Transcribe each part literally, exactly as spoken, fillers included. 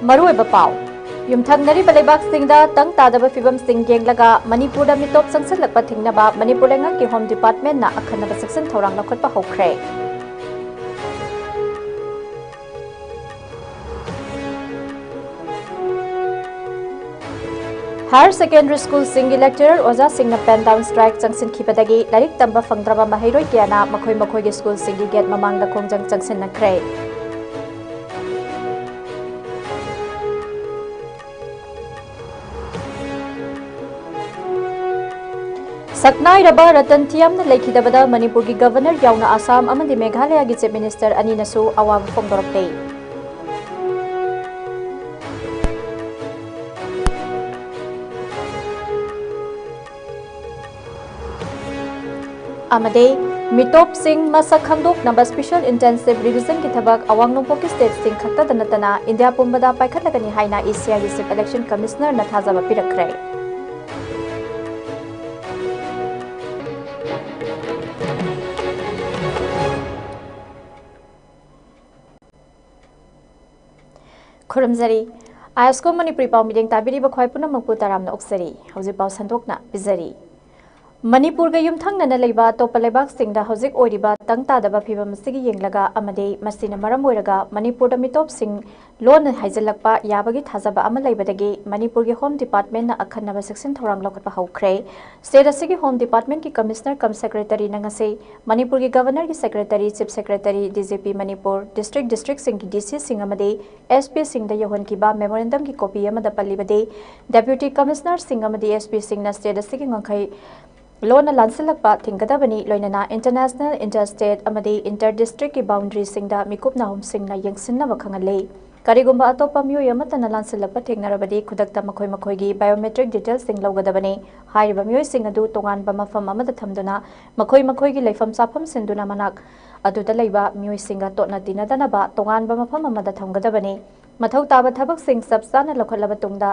ꯃꯔꯨꯑꯣꯏꯕ ꯄꯥꯎ꯫ ꯌꯨꯝꯊꯪꯅꯔꯤꯕ ꯂꯩꯕꯥꯛꯁꯤꯡꯗ ꯇꯪ ꯇꯥꯗꯕ ꯐꯤꯕꯝꯁꯤꯡ ꯌꯦꯡꯂꯒ ꯃꯅꯤꯄꯨꯔꯗ ꯃꯤꯇꯣꯞ ꯆꯪꯁꯤꯜꯂꯛꯄ ꯊꯤꯡꯅꯕ ꯃꯅꯤꯄꯨꯔ ꯂꯩꯉꯥꯛꯀꯤ ꯍꯣꯝ ꯗꯤꯄꯥꯔꯠꯃꯦꯟꯠꯅ ꯑꯈꯟꯅꯕ ꯆꯦꯛꯁꯤꯟ ꯊꯧꯔꯥꯡ ꯂꯧꯈꯠꯄ ꯍꯧꯈ꯭ꯔꯦ꯫ ꯍꯥꯌꯔ ꯁꯦꯀꯦꯟꯗꯔꯤ ꯁ꯭ꯀꯨꯜꯁꯤꯡꯒꯤ ꯂꯦꯛꯆꯔꯔ ꯑꯣꯖꯥꯁꯤꯡꯅ ꯄꯦꯟ ꯗꯥꯎꯟ ꯁ꯭ꯇ꯭ꯔꯥꯏꯛ ꯆꯪꯁꯤꯟꯈꯤꯕꯗꯒꯤ ꯂꯥꯏꯔꯤꯛ ꯇꯝꯕ ꯐꯪꯗ꯭ꯔꯕ ꯃꯍꯩꯔꯣꯏ ꯀꯌꯥꯅ ꯃꯈꯣꯏ ꯃꯈꯣꯏꯒꯤ ꯁ꯭ꯀꯨꯜꯁꯤꯡꯒꯤ ꯒꯦꯠ ꯃꯃꯥꯡꯗ ꯈꯣꯡꯖꯪ ꯆꯪꯁꯤꯟꯅꯈ꯭ꯔꯦ꯫ ꯁꯛꯅꯥꯏꯔꯕ ꯔꯇꯟ ꯊꯤꯌꯥꯝꯅ ꯂꯩꯈꯤꯗꯕꯗ ꯃꯅꯤꯄꯨꯔꯒꯤ ꯒꯕꯔꯅꯔ ꯌꯥꯎꯅ ꯑꯁꯥꯝ ꯑꯃꯗꯤ ꯃꯦꯘꯥꯂꯌꯥꯒꯤ ꯆꯤꯐ ꯃꯤꯅꯤꯁꯇꯔ ꯑꯅꯤꯅꯁꯨ ꯑꯋꯥꯕ ꯐꯣꯡꯗꯣꯔꯛꯂꯦ꯫ ꯑꯃꯗꯤ ꯃꯤꯇꯣꯞꯁꯤꯡ ꯃꯁꯛ ꯈꯪꯗꯣꯛꯅꯕ ꯁ꯭ꯄꯦꯁꯦꯜ ꯏꯟꯇꯦꯟꯁꯤꯚ ꯔꯤꯚꯤꯖꯟꯒꯤ ꯊꯕꯛ ꯑꯋꯥꯡ ꯅꯣꯡꯄꯣꯛꯀꯤ ꯁ꯭ꯇꯦꯠꯁꯤꯡ ꯈꯛꯇꯗ ꯅꯠꯇꯅ ꯏꯟꯗꯤꯌꯥ ꯄꯨꯝꯕꯗ ꯄꯥꯏꯈꯠꯂꯒꯅꯤ ꯍꯥꯏꯅ ꯏ ꯁꯤ ꯑꯥꯏꯒꯤ ꯆꯤꯐ ꯏꯂꯦꯛꯁꯟ ꯀꯃꯤꯁꯅꯔꯅ ꯊꯥꯖꯕ ꯄꯤꯔꯛꯈ꯭ꯔꯦ꯫ ꯈꯨꯔꯨꯝꯖꯔꯤ꯫ ꯑꯥꯏ ꯑꯦꯁ ꯀꯣ ꯃꯅꯤꯄꯨꯔꯤ ꯄꯥꯎ ꯃꯤꯠꯌꯦꯡ ꯇꯥꯕꯤꯔꯤꯕ ꯈ꯭ꯋꯥꯏ ꯄꯨꯝꯅꯃꯛꯄꯨ ꯇꯔꯥꯝꯅ ꯑꯣꯛꯆꯔꯤ꯫ ꯍꯧꯖꯤꯛ ꯄꯥꯎ ꯁꯟꯗꯣꯛꯅ ꯄꯤꯖꯔꯤ꯫ ꯃꯅꯤꯄꯨꯔꯒ ꯌꯨꯝꯊꯪꯅꯅ ꯂꯩꯕ ꯑꯇꯣꯞꯄ ꯂꯩꯕꯥꯛꯁꯤꯡꯗ ꯍꯧꯖꯤꯛ ꯑꯣꯏꯔꯤꯕ ꯇꯪ ꯇꯥꯗꯕ ꯐꯤꯕꯝ ꯑꯁꯤꯒꯤ ꯌꯦꯡꯂꯒ ꯑꯃꯗꯤ ꯃꯁꯤꯅ ꯃꯔꯝ ꯑꯣꯏꯔꯒ ꯃꯅꯤꯄꯨꯔꯗ ꯃꯤꯇꯣꯞꯁꯤꯡ ꯂꯣꯟꯅ ꯍꯥꯏꯖꯤꯜꯂꯛꯄ ꯌꯥꯕꯒꯤ ꯊꯥꯖꯕ ꯑꯃ ꯂꯩꯕꯗꯒꯤ ꯃꯅꯤꯄꯨꯔꯒꯤ ꯍꯣꯝ ꯗꯤꯄꯥꯔꯠꯃꯦꯟꯠꯅ ꯑꯈꯟꯅꯕ ꯆꯦꯛꯁꯤꯟ ꯊꯧꯔꯥꯡ ꯂꯧꯈꯠꯄ ꯍꯧꯈ꯭ꯔꯦ꯫ ꯁ꯭ꯇꯦꯠ ꯑꯁꯤꯒꯤ ꯍꯣꯝ ꯗꯤꯄꯥꯔꯠꯃꯦꯟꯠꯀꯤ ꯀꯃꯤꯁꯅꯔ ꯀꯝ ꯁꯦꯀ꯭ꯔꯦꯇꯔꯤꯅ ꯉꯁꯤ ꯃꯅꯤꯄꯨꯔꯒꯤ ꯒꯕꯔꯅꯔꯒꯤ secretary, chief secretary, D G P Manipur, district, ꯗꯤꯁꯇ꯭ꯔꯤꯛꯁꯤꯡꯒꯤ ꯗꯤ ꯁꯤꯁꯤꯡ ꯑꯃꯗꯤ ꯑꯦꯁ ꯄꯤꯁꯤꯡꯗ ꯌꯧꯍꯟꯈꯤꯕ ꯃꯦꯃꯣꯔꯦꯟꯗꯝꯒꯤ ꯀꯣꯄꯤ ꯑꯃꯗ ꯄꯜꯂꯤꯕꯗꯤ, ꯗꯦꯄ꯭ꯌꯨꯇꯤ ꯀꯃꯤꯁꯅꯔꯁꯤꯡ ꯑꯃꯗꯤ ꯑꯦꯁ ꯄꯤꯁꯤꯡꯅ ꯁ꯭ꯇꯦꯠ ꯑꯁꯤꯒꯤ ꯉꯝꯈꯩ ꯂꯣꯟꯅ ꯂꯥꯟꯁꯤꯜꯂꯛꯄ ꯊꯤꯡꯒꯗꯕꯅꯤ, ꯂꯣꯏꯅꯅ ꯏꯟꯇꯔꯅꯦꯁꯅꯦꯜ, ꯏꯟꯇꯔ ꯁ꯭ꯇꯦꯠ ꯑꯃꯗꯤ ꯏꯟꯇꯔ ꯗꯤꯁꯇ꯭ꯔꯤꯛꯀꯤ ꯕꯥꯎꯟꯗꯔꯤꯁꯤꯡꯗ ꯃꯤꯀꯨꯞ ꯅꯥꯍꯨꯝꯁꯤꯡꯅ ꯌꯦꯡꯁꯤꯟꯅꯕ ꯈꯪꯍꯜꯂꯤ꯫ ꯀꯔꯤꯒꯨꯝꯕ ꯑꯇꯣꯞꯄ ꯃꯤꯑꯣꯏ ꯑꯃꯠꯇꯅ ꯂꯥꯟꯁꯤꯜꯂꯛꯄ ꯊꯦꯡꯅꯔꯕꯗꯤ ꯈꯨꯗꯛꯇ ꯃꯈꯣꯏ ꯃꯈꯣꯏꯒꯤ ꯕꯥꯏꯑꯣꯃꯦꯇ꯭ꯔꯤꯛ ꯗꯤꯇꯦꯜꯁꯤꯡ ꯂꯧꯒꯗꯕꯅꯤ꯫ ꯍꯥꯏꯔꯤꯕ ꯃꯤꯑꯣꯏꯁꯤꯡ ꯑꯗꯨ ꯇꯣꯉꯥꯟꯕ ꯃꯐꯝ ꯑꯃꯗ ꯊꯝꯗꯨꯅ ꯃꯈꯣꯏ ꯃꯈꯣꯏꯒꯤ ꯂꯩꯐꯝ ꯆꯥꯐꯝ ꯁꯤꯟꯗꯨꯅ ꯃꯅꯥꯛ ꯑꯗꯨꯗ ꯂꯩꯕ ꯃꯤꯑꯣꯏꯁꯤꯡꯒ ꯇꯣꯠꯅ ꯇꯤꯟꯅꯗꯅꯕ ꯇꯣꯉꯥꯟꯕ ꯃꯐꯝ ꯑꯃꯗ ꯊꯝꯒꯗꯕꯅꯤ꯫ ꯃꯊꯧ ꯇꯥꯕ ꯊꯕꯛꯁꯤꯡ ꯆꯞ ꯆꯥꯅ ꯂꯧꯈꯠꯂꯕ ꯇꯨꯡꯗ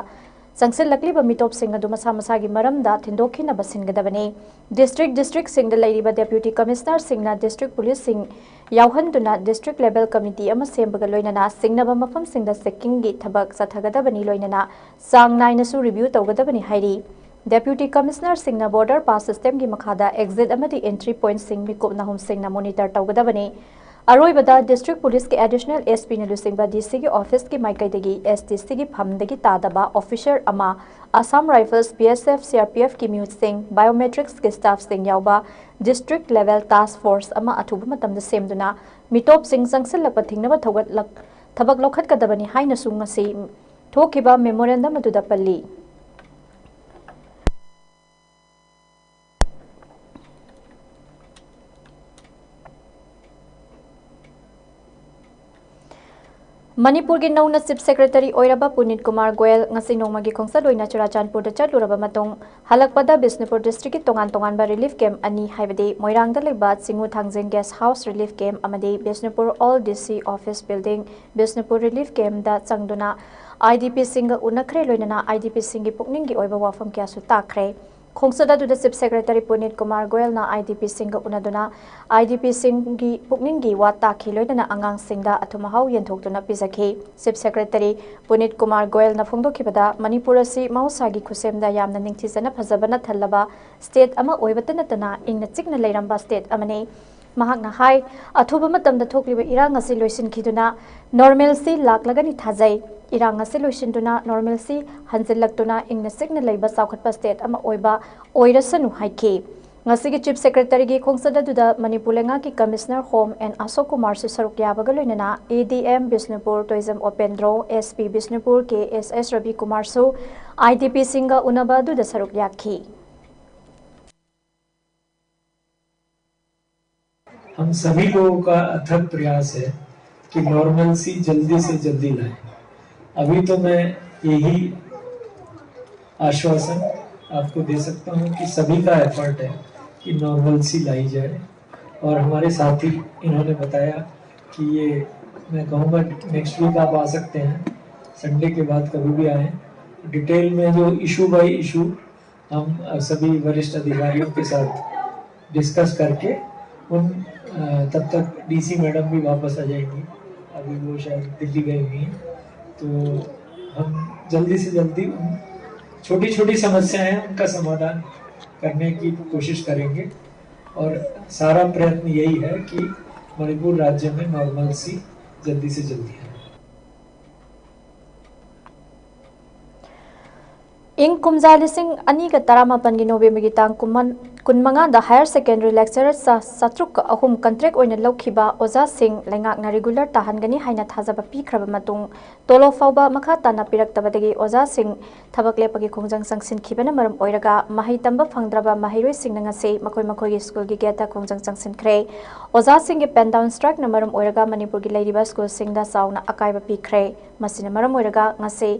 ꯆꯪꯁꯤꯜꯂꯛꯂꯤꯕ ꯃꯤꯇꯣꯞꯁꯤꯡ ꯑꯗꯨ ꯃꯁꯥ ꯃꯁꯥꯒꯤ ꯃꯔꯝꯗ ꯊꯤꯟꯗꯣꯛꯈꯤꯅꯕ ꯁꯤꯟꯒꯗꯕꯅꯤ꯫ ꯗꯤꯁꯇ꯭ꯔꯤꯛ ꯗꯤꯁꯇ꯭ꯔꯤꯛꯁꯤꯡꯗ ꯂꯩꯔꯤꯕ ꯗꯦꯄ꯭ꯌꯨꯇꯤ ꯀꯃꯤꯁꯅꯔꯁꯤꯡꯅ ꯗꯤꯁꯇ꯭ꯔꯤꯛ ꯄꯨꯂꯤꯁꯁꯤꯡ ꯌꯥꯎꯍꯟꯗꯨꯅ ꯗꯤꯁꯇ꯭ꯔꯤꯛ ꯂꯦꯚꯦꯜ ꯀꯃꯤꯇꯤ ꯑꯃ ꯁꯦꯝꯕꯒ ꯂꯣꯏꯅꯅ ꯁꯤꯡꯅꯕ ꯃꯐꯝꯁꯤꯡꯗ ꯆꯦꯛꯀꯤꯡꯒꯤ ꯊꯕꯛ ꯆꯠꯊꯒꯗꯕꯅꯤ, ꯂꯣꯏꯅꯅ ꯆꯥꯡ ꯅꯥꯏꯅꯁꯨ ꯔꯤꯚ꯭ꯌꯨ ꯇꯧꯒꯗꯕꯅꯤ ꯍꯥꯏꯔꯤ꯫ ꯗꯦꯄ꯭ꯌꯨꯇꯤ ꯀꯃꯤꯁꯅꯔꯁꯤꯡꯅ ꯕꯣꯔꯗꯔ ꯄꯥꯁ ꯁꯤꯁꯇꯦꯝꯒꯤ ꯃꯈꯥꯗ ꯑꯦꯛꯖꯤꯠ ꯑꯃꯗꯤ ꯑꯦꯟꯇ꯭ꯔꯤ ꯄꯣꯏꯟꯠꯁꯤꯡ ꯃꯤꯀꯨꯞ ꯅꯍꯨꯝꯁꯤꯡꯅ ꯃꯣꯅꯤꯇꯔ ꯇꯧꯒꯗꯕꯅꯤ꯫ ꯑꯔꯣꯏꯕꯗ ꯗꯤꯁꯇ꯭ꯔꯤꯛ ꯄꯨꯂꯤꯁꯀꯤ ꯑꯦꯗꯤꯁꯅꯦꯜ ꯑꯦꯁ ꯄꯤꯅ ꯂꯨꯆꯤꯡꯕ ꯗꯤ ꯁꯤꯒꯤ ꯑꯣꯐꯤꯁꯀꯤ ꯃꯥꯏꯀꯩꯗꯒꯤ ꯑꯦꯁ ꯗꯤ ꯁꯤꯒꯤ ꯐꯝꯗꯒꯤ ꯇꯥꯗꯕ ꯑꯣꯐꯤꯁꯔ ꯑꯃ, ꯑꯁꯥꯝ ꯔꯥꯏꯐꯜꯁ, ꯕꯤ ꯑꯦꯁ ꯑꯦꯐ, ꯁꯤ ꯑꯥꯔ ꯄꯤ ꯑꯦꯐꯀꯤ ꯃꯤꯍꯨꯠꯁꯤꯡ, ꯕꯥꯏꯑꯣꯃꯦꯇ꯭ꯔꯤꯛꯁꯀꯤ ꯁ꯭ꯇꯥꯐꯁꯤꯡ ꯌꯥꯎꯕ ꯗꯤꯁꯇ꯭ꯔꯤꯛ ꯂꯦꯚꯦꯜ ꯇꯥꯁꯛ ꯐꯣꯔꯁ ꯑꯃ ꯑꯊꯨꯕ ꯃꯇꯝꯗ ꯁꯦꯝꯗꯨꯅ ꯃꯤꯇꯣꯞꯁꯤꯡ ꯆꯪꯁꯤꯜꯂꯛꯄ ꯊꯤꯡꯅꯕ ꯊꯧꯒꯠꯂꯛ-, ꯊꯕꯛ ꯂꯧꯈꯠꯀꯗꯕꯅꯤ ꯍꯥꯏꯅꯁꯨ ꯉꯁꯤ ꯊꯣꯛꯈꯤꯕ ꯃꯦꯃꯣꯔꯦꯟꯗꯝ ꯑꯗꯨꯗ ꯄꯜꯂꯤ꯫ ꯃꯅꯤꯄꯨꯔꯒꯤ ꯅꯧꯅ ꯆꯤꯐ ꯁꯦꯀ꯭ꯔꯦꯇꯔꯤ ꯑꯣꯏꯔꯕ ꯄꯨꯅꯤꯠ ꯀꯨꯃꯥꯔ ꯒꯣꯌꯜ ꯉꯁꯤ ꯅꯣꯡꯃꯒꯤ ꯈꯣꯡꯆꯠ ꯑꯣꯏꯅ ꯆꯨꯔꯥꯆꯥꯟꯄꯨꯔꯗ ꯆꯠꯂꯨꯔꯕ ꯃꯇꯨꯡ ꯍꯜꯂꯛꯄꯗ ꯕꯤꯁꯅꯨꯄꯨꯔ ꯗꯤꯁꯇ꯭ꯔꯤꯛꯀꯤ ꯇꯣꯉꯥꯟ ꯇꯣꯉꯥꯟꯕ ꯔꯤꯂꯤꯐ ꯀꯦꯝꯞ ꯑꯅꯤ, ꯍꯥꯏꯕꯗꯤ ꯃꯣꯏꯔꯥꯡꯗ ꯂꯩꯕ ꯆꯤꯡꯉꯨ ꯊꯥꯡꯖꯤꯡ ꯒꯦꯁ ꯍꯥꯎꯁ ꯔꯤꯂꯤꯐ ꯀꯦꯝꯞ ꯑꯃꯗꯤ ꯕꯤꯁꯅꯨꯄꯨꯔ ꯑꯣꯜ ꯗꯤ ꯁꯤ ꯑꯣꯐꯤꯁ ꯕꯤꯜꯗꯤꯡ, ꯕꯤꯁꯅꯨꯄꯨꯔ ꯔꯤꯂꯤꯐ ꯀꯦꯝꯞꯇ ꯆꯪꯗꯨꯅ ꯑꯥꯏ ꯗꯤ ꯄꯤꯁꯤꯡꯒ ꯎꯅꯈ꯭ꯔꯦ, ꯂꯣꯏꯅꯅ ꯑꯥꯏ ꯗꯤ ꯄꯤꯁꯤꯡꯒꯤ ꯄꯨꯛꯅꯤꯡꯒꯤ ꯑꯣꯏꯕ ꯋꯥꯐꯝ ꯀꯌꯥꯁꯨ ꯇꯥꯈ꯭ꯔꯦ꯫ ꯈꯣꯡꯆꯠ ꯑꯗꯨꯗ ꯆꯤꯐ ꯁꯦꯀ꯭ꯔꯦꯇꯔꯤ ꯄꯨꯅꯤꯠ ꯀꯨꯃꯥꯔ ꯒꯣꯌꯜꯅ ꯑꯥꯏ ꯗꯤ ꯄꯤꯁꯤꯡꯒ ꯎꯅꯗꯨꯅ ꯑꯥꯏ ꯗꯤ ꯄꯤꯁꯤꯡꯒꯤ ꯄꯨꯛꯅꯤꯡꯒꯤ ꯋꯥ ꯇꯥꯈꯤ, ꯂꯣꯏꯅꯅ ꯑꯉꯥꯡꯁꯤꯡꯗ ꯑꯊꯨꯝ ꯑꯍꯥꯎ ꯌꯦꯟꯊꯣꯛꯇꯨꯅ ꯄꯤꯖꯈꯤ꯫ ꯆꯤꯐ ꯁꯦꯀ꯭ꯔꯦꯇꯔꯤ ꯄꯨꯅꯤꯠ ꯀꯨꯃꯥꯔ ꯒꯣꯌꯜꯅ ꯐꯣꯡꯗꯣꯛꯈꯤꯕꯗ, ꯃꯅꯤꯄꯨꯔ ꯑꯁꯤ ꯃꯍꯧꯁꯥꯒꯤ ꯈꯨꯠꯁꯦꯝꯗ ꯌꯥꯝꯅ ꯅꯤꯡꯊꯤꯖꯅ ꯐꯖꯕꯅ ꯊꯜꯂꯕ ꯁ꯭ꯇꯦꯠ ꯑꯃ ꯑꯣꯏꯕꯇ ꯅꯠꯇꯅ ꯏꯪꯅ ꯆꯤꯛꯅ ꯂꯩꯔꯝꯕ ꯁ꯭ꯇꯦꯠ ꯑꯃꯅꯤ꯫ ꯃꯍꯥꯛꯅ ꯍꯥꯏ, ꯑꯊꯨꯕ ꯃꯇꯝꯗ ꯊꯣꯛꯂꯤꯕ ꯏꯔꯥꯡ ꯑꯁꯤ ꯂꯣꯏꯁꯤꯟꯈꯤꯗꯨꯅ ꯅꯣꯔꯃꯦꯜꯁꯤ ꯂꯥꯛꯂꯒꯅꯤ ꯊꯥꯖꯩ꯫ ꯏꯔꯥꯡ ꯑꯁꯤ ꯂꯣꯏꯁꯤꯟꯗꯨꯅ ꯅꯣꯔꯃꯦꯜꯁꯤ ꯍꯟꯖꯤꯜꯂꯛꯇꯨꯅ ꯏꯪꯅ ꯆꯤꯛꯅ ꯂꯩꯕ ꯆꯥꯎꯈꯠꯄ ꯁ꯭ꯇꯦꯠ ꯑꯃ ꯑꯣꯏꯕ ꯑꯣꯏꯔꯁꯅꯨ ꯍꯥꯏꯈꯤ꯫ ꯉꯁꯤꯒꯤ ꯆꯤꯐ ꯁꯦꯀ꯭ꯔꯦꯇꯔꯤꯒꯤ ꯈꯣꯡꯆꯠ ꯑꯗꯨꯗ ꯃꯅꯤꯄꯨꯔ ꯂꯩꯉꯥꯛꯀꯤ ꯀꯃꯤꯁꯅꯔ ꯍꯣꯝ ꯑꯦꯟ ꯑꯁꯣꯛ ꯀꯨꯃꯥꯔꯁꯨ ꯁꯔꯨꯛ ꯌꯥꯕꯒ ꯂꯣꯏꯅꯅ A D M Bishnupur Toijam Upendro, S P Bishnupur K S S Rabi ꯀꯨꯃꯥꯔꯁꯨ ꯑꯥꯏ ꯗꯤ ꯄꯤꯁꯤꯡꯒ ꯎꯅꯕ ꯑꯗꯨꯗ ꯁꯔꯨꯛ ꯌꯥꯈꯤ꯫ हम सभी लोगों का अथक प्रयास है कि नॉर्मलसी जल्दी से जल्दी लाए। अभी तो मैं यही आश्वासन आपको दे सकता हूँ कि सभी का एफर्ट है कि नॉर्मलसी लाई जाए। और हमारे साथी इन्होंने बताया कि ये, मैं कहूँगा, नेक्स्ट वीक आप आ सकते हैं, संडे के बाद कभी भी आएँ। डिटेल में जो इशू बाय इशू हम सभी वरिष्ठ अधिकारियों के साथ डिस्कस करके उन तब तक डीसी मैडम भी वापस आ जाएंगी। अभी वो शायद दिल्ली गई हुई हैं। तो हम जल्दी से जल्दी उन छोटी छोटी समस्याएं हैं उनका समाधान करने की कोशिश करेंगे। और सारा प्रयत्न यही है कि मणिपुर राज्य में नॉर्मल सी जल्दी से जल्दी है। ꯏꯪ ꯀꯨꯝꯖꯥ ꯂꯤꯁꯤꯡ ꯑꯅꯤꯒ ꯇꯔꯥꯃꯥꯄꯟꯒꯤ ꯅꯣꯕꯦꯝꯕꯔꯒꯤ ꯇꯥꯡ ꯀꯨꯟꯃꯉꯥꯗ ꯍꯥꯌꯔ ꯁꯦꯀꯦꯟꯗꯔꯤ ꯂꯦꯛꯆꯔꯔ ꯆꯥꯇ꯭ꯔꯨꯛꯀ ꯑꯍꯨꯝ ꯀꯟꯇ꯭ꯔꯦꯛ ꯑꯣꯏꯅ ꯂꯧꯈꯤꯕ ꯑꯣꯖꯥꯁꯤꯡ ꯂꯩꯉꯥꯛꯅ ꯔꯤꯒꯨꯂꯔ ꯇꯥꯍꯟꯒꯅꯤ ꯍꯥꯏꯅ ꯊꯥꯖꯕ ꯄꯤꯈ꯭ꯔꯕ ꯃꯇꯨꯡ ꯇꯣꯂꯣꯞ ꯐꯥꯎꯕ ꯃꯈꯥ ꯇꯥꯅ ꯄꯤꯔꯛꯇꯕꯗꯒꯤ ꯑꯣꯖꯥꯁꯤꯡ ꯊꯕꯛ ꯂꯦꯞꯄꯒꯤ ꯈꯣꯡꯖꯪ ꯆꯪꯁꯤꯟꯈꯤꯕꯅ ꯃꯔꯝ ꯑꯣꯏꯔꯒ ꯃꯍꯩ ꯇꯝꯕ ꯐꯪꯗ꯭ꯔꯕ ꯃꯍꯩꯔꯣꯏꯁꯤꯡꯅ ꯉꯁꯤ ꯃꯈꯣꯏ ꯃꯈꯣꯏꯒꯤ ꯁ꯭ꯀꯨꯜꯒꯤ ꯒꯦꯠꯇ ꯈꯣꯡꯖꯪ ꯆꯪꯁꯤꯟꯈ꯭ꯔꯦ꯫ ꯑꯣꯖꯥꯁꯤꯡꯒꯤ ꯄꯦꯟ ꯗꯥꯎꯟ ꯁ꯭ꯇ꯭ꯔꯥꯏꯛꯅ ꯃꯔꯝ ꯑꯣꯏꯔꯒ ꯃꯅꯤꯄꯨꯔꯒꯤ ꯂꯩꯔꯤꯕ ꯁ꯭ꯀꯨꯜꯁꯤꯡꯗ ꯆꯥꯎꯅ ꯑꯀꯥꯏꯕ ꯄꯤꯈ꯭ꯔꯦ꯫ ꯃꯁꯤꯅ ꯃꯔꯝ ꯑꯣꯏꯔꯒ ꯉꯁꯤ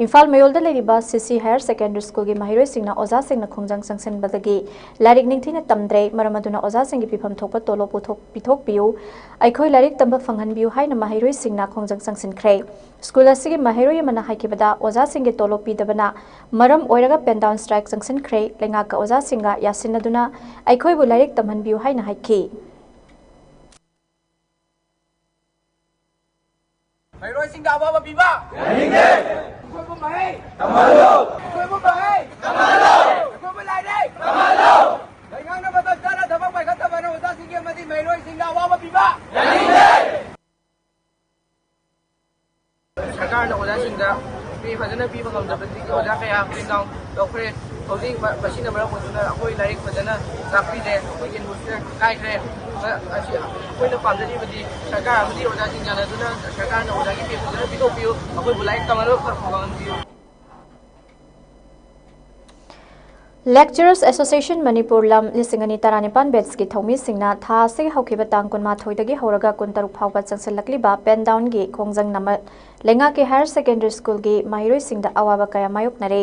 ꯏꯝꯐꯥꯜ ꯃꯌꯣꯜꯗ ꯂꯩꯔꯤꯕ ꯁꯤꯁꯤ ꯍꯥꯌꯔ ꯁꯦꯀꯦꯟꯗꯔꯤ ꯁ꯭ꯀꯨꯜꯒꯤ ꯃꯍꯩꯔꯣꯏꯁꯤꯡꯅ ꯑꯣꯖꯥꯁꯤꯡꯅ ꯈꯣꯡꯖꯪ ꯆꯪꯁꯤꯟꯕꯗꯒꯤ ꯂꯥꯏꯔꯤꯛ ꯅꯤꯡꯊꯤꯅ ꯇꯝꯗ꯭ꯔꯦ, ꯃꯔꯝ ꯑꯗꯨꯅ ꯑꯣꯖꯥꯁꯤꯡꯒꯤ ꯄꯤꯐꯝ ꯊꯣꯛꯄ ꯇꯣꯂꯣꯞ ꯄꯨꯊꯣꯛ-, ꯄꯤꯊꯣꯛꯄꯤꯌꯨ, ꯑꯩꯈꯣꯏ ꯂꯥꯏꯔꯤꯛ ꯇꯝꯕ ꯐꯪꯍꯟꯕꯤꯌꯨ ꯍꯥꯏꯅ ꯃꯍꯩꯔꯣꯏꯁꯤꯡꯅ ꯈꯣꯡꯖꯪ ꯆꯪꯁꯤꯟꯈ꯭ꯔꯦ꯫ ꯁ꯭ꯀꯨꯜ ꯑꯁꯤꯒꯤ ꯃꯍꯩꯔꯣꯏ ꯑꯃꯅ ꯍꯥꯏꯈꯤꯕꯗ, ꯑꯣꯖꯥꯁꯤꯡꯒꯤ ꯇꯣꯂꯣꯞ ꯄꯤꯗꯕꯅ ꯃꯔꯝ ꯑꯣꯏꯔꯒ ꯄꯦꯟ ꯗꯥꯎꯟ ꯁ꯭ꯇ꯭ꯔꯥꯏꯛ ꯆꯪꯁꯤꯟꯈ꯭ꯔꯦ꯫ ꯂꯩꯉꯥꯛꯀ ꯑꯣꯖꯥꯁꯤꯡꯒ ꯌꯥꯁꯤꯟꯅꯗꯨꯅ ꯑꯩꯈꯣꯏꯕꯨ ꯂꯥꯏꯔꯤꯛ ꯇꯝꯍꯟꯕꯤꯌꯨ ꯍꯥꯏꯅ ꯍꯥꯏꯈꯤ꯫ ꯃꯍꯩꯔꯣꯏꯁꯤꯡꯗ ꯑꯋꯥꯕ ꯄꯤꯕ ꯌꯥꯅꯤꯡꯗꯦ꯫ ꯑꯩꯈꯣꯏꯕꯨ ꯃꯍꯩ ꯇꯝꯍꯜꯂꯨ꯫ ꯑꯩꯈꯣꯏꯕꯨ ꯃꯍꯩ ꯇꯝꯍꯜꯂꯨ꯫ ꯑꯩꯈꯣꯏꯕꯨ ꯂꯥꯏꯔꯤꯛ ꯇꯝꯍꯜꯂꯨ꯫ ꯂꯩꯉꯥꯛꯅ ꯃꯇꯝ ꯆꯥꯅ ꯊꯕꯛ ꯄꯥꯏꯈꯠꯇꯕꯅ ꯑꯣꯖꯥꯁꯤꯡꯒꯤ ꯑꯃꯗꯤ ꯃꯍꯩꯔꯣꯏꯁꯤꯡꯗ ꯑꯋꯥꯕ ꯄꯤꯕ ꯌꯥꯅꯤꯡꯗꯦ꯫ ꯁꯔꯀꯥꯔꯅ ꯑꯣꯖꯥꯁꯤꯡꯗ ꯄꯦ ꯐꯖꯅ ꯄꯤꯕ ꯉꯝꯗꯕꯗꯒꯤ ꯑꯣꯖꯥ ꯀꯌꯥ ꯄꯦꯟ ꯗꯥꯎꯟ ꯇꯧꯈ꯭ꯔꯦ꯫ ꯍꯧꯖꯤꯛ ꯃ-, ꯃꯁꯤꯅ ꯃꯔꯝ ꯑꯣꯏꯗꯨꯅ ꯑꯩꯈꯣꯏ ꯂꯥꯏꯔꯤꯛ ꯐꯖꯅ ꯇꯥꯛꯄꯤꯗ꯭ꯔꯦ꯫ ꯑꯩꯈꯣꯏꯒꯤ ꯑꯦꯠꯃꯣꯁꯐꯤꯌꯔ ꯀꯥꯏꯈ꯭ꯔꯦ꯫ ꯃ-, ꯑꯁꯤ ꯑꯩꯈꯣꯏꯅ ꯄꯥꯝꯖꯔꯤꯕꯗꯤ ꯁꯔꯀꯥꯔ ꯑꯃꯗꯤ ꯑꯣꯖꯥꯁꯤꯡ ꯌꯥꯅꯗꯨꯅ ꯁꯔꯀꯥꯔꯅ ꯑꯣꯖꯥꯒꯤ ꯄꯦ ꯐꯖꯅ ꯄꯤꯊꯣꯛꯄꯤꯌꯨ꯫ ꯑꯩꯈꯣꯏꯕꯨ ꯂꯥꯏꯔꯤꯛ ꯇꯝꯍꯟꯅꯕ ꯈꯔ ꯐꯪꯍꯟꯕꯤꯌꯨ꯫ Lecturers Association ꯃꯅꯤꯄꯨꯔ ꯂꯝ ꯂꯤꯁꯤꯡ ꯑꯅꯤ ꯇꯔꯥꯅꯤꯄꯥꯟ ꯕꯦꯠꯁꯀꯤ ꯊꯧꯃꯤꯁꯤꯡꯅ ꯊꯥ ꯑꯁꯤꯒꯤ ꯍꯧꯈꯤꯕ ꯇꯥꯡ ꯀꯨꯟꯃꯥꯊꯣꯏꯗꯒꯤ ꯍꯧꯔꯒ ꯀꯨꯟꯇꯔꯨꯛ ꯐꯥꯎꯕ ꯆꯪꯁꯤꯜꯂꯛꯂꯤꯕ ꯄꯦꯟ ꯗꯥꯎꯟꯒꯤ ꯈꯣꯡꯖꯪ ꯅꯃ-, ꯂꯩꯉꯥꯛꯀꯤ ꯍꯥꯌꯔ ꯁꯦꯀꯦꯟꯗꯔꯤ ꯁ꯭ꯀꯨꯜꯒꯤ ꯃꯍꯩꯔꯣꯏꯁꯤꯡꯗ ꯑꯋꯥꯕ ꯀꯌꯥ ꯃꯥꯌꯣꯛꯅꯔꯦ꯫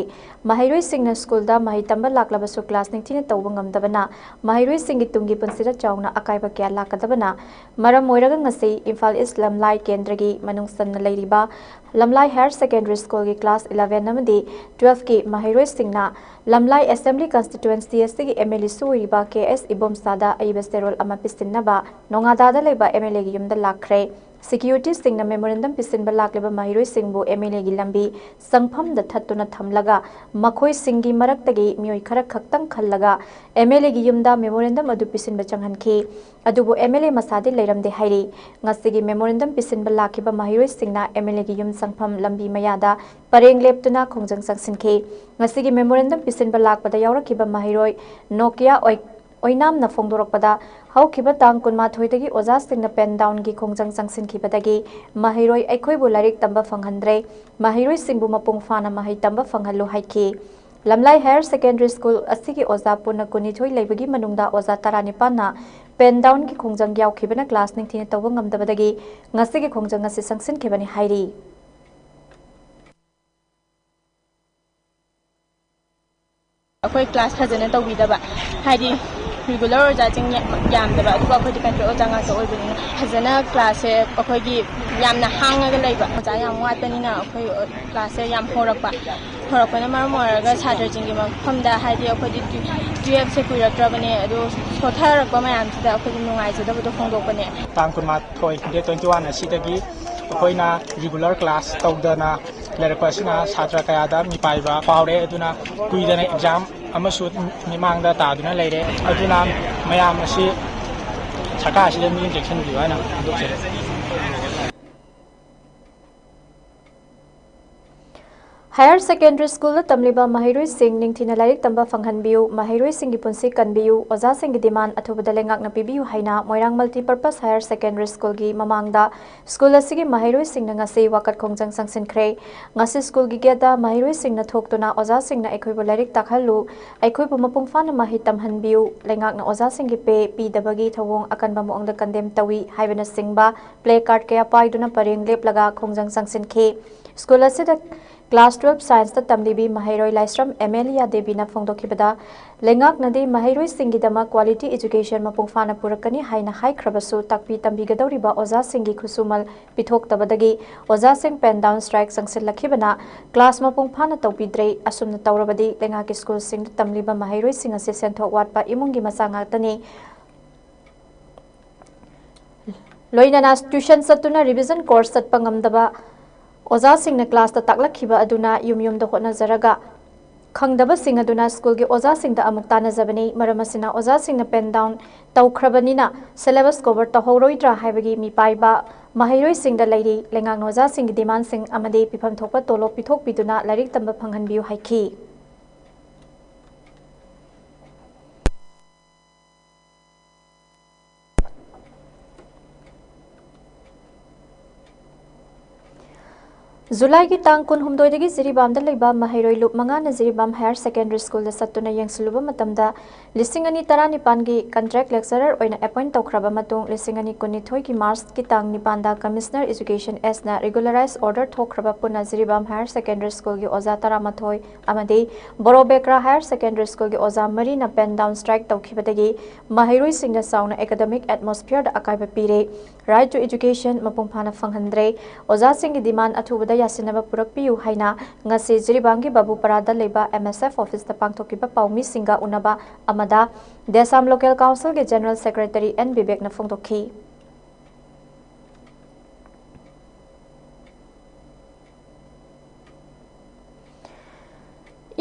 ꯃꯍꯩꯔꯣꯏꯁꯤꯡꯅ ꯁ꯭ꯀꯨꯜꯗ ꯃꯍꯩ ꯇꯝꯕ ꯂꯥꯛꯂꯕꯁꯨ ꯀ꯭ꯂꯥꯁ ꯅꯤꯡꯊꯤꯅ ꯇꯧꯕ ꯉꯝꯗꯕꯅ ꯃꯍꯩꯔꯣꯏꯁꯤꯡꯒꯤ ꯇꯨꯡꯒꯤ ꯄꯨꯟꯁꯤꯗ ꯆꯥꯎꯅ ꯑꯀꯥꯏꯕ ꯀꯌꯥ ꯂꯥꯛꯀꯗꯕꯅ ꯃꯔꯝ ꯑꯣꯏꯔꯒ ꯉꯁꯤ ꯏꯝꯐꯥꯜ ꯏꯁ ꯂꯝꯂꯥꯏ ꯀꯦꯟꯗ꯭ꯔꯒꯤ ꯃꯅꯨꯡ ꯆꯟꯅ ꯂꯩꯔꯤꯕ ꯂꯝꯂꯥꯏ ꯍꯥꯌꯔ ꯁꯦꯀꯦꯟꯗꯔꯤ ꯁ꯭ꯀꯨꯜꯒꯤ ꯀ꯭ꯂꯥꯁ ꯏꯂꯦꯚꯦꯟ ꯑꯃꯗꯤ ꯇꯨꯋꯦꯜꯐꯀꯤ ꯃꯍꯩꯔꯣꯏꯁꯤꯡꯅ ꯂꯝꯂꯥꯏ ꯑꯦꯁꯦꯝꯕ꯭ꯂꯤ ꯀꯟꯁꯇꯤꯇ꯭ꯋꯦꯟꯁꯤ ꯑꯁꯤꯒꯤ ꯑꯦꯝ ꯑꯦꯜ ꯑꯦꯁꯨ ꯑꯣꯏꯔꯤꯕ ꯀꯦ ꯑꯦꯁ ꯏꯕꯣꯝꯆꯥꯗ ꯑꯏꯕ ꯆꯦꯔꯣꯜ ꯑꯃ ꯄꯤꯁꯤꯟꯅꯕ ꯅꯣꯉꯥꯗꯥꯗ ꯂꯩꯕ ꯑꯦꯝ ꯑꯦꯜ ꯑꯦꯒꯤ ꯌꯨꯝꯗ ꯂꯥꯛꯈ꯭ꯔꯦ꯫ ꯁꯦꯀ꯭ꯌꯨꯔꯤꯇꯤꯁꯤꯡꯅ ꯃꯦꯃꯣꯔꯦꯟꯗꯝ ꯄꯤꯁꯤꯟꯕ ꯂꯥꯛꯂꯤꯕ ꯃꯍꯩꯔꯣꯏꯁꯤꯡꯕꯨ ꯑꯦꯝ ꯑꯦꯜ ꯑꯦꯒꯤ ꯂꯝꯕꯤ ꯆꯪꯐꯝꯗ ꯊꯠꯇꯨꯅ ꯊꯝꯂꯒ ꯃꯈꯣꯏꯁꯤꯡꯒꯤ ꯃꯔꯛꯇꯒꯤ ꯃꯤꯑꯣꯏ ꯈꯔ ꯈꯛꯇꯪ ꯈꯜꯂꯒ ꯑꯦꯝ ꯑꯦꯜ ꯑꯦꯒꯤ ꯌꯨꯝꯗ ꯃꯦꯃꯣꯔꯦꯟꯗꯝ ꯑꯗꯨ ꯄꯤꯁꯤꯟꯕ ꯆꯪꯍꯟꯈꯤ꯫ ꯑꯗꯨꯕꯨ ꯑꯦꯝ ꯑꯦꯜ ꯑꯦ ꯃꯁꯥꯗꯤ ꯂꯩꯔꯝꯗꯦ ꯍꯥꯏꯔꯤ꯫ ꯉꯁꯤꯒꯤ ꯃꯦꯃꯣꯔꯦꯟꯗꯝ ꯄꯤꯁꯤꯟꯕ ꯂꯥꯛꯈꯤꯕ ꯃꯍꯩꯔꯣꯏꯁꯤꯡꯅ ꯑꯦꯝ ꯑꯦꯜ ꯑꯦꯒꯤ ꯌꯨꯝ ꯆꯪꯐꯝ ꯂꯝꯕꯤ ꯃꯌꯥꯗ ꯄꯔꯦꯡ ꯂꯦꯞꯇꯨꯅ ꯈꯣꯡꯖꯪ ꯆꯪꯁꯤꯟꯈꯤ꯫ ꯉꯁꯤꯒꯤ ꯃꯦꯃꯣꯔꯦꯟꯗꯝ ꯄꯤꯁꯤꯟꯕ ꯂꯥꯛꯄꯗ ꯌꯥꯎꯔꯛꯈꯤꯕ ꯃꯍꯩꯔꯣꯏ ꯅꯣꯀꯤꯌꯥ ꯑꯣꯏ-, ꯑꯣꯏꯅꯥꯝꯅ ꯐꯣꯡꯗꯣꯔꯛꯄꯗ, ꯍꯧꯈꯤꯕ ꯇꯥꯡ ꯀꯨꯟꯃꯥꯊꯣꯏꯗꯒꯤ ꯑꯣꯖꯥꯁꯤꯡꯅ ꯄꯦꯟ ꯗꯥꯎꯟꯒꯤ ꯈꯣꯡꯖꯪ ꯆꯪꯁꯤꯟꯈꯤꯕꯗꯒꯤ ꯃꯍꯩꯔꯣꯏ ꯑꯩꯈꯣꯏꯕꯨ ꯂꯥꯏꯔꯤꯛ ꯇꯝꯕ ꯐꯪꯍꯟꯗ꯭ꯔꯦ꯫ ꯃꯍꯩꯔꯣꯏꯁꯤꯡꯕꯨ ꯃꯄꯨꯡ ꯐꯥꯅ ꯃꯍꯩ ꯇꯝꯕ ꯐꯪꯍꯜꯂꯨ ꯍꯥꯏꯈꯤ꯫ ꯂꯝꯂꯥꯏ ꯍꯥꯌꯔ ꯁꯦꯀꯦꯟꯗꯔꯤ ꯁ꯭ꯀꯨꯜ ꯑꯁꯤꯒꯤ ꯑꯣꯖꯥ ꯄꯨꯟꯅ ꯀꯨꯟꯅꯤꯊꯣꯏ ꯂꯩꯕꯒꯤ ꯃꯅꯨꯡꯗ ꯑꯣꯖꯥ ꯇꯔꯥꯅꯤꯄꯥꯟꯅ ꯄꯦꯟ ꯗꯥꯎꯟꯒꯤ ꯈꯣꯡꯖꯪ ꯌꯥꯎꯈꯤꯕꯅ ꯀ꯭ꯂꯥꯁ ꯅꯤꯡꯊꯤꯅ ꯇꯧꯕ ꯉꯝꯗꯕꯗꯒꯤ ꯉꯁꯤꯒꯤ ꯈꯣꯡꯖꯪ ꯑꯁꯤ ꯆꯪꯁꯤꯟꯈꯤꯕꯅꯤ ꯍꯥꯏꯔꯤ꯫ ꯑꯩꯈꯣꯏ ꯀ꯭ꯂꯥꯁ ꯐꯖꯅ ꯇꯧꯕꯤꯗꯕ, ꯍꯥꯏꯗꯤ ꯔꯤꯒꯨꯂꯔ ꯑꯣꯖꯥꯁꯤꯡ ꯌꯥꯝ-, ꯌꯥꯝꯗꯕ, ꯑꯗꯨꯒ ꯑꯩꯈꯣꯏꯗꯤ ꯀꯟꯇ꯭ꯔꯦꯛ ꯑꯣꯖꯥ ꯉꯥꯛꯇ ꯑꯣꯏꯕꯅꯤꯅ ꯐꯖꯅ ꯀ꯭ꯂꯥꯁꯁꯦ ꯑꯩꯈꯣꯏꯒꯤ ꯌꯥꯝꯅ ꯍꯥꯡꯉꯒ ꯂꯩꯕ, ꯑꯣꯖꯥ ꯌꯥꯝ ꯋꯥꯠꯄꯅꯤꯅ ꯑꯩꯈꯣꯏ ꯀ꯭ꯂꯥꯁꯁꯦ ꯌꯥꯝ ꯍꯣꯔꯛꯄ꯫ ꯍꯣꯔꯛꯄꯅ ꯃꯔꯝ ꯑꯣꯏꯔꯒ ꯁꯥꯇ꯭ꯔꯁꯤꯡꯒꯤ ꯃꯐꯝꯗ, ꯍꯥꯏꯗꯤ ꯑꯩꯈꯣꯏꯗꯤ ꯇꯨ-, ꯇꯨꯌꯦꯜꯞꯁꯦ ꯀꯨꯏꯔꯛꯇ꯭ꯔꯕꯅꯦ, ꯑꯗꯨ ꯁꯣꯊꯔꯛꯄ ꯃꯌꯥꯝꯁꯤꯗ ꯑꯩꯈꯣꯏꯗꯤ ꯅꯨꯡꯉꯥꯏꯖꯗꯕꯗꯣ ꯐꯣꯡꯗꯣꯛꯄꯅꯦ꯫ ꯇꯥꯡ ꯀꯨꯟꯃꯥꯊꯣꯏ, date twenty one ꯑꯁꯤꯗꯒꯤ ꯑꯩꯈꯣꯏꯅ ꯔꯤꯒꯨꯂꯔ ꯀ꯭ꯂꯥꯁ ꯇꯧꯗꯅ ꯂꯩꯔꯛꯄ ꯑꯁꯤꯅ ꯁꯥꯇ꯭ꯔ ꯀꯌꯥꯗ ꯃꯤꯄꯥꯏꯕ ꯐꯥꯎꯔꯦ꯫ ꯑꯗꯨꯅ ꯀꯨꯏꯗꯅ ꯑꯦꯛꯖꯥꯝ ꯑꯃꯁꯨ ꯃꯤꯃꯥꯡꯗ ꯇꯥꯗꯨꯅ ꯂꯩꯔꯦ꯫ ꯑꯗꯨꯅ ꯃꯌꯥꯝ ꯑꯁꯤ ꯁꯔꯀꯥꯔ ꯑꯁꯤꯗ ꯃꯤꯠꯌꯦꯡ ꯆꯪꯁꯤꯟꯕꯤꯌꯨ ꯍꯥꯏꯅ ꯐꯣꯡꯗꯣꯛꯆꯔꯤ꯫ Higher Secondary School ꯗ ꯇꯝꯂꯤꯕ ꯃꯍꯩꯔꯣꯏꯁꯤꯡ ꯅꯤꯡꯊꯤꯅ ꯂꯥꯏꯔꯤꯛ ꯇꯝꯕ ꯐꯪꯍꯟꯕꯤꯌꯨ, ꯃꯍꯩꯔꯣꯏꯁꯤꯡꯒꯤ ꯄꯨꯟꯁꯤ ꯀꯟꯕꯤꯌꯨ, ꯑꯣꯖꯥꯁꯤꯡꯒꯤ demand ꯑꯊꯨꯕꯗ ꯂꯩꯉꯥꯛꯅ ꯄꯤꯕꯤꯌꯨ ꯍꯥꯏꯅ ꯃꯣꯏꯔꯥꯡ Multipurpose Higher Secondary School ꯒꯤ ꯃꯃꯥꯡꯗ school ꯑꯁꯤꯒꯤ ꯃꯍꯩꯔꯣꯏꯁꯤꯡꯅ ꯉꯁꯤ ꯋꯥꯀꯠ ꯈꯣꯡꯖꯪ ꯆꯪꯁꯤꯟꯈ꯭ꯔꯦ꯫ ꯉꯁꯤ school ꯒꯤ gate ꯇ ꯃꯍꯩꯔꯣꯏꯁꯤꯡꯅ ꯊꯣꯛꯇꯨꯅ ꯑꯣꯖꯥꯁꯤꯡꯅ ꯑꯩꯈꯣꯏꯕꯨ ꯂꯥꯏꯔꯤꯛ ꯇꯥꯛꯍꯜꯂꯨ, ꯑꯩꯈꯣꯏꯕꯨ ꯃꯄꯨꯡ ꯐꯥꯅ ꯃꯍꯩ ꯇꯝꯍꯟꯕꯤꯌꯨ, ꯂꯩꯉꯥꯛꯅ ꯑꯣꯖꯥꯁꯤꯡꯒꯤ pay ꯄꯤꯗꯕꯒꯤ ꯊꯧꯑꯣꯡ ꯑꯀꯟꯕ ꯃꯑꯣꯡꯗ condemn ꯇꯧꯏ ꯍꯥꯏꯕꯅꯆꯤꯡꯕ placard ꯀꯌꯥ ꯄꯥꯏꯗꯨꯅ ꯄꯔꯦꯡ ꯂꯦꯞꯂꯒ ꯈꯣꯡꯖꯪ ꯆꯪꯁꯤꯟꯈꯤ꯫ School ꯑꯁꯤꯗ class twelve Science ꯇ ꯇꯝꯂꯤꯕꯤ ꯃꯍꯩꯔꯣꯏ ꯂꯥꯏꯁ꯭ꯔꯝ ꯑꯦꯃꯦꯂꯤꯌꯥ ꯗꯦꯕꯤꯅ ꯐꯣꯡꯗꯣꯛꯈꯤꯕꯗ, ꯂꯩꯉꯥꯛꯅꯗꯤ ꯃꯍꯩꯔꯣꯏꯁꯤꯡꯒꯤꯗꯃꯛ quality education ꯃꯄꯨꯡ ꯐꯥꯅ ꯄꯨꯔꯛꯀꯅꯤ ꯍꯥꯏꯅ ꯍꯥꯏꯈ꯭ꯔꯕꯁꯨ, ꯇꯥꯛꯄꯤ ꯇꯝꯕꯤꯒꯗꯧꯔꯤꯕ ꯑꯣꯖꯥꯁꯤꯡꯒꯤ ꯈꯨꯠꯁꯨꯃꯜ ꯄꯤꯊꯣꯛꯇꯕꯗꯒꯤ ꯑꯣꯖꯥꯁꯤꯡ pen down strike ꯆꯪꯁꯤꯜꯂꯛꯈꯤꯕꯅ class ꯃꯄꯨꯡ ꯐꯥꯅ ꯇꯧꯕꯤꯗ꯭ꯔꯦ꯫ ꯑꯁꯨꯝꯅ ꯇꯧꯔꯕꯗꯤ ꯂꯩꯉꯥꯛꯀꯤ school ꯁꯤꯡꯗ ꯇꯝꯂꯤꯕ ꯃꯍꯩꯔꯣꯏꯁꯤꯡ ꯑꯁꯤ ꯁꯦꯟꯊꯣꯛ ꯋꯥꯠꯄ ꯏꯃꯨꯡꯒꯤ ꯃꯆꯥ ꯉꯥꯛꯇꯅꯤ꯫ ꯂꯣꯏꯅꯅ tuition ꯆꯠꯇꯨꯅ revision course ꯆꯠꯄ ꯉꯝꯗꯕ ꯑꯣꯖꯥꯁꯤꯡꯅ class ꯇ ꯇꯥꯛꯂꯛꯈꯤꯕ ꯑꯗꯨꯅ ꯌꯨꯝ ꯌꯨꯝꯗ ꯍꯣꯠꯅꯖꯔꯒ ꯈꯪꯗꯕꯁꯤꯡ ꯑꯗꯨꯅ school ꯒꯤ ꯑꯣꯖꯥꯁꯤꯡꯗ ꯑꯃꯨꯛ ꯇꯥꯟꯅꯖꯕꯅꯤ꯫ ꯃꯔꯝ ꯑꯁꯤꯅ ꯑꯣꯖꯥꯁꯤꯡꯅ pen down ꯇꯧꯈ꯭ꯔꯕꯅꯤꯅ syllabus cover ꯇꯧꯍꯧꯔꯣꯏꯗ꯭ꯔꯥ ꯍꯥꯏꯕꯒꯤ ꯃꯤꯄꯥꯏꯕ ꯃꯍꯩꯔꯣꯏꯁꯤꯡꯗ ꯂꯩꯔꯤ꯫ ꯂꯩꯉꯥꯛꯅ ꯑꯣꯖꯥꯁꯤꯡꯒꯤ demand ꯁꯤꯡ ꯑꯃꯗꯤ ꯄꯤꯐꯝ ꯊꯣꯛꯄ ꯇꯣꯂꯣꯞ ꯄꯤꯊꯣꯛꯄꯤꯗꯨꯅ ꯂꯥꯏꯔꯤꯛ ꯇꯝꯕ ꯐꯪꯍꯟꯕꯤꯌꯨ ꯍꯥꯏꯈꯤ꯫ ꯖꯨꯂꯥꯏꯒꯤ ꯇꯥꯡ ꯀꯨꯟꯍꯨꯝꯗꯣꯏꯗꯒꯤ ꯖꯤꯔꯤꯕꯥꯝꯗ ꯂꯩꯕ ꯃꯍꯩꯔꯣꯏ ꯂꯨꯞ ꯃꯉꯥꯅ ꯖꯤꯔꯤꯕꯥꯝ Higher Secondary School ꯗ ꯆꯠꯇꯨꯅ ꯌꯦꯡꯁꯤꯜꯂꯨꯕ ꯃꯇꯝꯗ, ꯂꯤꯁꯤꯡ ꯑꯅꯤ ꯇꯔꯥꯅꯤꯄꯥꯟꯒꯤ contract lecturer ꯑꯣꯏꯅ appoint ꯇꯧꯈ꯭ꯔꯕ ꯃꯇꯨꯡ, ꯂꯤꯁꯤꯡ ꯑꯅꯤ ꯀꯨꯟꯅꯤꯊꯣꯏꯒꯤ March ꯀꯤ ꯇꯥꯡ ꯅꯤꯄꯥꯟꯗ Commissioner Education S ꯅ regularize order ꯊꯣꯛꯈ꯭ꯔꯕ ꯄꯨꯟꯅ ꯖꯤꯔꯤꯕꯥꯝ Higher Secondary School ꯒꯤ ꯑꯣꯖꯥ ꯇꯔꯥꯃꯥꯊꯣꯏ ꯑꯃꯗꯤ ꯕꯣꯔꯣꯕꯦꯀ꯭ꯔꯥ Higher Secondary School ꯒꯤ ꯑꯣꯖꯥ ꯃꯔꯤꯅ pen down strike ꯇꯧꯈꯤꯕꯗꯒꯤ ꯃꯍꯩꯔꯣꯏꯁꯤꯡꯗ ꯆꯥꯎꯅ academic atmosphere ꯗ ꯑꯀꯥꯏꯕ ꯄꯤꯔꯦ꯫ Right to education ꯃꯄꯨꯡ ꯐꯥꯅ ꯐꯪꯍꯟꯗ꯭ꯔꯦ꯫ ꯑꯣꯖꯥꯁꯤꯡꯒꯤ demand ꯑꯊꯨꯕꯗ ꯌꯥꯁꯤꯟꯅꯕ ꯄꯨꯔꯛꯄꯤꯌꯨ ꯍꯥꯏꯅ ꯉꯁꯤ ꯖꯤꯔꯤꯕꯥꯝꯒꯤ ꯕꯥꯕꯨꯄꯥꯔꯥꯗ ꯂꯩꯕ M S F office ꯇ ꯄꯥꯡꯊꯣꯛꯈꯤꯕ ꯄꯥꯎꯃꯤꯁꯤꯡꯒ ꯎꯅꯕ ꯑꯃꯗ ꯗꯦꯁꯥꯝ Local Council ꯒꯤ General Secretary N ꯕꯤꯕꯦꯛꯅ ꯐꯣꯡꯗꯣꯛꯈꯤ꯫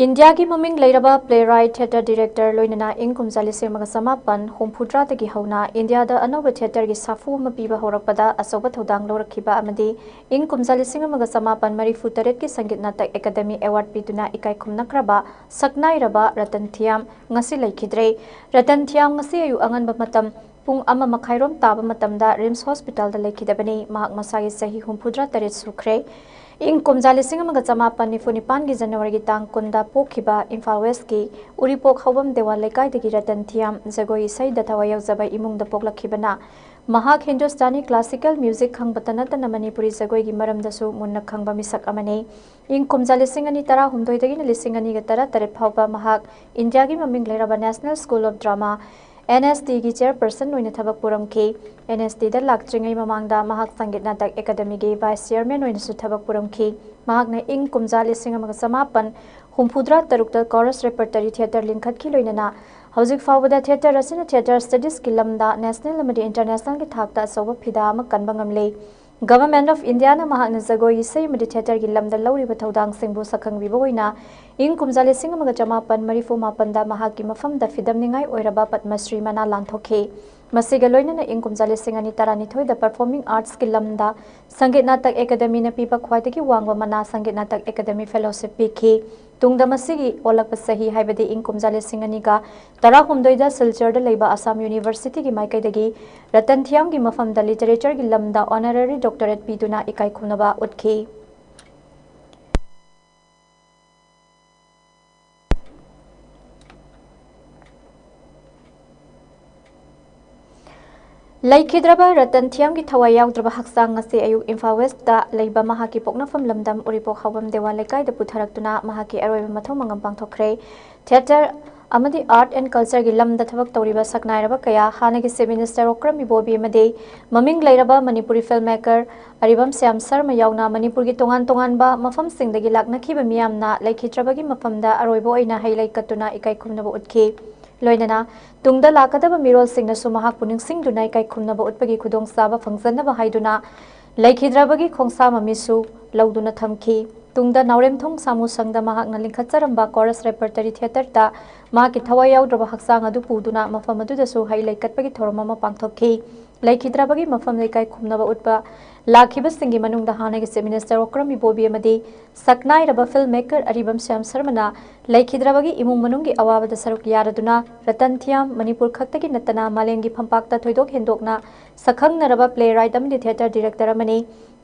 ꯏꯟꯗꯤꯌꯥꯒꯤ ꯃꯃꯤꯡ ꯂꯩꯔꯕ playwright, theatre director ꯂꯣꯏꯅꯅ ꯏꯪ ꯀꯨꯝꯖꯥ ꯂꯤꯁꯤꯡ ꯑꯃꯒ ꯆꯃꯥꯄꯟ ꯍꯨꯝꯐꯨꯇꯔꯥꯗꯒꯤ ꯍꯧꯅ ꯏꯟꯗꯤꯌꯥꯗ ꯑꯅꯧꯕ theatreꯒꯤ ꯁꯥꯐꯨ ꯑꯃ ꯄꯤꯕ ꯍꯧꯔꯛꯄꯗ ꯑꯆꯧꯕ ꯊꯧꯗꯥꯡ ꯂꯧꯔꯛꯈꯤꯕ ꯑꯃꯗꯤ ꯏꯪ ꯀꯨꯝꯖꯥ ꯂꯤꯁꯤꯡ ꯑꯃꯒ ꯆꯃꯥꯄꯟ ꯃꯔꯤꯐꯨ ꯇꯔꯦꯠꯀꯤ ꯁꯪꯒꯤꯠ ꯅꯥꯇꯛ ꯑꯦꯀꯥꯗꯦꯃꯤ award ꯄꯤꯗꯨꯅ ꯏꯀꯥꯏ ꯈꯨꯝꯅꯈ꯭ꯔꯕ ꯁꯛꯅꯥꯏꯔꯕ ꯔꯇꯟ ꯊꯤꯌꯥꯝ ꯉꯁꯤ ꯂꯩꯈꯤꯗ꯭ꯔꯦ꯫ ꯔꯇꯟ ꯊꯤꯌꯥꯝ ꯉꯁꯤ ꯑꯌꯨꯛ ꯑꯉꯟꯕ ꯃꯇꯝ ꯄꯨꯡ ꯑꯃ ꯃꯈꯥꯏꯔꯣꯝ ꯇꯥꯕ ꯃꯇꯝꯗ ꯔꯤꯝꯁ ꯍꯣꯁꯄꯤꯇꯥꯜꯗ ꯂꯩꯈꯤꯗꯕꯅꯤ꯫ ꯃꯍꯥꯛ ꯃꯁꯥꯒꯤ ꯆꯍꯤ ꯍꯨꯝꯐꯨꯇꯔꯥ ꯇꯔꯦꯠ ꯁꯨꯈ꯭ꯔꯦ꯫ ꯏꯪ ꯀꯨꯝꯖꯥ ꯂꯤꯁꯤꯡ ꯑꯃꯒ ꯆꯃꯥꯄꯟ ꯅꯤꯐꯨ ꯅꯤꯄꯥꯟꯒꯤ ꯖꯅꯋꯥꯔꯤꯒꯤ ꯇꯥꯡ ꯀꯨꯟꯗ ꯄꯣꯛꯈꯤꯕ ꯏꯝꯐꯥꯜ ꯋꯦꯁꯀꯤ ꯎꯔꯤꯄꯣꯛ ꯍꯧꯕꯝ ꯗꯦꯋꯥ ꯂꯩꯀꯥꯏꯗꯒꯤ ꯔꯇꯟ ꯊꯤꯌꯥꯝ ꯖꯒꯣꯏ ꯏꯁꯩꯗ ꯊꯋꯥꯏ ꯌꯥꯎꯖꯕ ꯏꯃꯨꯡꯗ ꯄꯣꯛꯂꯛꯈꯤꯕꯅ ꯃꯍꯥꯛ ꯍꯤꯟꯗꯨꯁꯇꯥꯅꯤ classical music ꯈꯪꯕꯇ ꯅꯠꯇꯅ ꯃꯅꯤꯄꯨꯔꯤ ꯖꯒꯣꯏꯒꯤ ꯃꯔꯝꯗꯁꯨ ꯃꯨꯟꯅ ꯈꯪꯕ ꯃꯤꯁꯛ ꯑꯃꯅꯤ꯫ ꯏꯪ ꯀꯨꯝꯖꯥ ꯂꯤꯁꯤꯡ ꯑꯅꯤ ꯇꯔꯥꯍꯨꯝꯗꯣꯏꯗꯒꯤꯅ ꯂꯤꯁꯤꯡ ꯑꯅꯤꯒ ꯇꯔꯥꯇꯔꯦꯠ ꯐꯥꯎꯕ ꯃꯍꯥꯛ ꯏꯟꯗꯤꯌꯥꯒꯤ ꯃꯃꯤꯡ ꯂꯩꯔꯕ National School of Drama, N S Dꯒꯤ chairperson ꯑꯣꯏꯅ ꯊꯕꯛ ꯄꯨꯔꯝꯈꯤ꯫ N S Dꯗ ꯂꯥꯛꯇ꯭ꯔꯤꯉꯩ ꯃꯃꯥꯡꯗ ꯃꯍꯥꯛ ꯁꯪꯒꯤꯠ ꯅꯥꯇꯛ ꯑꯦꯀꯥꯗꯦꯃꯤꯒꯤ vice chairman ꯑꯣꯏꯅꯁꯨ ꯊꯕꯛ ꯄꯨꯔꯝꯈꯤ꯫ ꯃꯍꯥꯛꯅ ꯏꯪ ꯀꯨꯝꯖꯥ ꯂꯤꯁꯤꯡ ꯑꯃꯒ ꯆꯃꯥꯄꯟ ꯍꯨꯝꯐꯨꯇꯔꯥ ꯇꯔꯨꯛꯇ Chorus Repertory Theatre ꯂꯤꯡꯈꯠꯈꯤ꯫ ꯂꯣꯏꯅꯅ ꯍꯧꯖꯤꯛ ꯐꯥꯎꯕꯗ theatre ꯑꯁꯤꯅ theatre studiesꯀꯤ ꯂꯝꯗ national ꯑꯃꯗꯤ internationalꯒꯤ ꯊꯥꯛꯇ ꯑꯆꯧꯕ ꯐꯤꯗꯥ ꯑꯃ ꯀꯟꯕ ꯉꯝꯂꯦ꯫ Government of Indiaꯅ ꯃꯍꯥꯛꯅ ꯖꯒꯣꯏ, ꯏꯁꯩ ꯑꯃꯗꯤ theatreꯒꯤ ꯂꯝꯗ ꯂꯧꯔꯤꯕ ꯊꯧꯗꯥꯡꯁꯤꯡꯕꯨ ꯁꯛꯈꯪꯕꯤꯕ ꯑꯣꯏꯅ ꯏꯪ ꯀꯨꯝꯖꯥ ꯂꯤꯁꯤꯡ ꯑꯃꯒ ꯆꯃꯥꯄꯟ ꯃꯔꯤꯐꯨ ꯃꯥꯄꯟꯗ ꯃꯍꯥꯛꯀꯤ ꯃꯐꯝꯗ ꯐꯤꯗꯝꯅꯤꯡꯉꯥꯏ ꯑꯣꯏꯔꯕ ꯄꯗꯃꯁ꯭ꯔꯤ ꯃꯅꯥ ꯂꯥꯟꯊꯣꯛꯈꯤ꯫ ꯃꯁꯤꯒ ꯂꯣꯏꯅꯅ ꯏꯪ ꯀꯨꯝꯖꯥ ꯂꯤꯁꯤꯡ ꯑꯅꯤ ꯇꯔꯥꯅꯤꯊꯣꯏꯗ performing artsꯀꯤ ꯂꯝꯗ ꯁꯪꯒꯤꯠ ꯅꯥꯇꯛ ꯑꯦꯀꯥꯗꯦꯃꯤꯅ ꯄꯤꯕ ꯈ꯭ꯋꯥꯏꯗꯒꯤ ꯋꯥꯡꯕ ꯃꯅꯥ ꯁꯪꯒꯤꯠ ꯅꯥꯇꯛ ꯑꯦꯀꯥꯗꯦꯃꯤ fellowship ꯄꯤꯈꯤ꯫ ꯇꯨꯡꯗ ꯃꯁꯤꯒꯤ ꯑꯣꯜꯂꯛꯄ ꯆꯍꯤ, ꯍꯥꯏꯕꯗꯤ ꯏꯪ ꯀꯨꯝꯖꯥ ꯂꯤꯁꯤꯡ ꯑꯅꯤꯒ ꯇꯔꯥꯍꯨꯝꯗꯣꯏꯗ ꯁꯤꯜꯆꯔꯗ ꯂꯩꯕ ꯑꯁꯥꯝ ꯌꯨꯅꯤꯚꯔꯁꯤꯇꯤꯒꯤ ꯃꯥꯏꯀꯩꯗꯒꯤ ꯔꯇꯟ ꯊꯤꯌꯥꯝꯒꯤ ꯃꯐꯝꯗ literatureꯒꯤ ꯂꯝꯗ honorary doctorate ꯄꯤꯗꯨꯅ ꯏꯀꯥꯏ ꯈꯨꯝꯅꯕ ꯎꯠꯈꯤ꯫ ꯂꯩꯈꯤꯗ꯭ꯔꯕ ꯔꯇꯟ ꯊꯤꯌꯥꯝꯒꯤ ꯊꯋꯥꯏ ꯌꯥꯎꯗ꯭ꯔꯕ ꯍꯛꯆꯥꯡ ꯉꯁꯤ ꯑꯌꯨꯛ ꯏꯝꯐꯥꯜ ꯋꯦꯁꯇ ꯂꯩꯕ ꯃꯍꯥꯛꯀꯤ ꯄꯣꯛꯅꯐꯝ ꯂꯝꯗꯝ ꯎꯔꯤꯄꯣꯛ ꯍꯥꯎꯕꯝ ꯗꯦꯋꯥ ꯂꯩꯀꯥꯏꯗ ꯄꯨꯊꯔꯛꯇꯨꯅ ꯃꯍꯥꯛꯀꯤ ꯑꯔꯣꯏꯕ ꯃꯊꯧ ꯃꯉꯝ ꯄꯥꯡꯊꯣꯛꯈ꯭ꯔꯦ꯫ Theatre ꯑꯃꯗꯤ Art and Cultureꯒꯤ ꯂꯝꯗ ꯊꯕꯛ ꯇꯧꯔꯤꯕ ꯁꯛꯅꯥꯏꯔꯕ ꯀꯌꯥ, ꯍꯥꯟꯅꯒꯤ Chief Minister ꯑꯣꯀ꯭ꯔꯝ ꯏꯕꯣꯕꯤ ꯑꯃꯗꯤ ꯃꯃꯤꯡ ꯂꯩꯔꯕ ꯃꯅꯤꯄꯨꯔꯤ filmmaker ꯑꯔꯤꯕꯝ ꯁ꯭ꯌꯥꯝ ꯁꯔꯃ ꯌꯥꯎꯅ ꯃꯅꯤꯄꯨꯔꯒꯤ ꯇꯣꯉꯥꯟ ꯇꯣꯉꯥꯟꯕ ꯃꯐꯝꯁꯤꯡꯗꯒꯤ ꯂꯥꯛꯅꯈꯤꯕ ꯃꯤꯌꯥꯝꯅ ꯂꯩꯈꯤꯗ꯭ꯔꯕꯒꯤ ꯃꯐꯝꯗ ꯑꯔꯣꯏꯕ ꯑꯣꯏꯅ ꯍꯩ ꯂꯩ ꯀꯠꯇꯨꯅ ꯏꯀꯥꯏ ꯈꯨꯝꯅꯕ ꯎꯠꯈꯤ꯫ ꯂꯣꯏꯅꯅ ꯇꯨꯡꯗ ꯂꯥꯛꯀꯗꯕ ꯃꯤꯔꯣꯜꯁꯤꯡꯅꯁꯨ ꯃꯍꯥꯛꯄꯨ ꯅꯤꯡꯁꯤꯡꯗꯨꯅ ꯏꯀꯥꯏ ꯈꯨꯝꯅꯕ ꯎꯠꯄꯒꯤ ꯈꯨꯗꯣꯡꯆꯥꯕ ꯐꯪꯖꯅꯕ ꯍꯥꯏꯗꯨꯅ ꯂꯩꯈꯤꯗ꯭ꯔꯕꯒꯤ ꯈꯣꯡꯁꯥ ꯃꯃꯤꯁꯨ ꯂꯧꯗꯨꯅ ꯊꯝꯈꯤ꯫ ꯇꯨꯡꯗ ꯅꯥꯎꯔꯦꯝꯊꯣꯡ ꯁꯥꯃꯨ ꯁꯪꯗ ꯃꯍꯥꯛꯅ ꯂꯤꯡꯈꯠꯆꯔꯝꯕ Chorus Repertory Theatreꯗ ꯃꯍꯥꯛꯀꯤ ꯊꯋꯥꯏ ꯌꯥꯎꯗ꯭ꯔꯕ ꯍꯛꯆꯥꯡ ꯑꯗꯨ ꯄꯨꯗꯨꯅ ꯃꯐꯝ ꯑꯗꯨꯗꯁꯨ ꯍꯩ ꯂꯩ ꯀꯠꯄꯒꯤ ꯊꯧꯔꯝ ꯑꯃ ꯄꯥꯡꯊꯣꯛꯈꯤ꯫ ꯂꯩꯈꯤꯗ꯭ꯔꯕꯒꯤ ꯃꯐꯝꯗ ꯏꯀꯥꯏ ꯈꯨꯝꯅꯕ ꯎꯠꯄ ꯂꯥꯛꯈꯤꯕꯁꯤꯡꯒꯤ ꯃꯅꯨꯡꯗ ꯍꯥꯟꯅꯒꯤ Chief Minister ꯑꯣꯀ꯭ꯔꯝ ꯏꯕꯣꯕꯤ ꯑꯃꯗꯤ ꯁꯛꯅꯥꯏꯔꯕ filmmaker ꯑꯔꯤꯕꯝ ꯁ꯭ꯌꯥꯝ ꯁꯔꯃꯅ ꯂꯩꯈꯤꯗ꯭ꯔꯕꯒꯤ ꯏꯃꯨꯡ ꯃꯅꯨꯡꯒꯤ ꯑꯋꯥꯕꯗ ꯁꯔꯨꯛ ꯌꯥꯔꯗꯨꯅ ꯔꯇꯟ ꯊꯤꯌꯥꯝ ꯃꯅꯤꯄꯨꯔ ꯈꯛꯇꯒꯤ ꯅꯠꯇꯅ ꯃꯥꯂꯦꯝꯒꯤ ꯐꯝꯄꯥꯛꯇ ꯊꯣꯏꯗꯣꯛ ꯍꯦꯟꯗꯣꯛꯅ ꯁꯛꯈꯪꯅꯔꯕ playwright ꯑꯃꯗꯤ theatre director ꯑꯃꯅꯤ꯫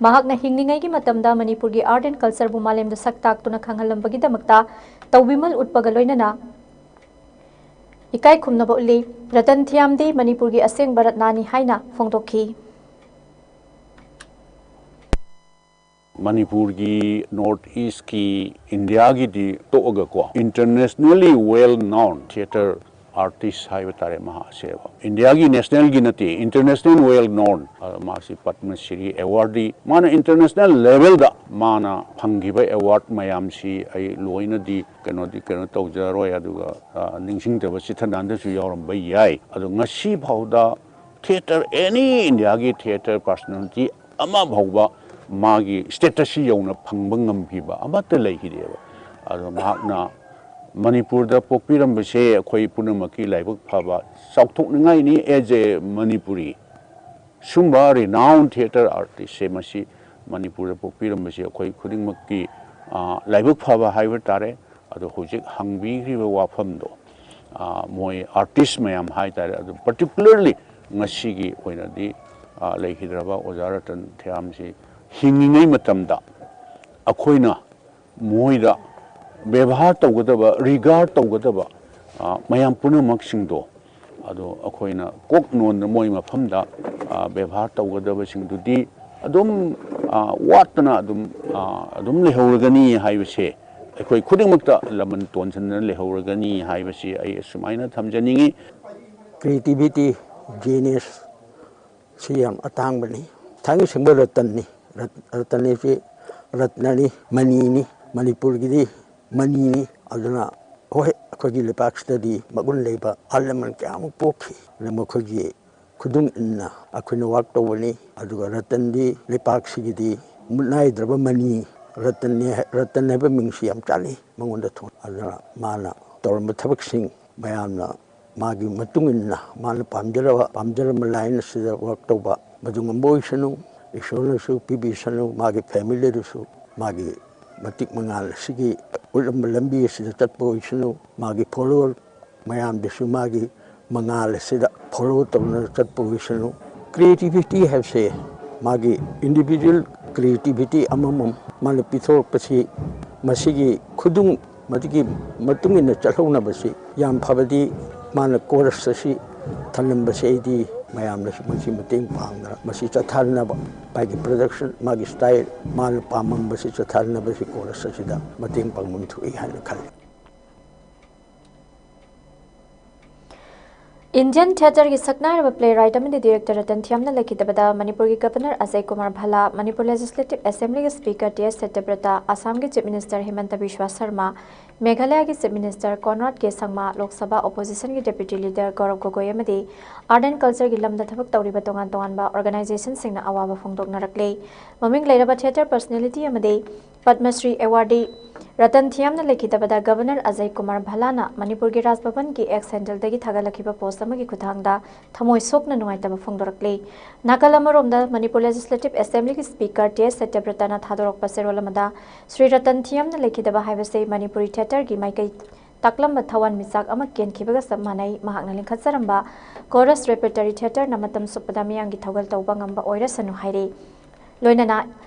ꯃꯍꯥꯛꯅ ꯍꯤꯡꯂꯤꯉꯩꯒꯤ ꯃꯇꯝꯗ ꯃꯅꯤꯄꯨꯔꯒꯤ art and cultureꯕꯨ ꯃꯥꯂꯦꯝꯗ ꯁꯛ ꯇꯥꯛꯇꯨꯅ ꯈꯪꯍꯜꯂꯝꯕꯒꯤꯗꯃꯛꯇ ꯇꯧꯕꯤꯃꯜ ꯎꯠꯄꯒ ꯂꯣꯏꯅꯅ ꯏꯀꯥꯏ ꯈꯨꯝꯅꯕ ꯎꯠꯂꯤ꯫ ꯔꯇꯟ ꯊꯤꯌꯥꯝꯗꯤ ꯃꯅꯤꯄꯨꯔꯒꯤ ꯑꯁꯦꯡꯕ ꯔꯠꯅꯥꯅꯤ ꯍꯥꯏꯅ ꯐꯣꯡꯗꯣꯛꯈꯤ꯫ ꯃꯅꯤꯄꯨꯔꯒꯤ North Eastꯀꯤ, ꯏꯟꯗꯤꯌꯥꯒꯤꯗꯤ ꯇꯣꯛꯑꯒꯀꯣ, internationally well known theatre artist ꯍꯥꯏꯕ ꯇꯥꯔꯦ ꯃꯍꯥꯛꯁꯦꯕ꯫ ꯏꯟꯗꯤꯌꯥꯒꯤ nationalꯒꯤ ꯅꯠꯇꯦ, international well known꯫ ꯑ, ꯃꯥꯁꯤ ꯄꯗꯃ ꯁ꯭ꯔꯤ awardee꯫ ꯃꯥꯅ international levelꯗ ꯃꯥꯅ ꯐꯪꯈꯤꯕ award ꯃꯌꯥꯝꯁꯤ ꯑꯩ ꯂꯣꯏꯅꯗꯤ ꯀꯩꯅꯣꯗꯤ ꯀꯩꯅꯣ ꯇꯧꯖꯔꯣꯏ, ꯑꯗꯨꯒ, ꯑ, ꯅꯤꯡꯁꯤꯡꯗꯕ ꯆꯤꯊ ꯅꯥꯟꯗꯁꯨ ꯌꯥꯎꯔꯝꯕ ꯌꯥꯏ꯫ ꯑꯗꯣ ꯉꯁꯤ ꯐꯥꯎꯗ theatre, any ꯏꯟꯗꯤꯌꯥꯒꯤ theatre personality ꯑꯃ ꯐꯥꯎꯕ ꯃꯥꯒꯤ status ꯁꯤ ꯌꯧꯅ ꯐꯪꯕ ꯉꯝꯈꯤꯕ ꯑꯃꯠꯇ ꯂꯩꯈꯤꯗꯦꯕ꯫ ꯑꯗꯣ ꯃꯍꯥꯛꯅ ꯃꯅꯤꯄꯨꯔꯗ ꯄꯣꯛꯄꯤꯔꯝꯕꯁꯦ ꯑꯩꯈꯣꯏ ꯄꯨꯝꯅꯃꯛꯀꯤ ꯂꯥꯏꯕꯛ ꯐꯕ, ꯆꯥꯎꯊꯣꯛꯅꯤꯡꯉꯥꯏꯅꯤ as a Manipuri꯫ ꯁꯨꯝꯕ renowned theatre artist ꯁꯦ ꯃꯁꯤ ꯃꯅꯤꯄꯨꯔꯗ ꯄꯣꯛꯄꯤꯔꯝꯕꯁꯦ ꯑꯩꯈꯣꯏ ꯈꯨꯗꯤꯡꯃꯛꯀꯤ, ꯑ, ꯂꯥꯏꯕꯛ ꯐꯕ ꯍꯥꯏꯕ ꯇꯥꯔꯦ꯫ ꯑꯗꯣ ꯍꯧꯖꯤꯛ ꯍꯪꯕꯤꯈ꯭ꯔꯤꯕ ꯋꯥꯐꯝꯗꯣ, ꯑ, ꯃꯣꯏ artist ꯃꯌꯥꯝ ꯍꯥꯏ ꯇꯥꯔꯦ, ꯑꯗꯨ particularly ꯉꯁꯤꯒꯤ ꯑꯣꯏꯅꯗꯤ, ꯑ, ꯂꯩꯈꯤꯗ꯭ꯔꯕ ꯑꯣꯖꯥ ꯔꯇꯟ ꯊꯤꯌꯥꯝꯁꯤ ꯍꯤꯡꯂꯤꯉꯩ ꯃꯇꯝꯗ ꯑꯩꯈꯣꯏꯅ ꯃꯣꯏꯗ ꯕꯦꯕꯥꯔ ꯇꯧꯒꯗꯕ, regard ꯇꯧꯒꯗꯕ, ꯑ, ꯃꯌꯥꯝ ꯄꯨꯝꯅꯃꯛꯁꯤꯡꯗꯣ ꯑꯗꯣ ꯑꯩꯈꯣꯏꯅ ꯀꯣꯛ ꯅꯣꯟꯗ ꯃꯣꯏ ꯃꯐꯝꯗ, ꯑ, ꯕꯦꯕꯥꯔ ꯇꯧꯒꯗꯕꯁꯤꯡꯗꯨꯗꯤ ꯑꯗꯨꯝ, ꯑ, ꯋꯥꯠꯇꯅ ꯑꯗꯨꯝ, ꯑ, ꯑꯗꯨꯝ ꯂꯩꯍꯧꯔꯒꯅꯤ ꯍꯥꯏꯕꯁꯦ, ꯑꯩꯈꯣꯏ ꯈꯨꯗꯤꯡꯃꯛꯇ ꯂꯃꯟ ꯇꯣꯟꯁꯤꯟꯗꯅ ꯂꯩꯍꯧꯔꯒꯅꯤ ꯍꯥꯏꯕꯁꯤ ꯑꯩ ꯑꯁꯨꯃꯥꯏꯅ ꯊꯝꯖꯅꯤꯡꯏ꯫ Creativity, genius ꯁꯤ ꯌꯥꯝ ꯑꯇꯥꯡꯕꯅꯤ꯫ ꯊꯥꯡꯒꯩ ꯁꯦꯡꯕ ꯔꯇꯟꯅꯤ꯫ ꯔꯠ-, ꯔꯇꯟ ꯍꯥꯏꯁꯤ ꯔꯠꯅꯅꯤ, ꯃꯅꯤꯅꯤ꯫ ꯃꯅꯤꯄꯨꯔꯒꯤꯗꯤ ꯃꯅꯤꯅꯤ꯫ ꯑꯗꯨꯅ ꯍꯣꯏ, ꯑꯩꯈꯣꯏꯒꯤ ꯂꯩꯄꯥꯛꯁꯤꯗꯗꯤ ꯃꯒꯨꯟ ꯂꯩꯕ ꯑꯍꯜ ꯂꯃꯟ ꯀꯌꯥ ꯑꯃ ꯄꯣꯛꯈꯤ꯫ ꯑꯗꯨ ꯃꯈꯣꯏꯒꯤ ꯈꯨꯗꯨꯡ ꯏꯟꯅ ꯑꯩꯈꯣꯏꯅ work ꯇꯧꯕꯅꯤ꯫ ꯑꯗꯨꯒ ꯔꯇꯟꯗꯤ ꯂꯩꯄꯥꯛꯁꯤꯒꯤꯗꯤ ꯃꯨꯠꯅꯥꯏꯗ꯭ꯔꯕ ꯃꯅꯤ ꯔꯇꯟꯅꯤ ꯍꯥꯏ- ꯔꯇꯟ ꯍꯥꯏꯕ ꯃꯤꯡꯁꯤ ꯌꯥꯝ ꯆꯥꯅꯩ ꯃꯉꯣꯟꯗ ꯊꯣꯟ ꯑꯗꯨꯅ ꯃꯥꯅ ꯇꯧꯔꯝꯕ ꯊꯕꯛꯁꯤꯡ ꯃꯌꯥꯝꯅ ꯃꯥꯒꯤ ꯃꯇꯨꯡ ꯏꯟꯅ ꯃꯥꯅ ꯄꯥꯝꯖꯔꯕ ꯄꯥꯝꯖꯔꯝꯕ ꯂꯥꯏꯟ ꯑꯁꯤꯗ ꯋꯥꯔꯛ ꯇꯧꯕ ꯃꯗꯨ ꯉꯝꯕ ꯑꯣꯏꯁꯅꯨ꯫ ꯏꯁꯣꯔꯅꯁꯨ ꯄꯤꯕꯤꯁꯅꯨ꯫ ꯃꯥꯒꯤ ꯐꯦꯃꯤꯂꯤꯗꯁꯨ ꯃꯥꯒꯤ ꯃꯇꯤꯛ ꯃꯉꯥꯜ ꯑꯁꯤꯒꯤ ꯎꯠꯂꯝꯕ ꯂꯝꯕꯤ ꯑꯁꯤꯗ ꯆꯠꯄ ꯑꯣꯏꯁꯅꯨ꯫ ꯃꯥꯒꯤ ꯐꯣꯂꯣꯋꯔ ꯃꯌꯥꯝꯗꯁꯨ ꯃꯥꯒꯤ ꯃꯉꯥꯜ ꯑꯁꯤꯗ ꯐꯣꯂꯣ ꯇꯧꯅ ꯆꯠꯄ ꯑꯣꯏꯁꯅꯨ꯫ ꯀ꯭ꯔꯤꯌꯦꯇꯤꯚꯤꯇꯤ ꯍꯥꯏꯕꯁꯦ ꯃꯥꯒꯤ ꯏꯟꯗꯤꯚꯤꯖꯨꯋꯦꯜ ꯀ꯭ꯔꯤꯌꯦꯇꯤꯚꯤꯇꯤ ꯑꯃꯃꯝ ꯃꯥꯅ ꯄꯤꯊꯣꯔꯛꯄꯁꯤ ꯃꯁꯤꯒꯤ ꯈꯨꯗꯨꯡ ꯃꯗꯨꯒꯤ ꯃꯇꯨꯡ ꯏꯟꯅ ꯆꯠꯍꯧꯅꯕꯁꯤ ꯌꯥꯝ ꯐꯕꯗꯤ ꯃꯥꯅ ꯀꯣꯔꯁ ꯑꯁꯤ ꯊꯜꯂꯝꯕꯁꯦ ꯑꯩꯗꯤ ꯃꯌꯥꯝꯅꯁꯨ ꯃꯁꯤ ꯃꯇꯦꯡ ꯄꯥꯡꯗꯅ ꯃꯁꯤ ꯆꯠꯊꯍꯟꯅꯕ ꯃꯥꯒꯤ ꯄ꯭ꯔꯗꯛꯁꯟ ꯃꯥꯒꯤ ꯁ꯭ꯇꯥꯏꯜ ꯃꯥꯅ ꯄꯥꯝꯃꯝꯕꯁꯤ ꯆꯠꯊꯍꯟꯅꯕꯁꯤ ꯀꯣꯔꯁ ꯑꯁꯤꯗ ꯃꯇꯦꯡ ꯄꯥꯡꯐꯝ ꯊꯣꯛꯏ ꯍꯥꯏꯅ ꯈꯜꯂꯤ꯫ ꯏꯟꯗꯤꯌꯟ ꯊꯤꯌꯦꯇꯔꯒꯤ ꯁꯛꯅꯥꯏꯔꯕ ꯄ꯭ꯂꯦ ꯔꯥꯏꯠ ꯑꯃꯗꯤ ꯗꯤꯔꯦꯛꯇꯔ ꯔꯇꯟ ꯊꯤꯌꯥꯝꯅ ꯂꯩꯈꯤꯗꯕꯗ ꯃꯅꯤꯄꯨꯔꯒꯤ ꯒꯕꯔꯅꯔ ꯑꯖꯌ ꯀꯨꯃꯥꯔ ꯚꯜꯂꯥ, ꯃꯅꯤꯄꯨꯔ ꯂꯦꯖꯤꯁꯂꯦꯇꯤꯚ ꯑꯦꯁꯦꯝꯕ꯭ꯂꯤꯒꯤ ꯁ꯭ꯄꯤꯀꯔ ꯇꯤ ꯑꯦꯁ ꯁꯇ꯭ꯌꯕ꯭ꯔꯇ, ꯑꯁꯥꯝꯒꯤ ꯆꯤꯐ ꯃꯤꯅꯤꯁꯇꯔ ꯍꯤꯃꯟꯇ ꯕꯤꯁ꯭ꯋꯥ ꯁꯔꯃ, ꯃꯦꯘꯥꯂꯌꯒꯤ chief minister Conrad K Sangma, Lok Sabha ꯑꯣꯄꯣꯖꯤꯁꯟꯒꯤ ꯗꯦꯄ꯭ꯌꯨꯇꯤ ꯂꯤꯗꯔ ꯒꯧꯔꯕ ꯒꯣꯒꯣꯏ ꯑꯃꯗꯤ ꯑꯥꯔꯠ ꯑꯦꯟ ꯀꯜꯆꯔꯒꯤ ꯂꯝꯗ ꯊꯕꯛ ꯇꯧꯔꯤꯕ ꯇꯣꯉꯥꯟ ꯇꯣꯉꯥꯟꯕ ꯑꯣꯔꯒꯅꯥꯏꯖꯦꯁꯟꯁꯤꯡꯅ ꯑꯋꯥꯕ ꯐꯣꯡꯗꯣꯛꯅꯔꯛꯂꯤ꯫ ꯃꯃꯤꯡ ꯂꯩꯔꯕ ꯊꯤꯌꯦꯇꯔ ꯄꯔꯁꯅꯦꯂꯤꯇꯤ ꯑꯃꯗꯤ ꯄꯗꯃꯁ꯭ꯔꯤ ꯑꯦꯋꯥꯔꯗꯤ ꯔꯇꯟ ꯊꯤꯌꯥꯝꯅ ꯂꯩꯈꯤꯗꯕꯗ ꯒꯕꯔꯅꯔ ꯑꯖꯌ ꯀꯨꯃꯥꯔ ꯚꯜꯂꯥꯅ ꯃꯅꯤꯄꯨꯔꯒꯤ ꯔꯥꯖ ꯚꯕꯟꯒꯤ ꯑꯦꯛꯁ ꯍꯦꯟꯗꯜꯗꯒꯤ ꯊꯥꯒꯠꯂꯛꯈꯤꯕ ꯄꯣꯁ ꯑꯃꯒꯤ ꯈꯨꯠꯊꯥꯡꯗ ꯊꯃꯣꯏ ꯁꯣꯛꯅ ꯅꯨꯡꯉꯥꯏꯇꯕ ꯐꯣꯡꯗꯣꯔꯛꯂꯤ꯫ ꯅꯥꯀꯜ ꯑꯃꯔꯣꯝꯗ ꯃꯅꯤꯄꯨꯔ ꯂꯦꯖꯤꯁꯂꯦꯇꯤꯚ ꯑꯦꯁꯦꯝꯕ꯭ꯂꯤꯒꯤ ꯁ꯭ꯄꯤꯀꯔ ꯇꯤ ꯑꯦꯁ ꯁꯇ꯭ꯌꯕ꯭ꯔꯇꯅ ꯊꯥꯗꯣꯔꯛꯄ ꯆꯦꯔꯣꯜ ꯑꯃꯗ ꯁ꯭ꯔꯤ ꯔꯇꯟ ꯊꯤꯌꯥꯝꯅ ꯂꯩꯈꯤꯗꯕ ꯍꯥꯏꯕꯁꯤ ꯃꯅꯤꯄꯨꯔꯤ ꯊꯤꯌꯦꯇꯔꯒꯤ ꯃꯥꯏꯀꯩ ꯇꯥꯛꯂꯝꯕ ꯊꯋꯥꯟꯃꯤꯆꯥꯛ ꯑꯃ ꯀꯦꯟꯈꯤꯕꯒ ꯆꯞ ꯃꯥꯟꯅꯩ꯫ ꯃꯍꯥꯛꯅ ꯂꯤꯡꯈꯠꯆꯔꯝꯕ ꯀꯣꯔꯁ ꯔꯦꯄꯔꯇꯔꯤ ꯊꯤꯌꯦꯇꯔꯅ ꯃꯇꯝ ꯆꯨꯞꯄꯗ ꯃꯤꯌꯥꯝꯒꯤ ꯊꯧꯒꯜ ꯇꯧꯕ ꯉꯝꯕ ꯑꯣꯏꯔꯁꯅꯨ ꯍꯥꯏꯔꯤ꯫ ꯂꯣꯏꯅꯅ